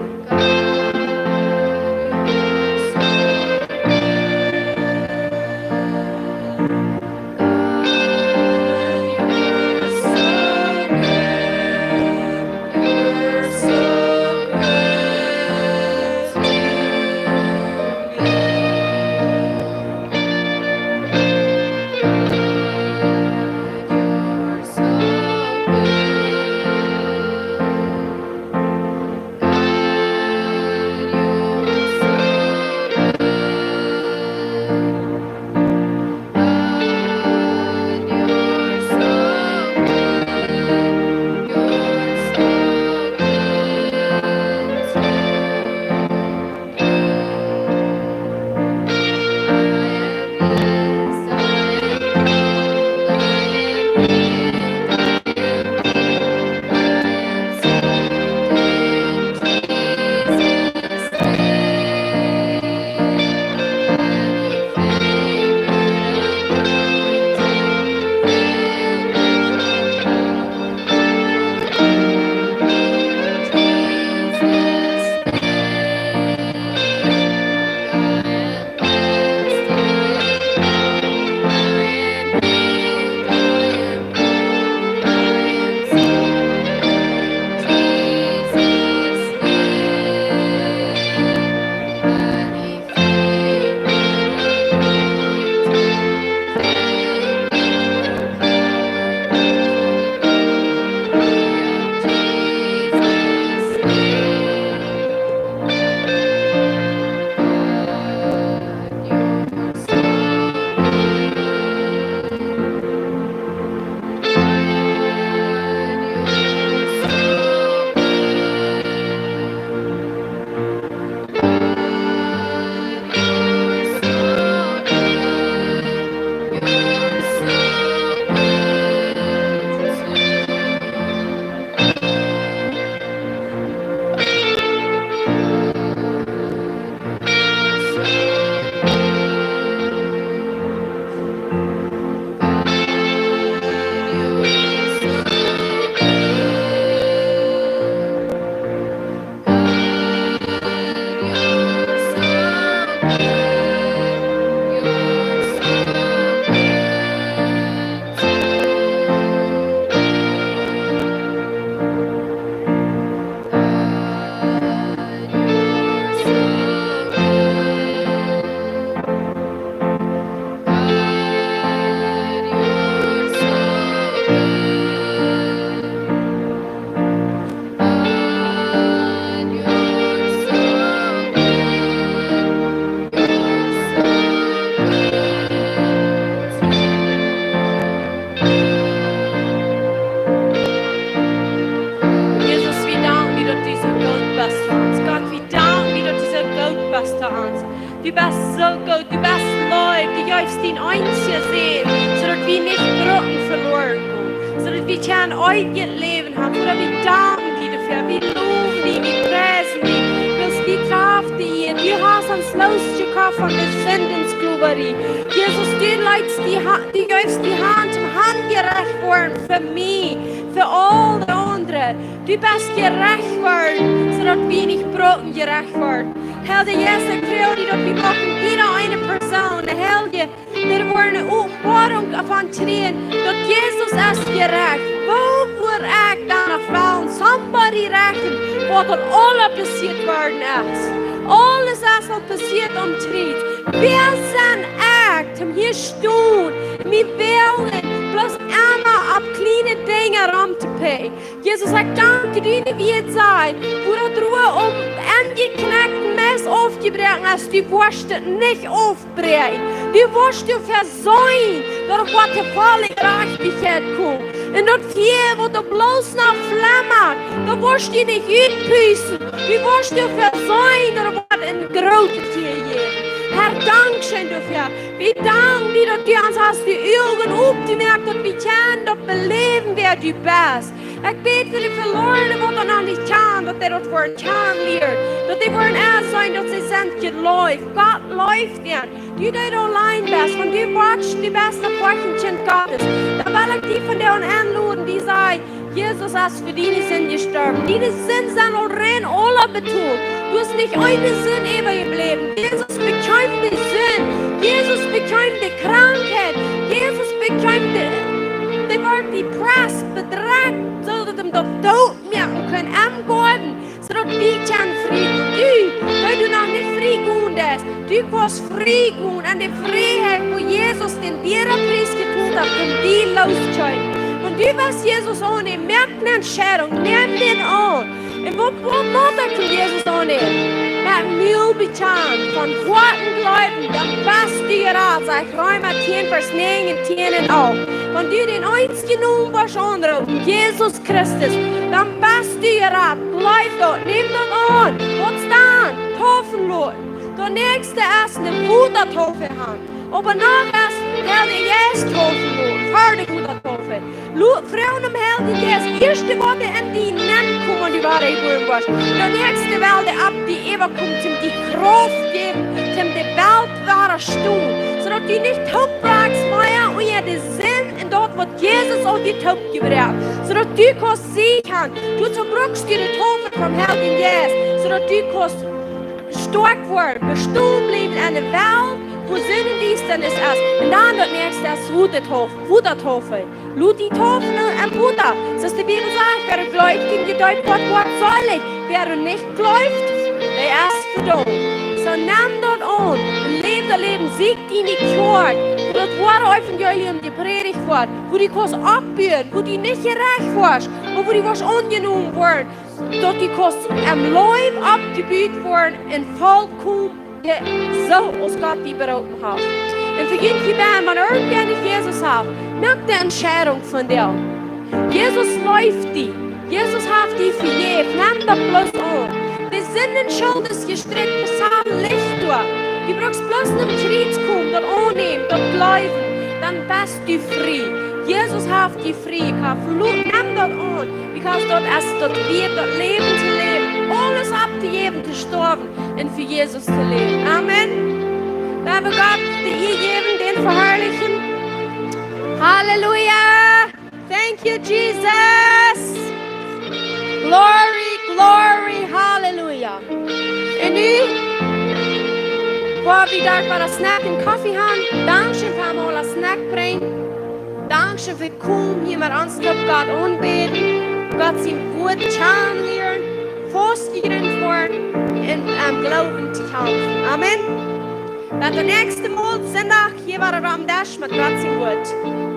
Jesus, wie danken die, daut du soo goot best fa ons. Gott, wie danken die, daut du soo goot best fa ons. Du best soo goot, du best leew, du jeefst dien eensja Sän, soo daut wie nich brucken veloaren gonen, soo daut wie kjennen eewjet Läwen haben. Voda, wie danken die doafäa, wie lowen die, wie priesen die, wiels du Krauft best. Du hast ons loosjekoft von de Sinden Sklowarie. Jesus, du leetst die Ha-, du jeefst die Haunt toom hanjerecht woaren fa mie, fa aul de aundre. Du best jerecht worden, soo daut wie nich brucken jerecht woaren. Heilje Jeist, ekj froag die, daut wie moaken jieda eene Persoon, de Heilje, daut wie eene Openboarunk von kjrieen, daut Jesus es jerajcht. Woo woa ekj dan noch wellen somebody rechten, waut daut aules passieet worden es? Aules es aul passieet aum Kjriez. Wäa sie ekj, om hia stonen, mie wellen, bloos emma opp kjliene Dinja rom to pay? Jesus, ekj dank die, daut wie sennen, woo daut Roa aum Enj jeknakjt, Mess aufjebroaken es, du woascht et nich aufbräakjen. Du woascht doafäa sorjen, daut et woat to volle Jerajchtichkjeit komen. Un daut Fia, waut doa bloos noch flammat, daut woascht du nich utpusten. Du woascht doafäa sorjen, daut et woat een grootet Fia jäwen. Herr, dankscheen doafäa. Wie danken die, daut du ons hast de Uagen opjemoakt, daut wie kjennen daut beläwen, wäa du best. Ekj bäd fa de Velorne, waut daut noch nich kjanen, daut dee daut woaren kjanen lieren. Daut dee woaren ieescht seenen, daut see sent jeläft. Gott läft an. Du, dee du auleen best, wan du woascht, du best daut Kjint Gottes. Dan well ekj die vondoag enloden, dee sajcht, Jesus es fa diene Sind jestorwen. Diene Sind sent aul rein aula betolt. Du hast nich eene Sind äwajebläwen. Jesus bekjeem de Sind. Jesus bekjeem de Krankheit. Jesus bekjeem de, dee wort depressed, bedrekjt, soo daut hee daut doot moaken kunn em Goaden, soo daut wie kjennen frie. Du, wan du noch nich frie jegonen best, du kaust frie gonen aun de Frieheit, woo Jesus dän dieren Pries jetolt haft, om die loskjeepen. Wan du west Jesus aunnämen, moak eene Entscheidunk, nemm dän aun. Un waut, waut mott ekj von Jesus aunnämen? Met Mul bekjanen, von Hoaten jleewen, dan best du jerat, sajcht Reema tieen, Varsch näajen, tieen un alf. Wan du dän eensjen Nomen woascht aunroopen, Jesus Christus, dan best du jerat. Jleew daut, nemm daut aun. Waut dan? Taufen loten. Daut näakjste es eene Wotataufe haben. Oba noch es Heilje Jeist taufen loten, ver de Wotataufe. Lu-, froag aum Heiljen Jeist, ieescht waut en die nenkomen, wan du wada jebuaren woascht. Daut näakjste well dee opp die äwakomen, om die Krauft jäwen, om de Welt wada stonen, soo daut du nich toopwakjst mea unja de Sind un daut, waut Jesus aul die toopjebrocht, soo daut du kaust siegen. Du brukst de Taufe vom Heiljen Jeist, soo daut du kaust stoakj woaren, bestonen bliewen en de Welt, wua Sind un Diestanis es. Un dan daut näakjste es Wotataufe. Wotataufe. Lot die taufen em Wota. Soo aus de Bibel sajcht, wäa jleeft un jedeept woat, woat seelich. Wäa nich jleeft, dee es vedaumt. Soo nemm daut aun. Läw daut Läwen, sieekj die nich kort. Daut woare Evangelium jeprädicht woat, wua du kaust oppbuen, wua du nich jerecht woascht, oba wua du woascht aunjenomen woaren. Daut du kaust em Läwen oppjebut woaren un vollkomen, soo aus Gott die beroopen haft. Un fa junt hia, wan irjentwäa nich Jesus haft, moak de Entscheidunk vondoag. Jesus leeft die. Jesus haft die vejäft. Nemm daut bloos aun. De Sind un Schult es jestrickt, Psalm licht doa. Du brukst bloos nom Kjriez komen, daut aunnämen, daut jleewen. Dan best du frie. Jesus haft die frie jekoft. Lu-, nemm daut aun. Because daut es daut wieet, daut Läwen to läwen. Aules opptojäwen, to stoawen un fa Jesus to läwen. Amen. Lot ons Gott de Ea jäwen, dän veharlichen. Halleluja. Thank you, Jesus. Glory, glory, halleluja. Un nu, woa wie doa bie daut Snack un Koffie haben, dankscheen fa aules Snack brinjen. Dankscheen fa komen hia met ons toop Gott aunbäden, Gott sien Wuat kjanen lieren, faust jejrint woaren un aum Gloowen to halpen. Amen. Bat daut näakjste Mol Sindach hia wada aum Desch met Gott sien Wuat.